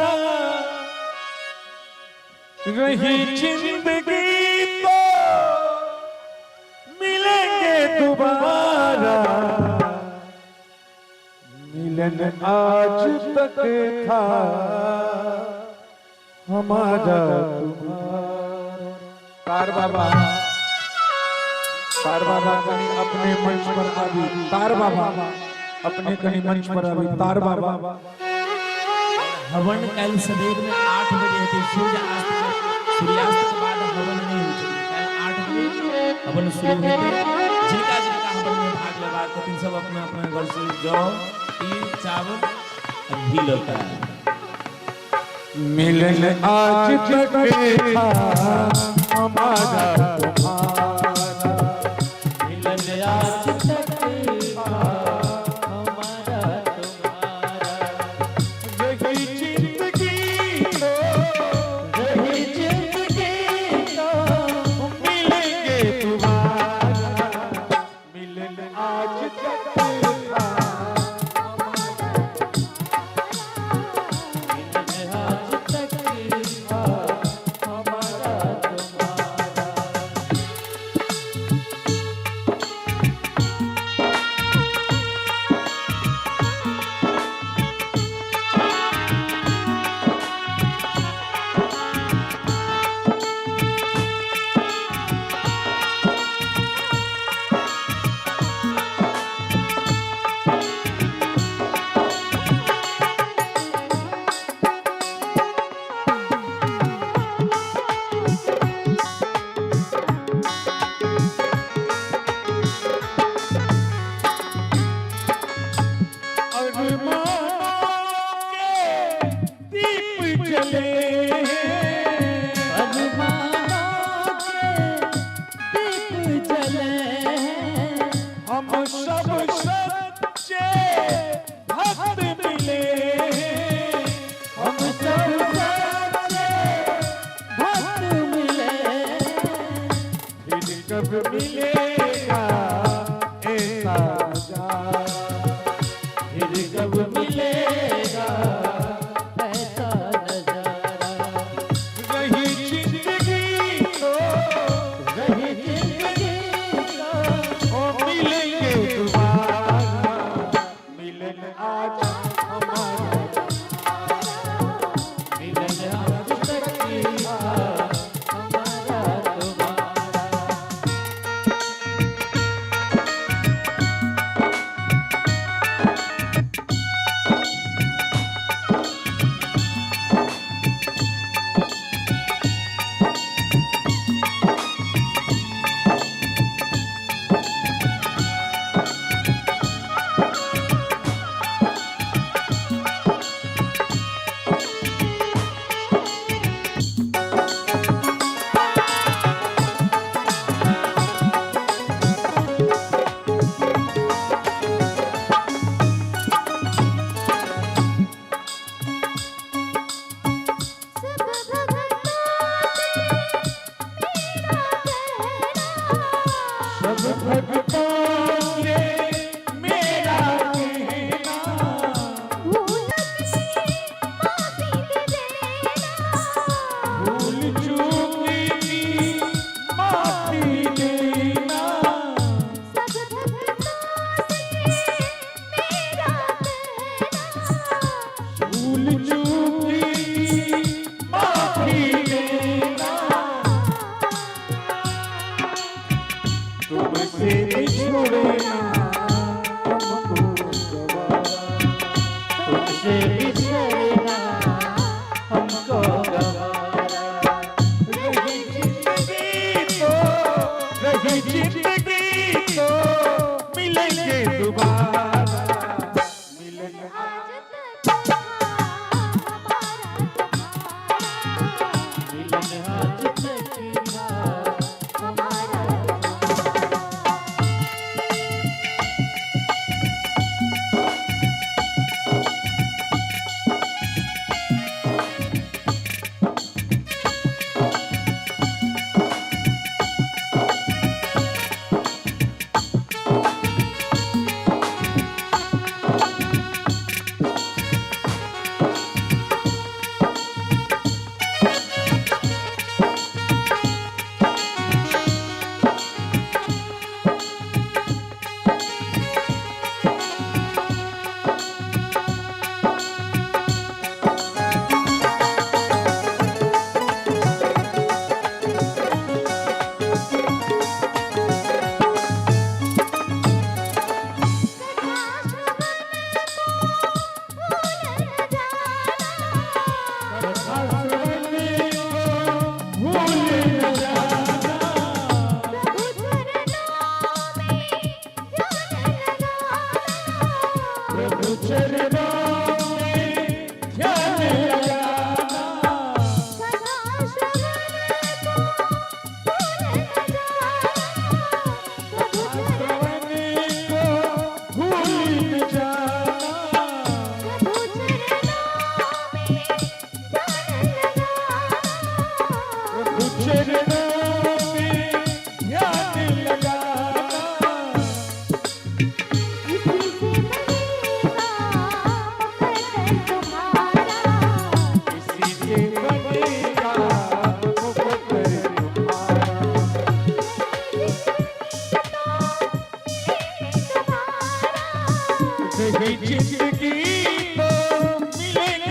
रही जिंदगी तो मिलेंगे दोबारा, मिलन आज तक था हमारा तुम्हारा। तार बाबा, तार बाबा कहीं अपने मंच पर आबी, तार बाबा अपने कहीं मंच पर आबी, तार बाबा। हवन काल्हि सवेर में 8 बजे हेतै, सूर्यास्त के बाद हवन नहीं होइ छै। काल्हि 8 बजे हवन शुरू हेतै। जिनका जिनका हवन में भाग लेबाक हेथिन सब अपना अपना घर से जौ, तिल, चावल और घी लऽ कऽ आयब। मिलन आज तक था हमारा तुम्हारा, मिलन आज तक था हमारा तुम्हारा, रही जिंदगी तो रही जिंदगी तो मिलेंगे दोबारा, मिलन आज तक था मिलन आज तक था हमारा तुम्हारा। प्रभु चरणों में ध्यान लगाना। कथा श्रवण को भूल न जाना, प्रभु चरण श्रवण को भूल न जाना। प्रभु चरणों में ध्यान लगाना। प्रभु चरणों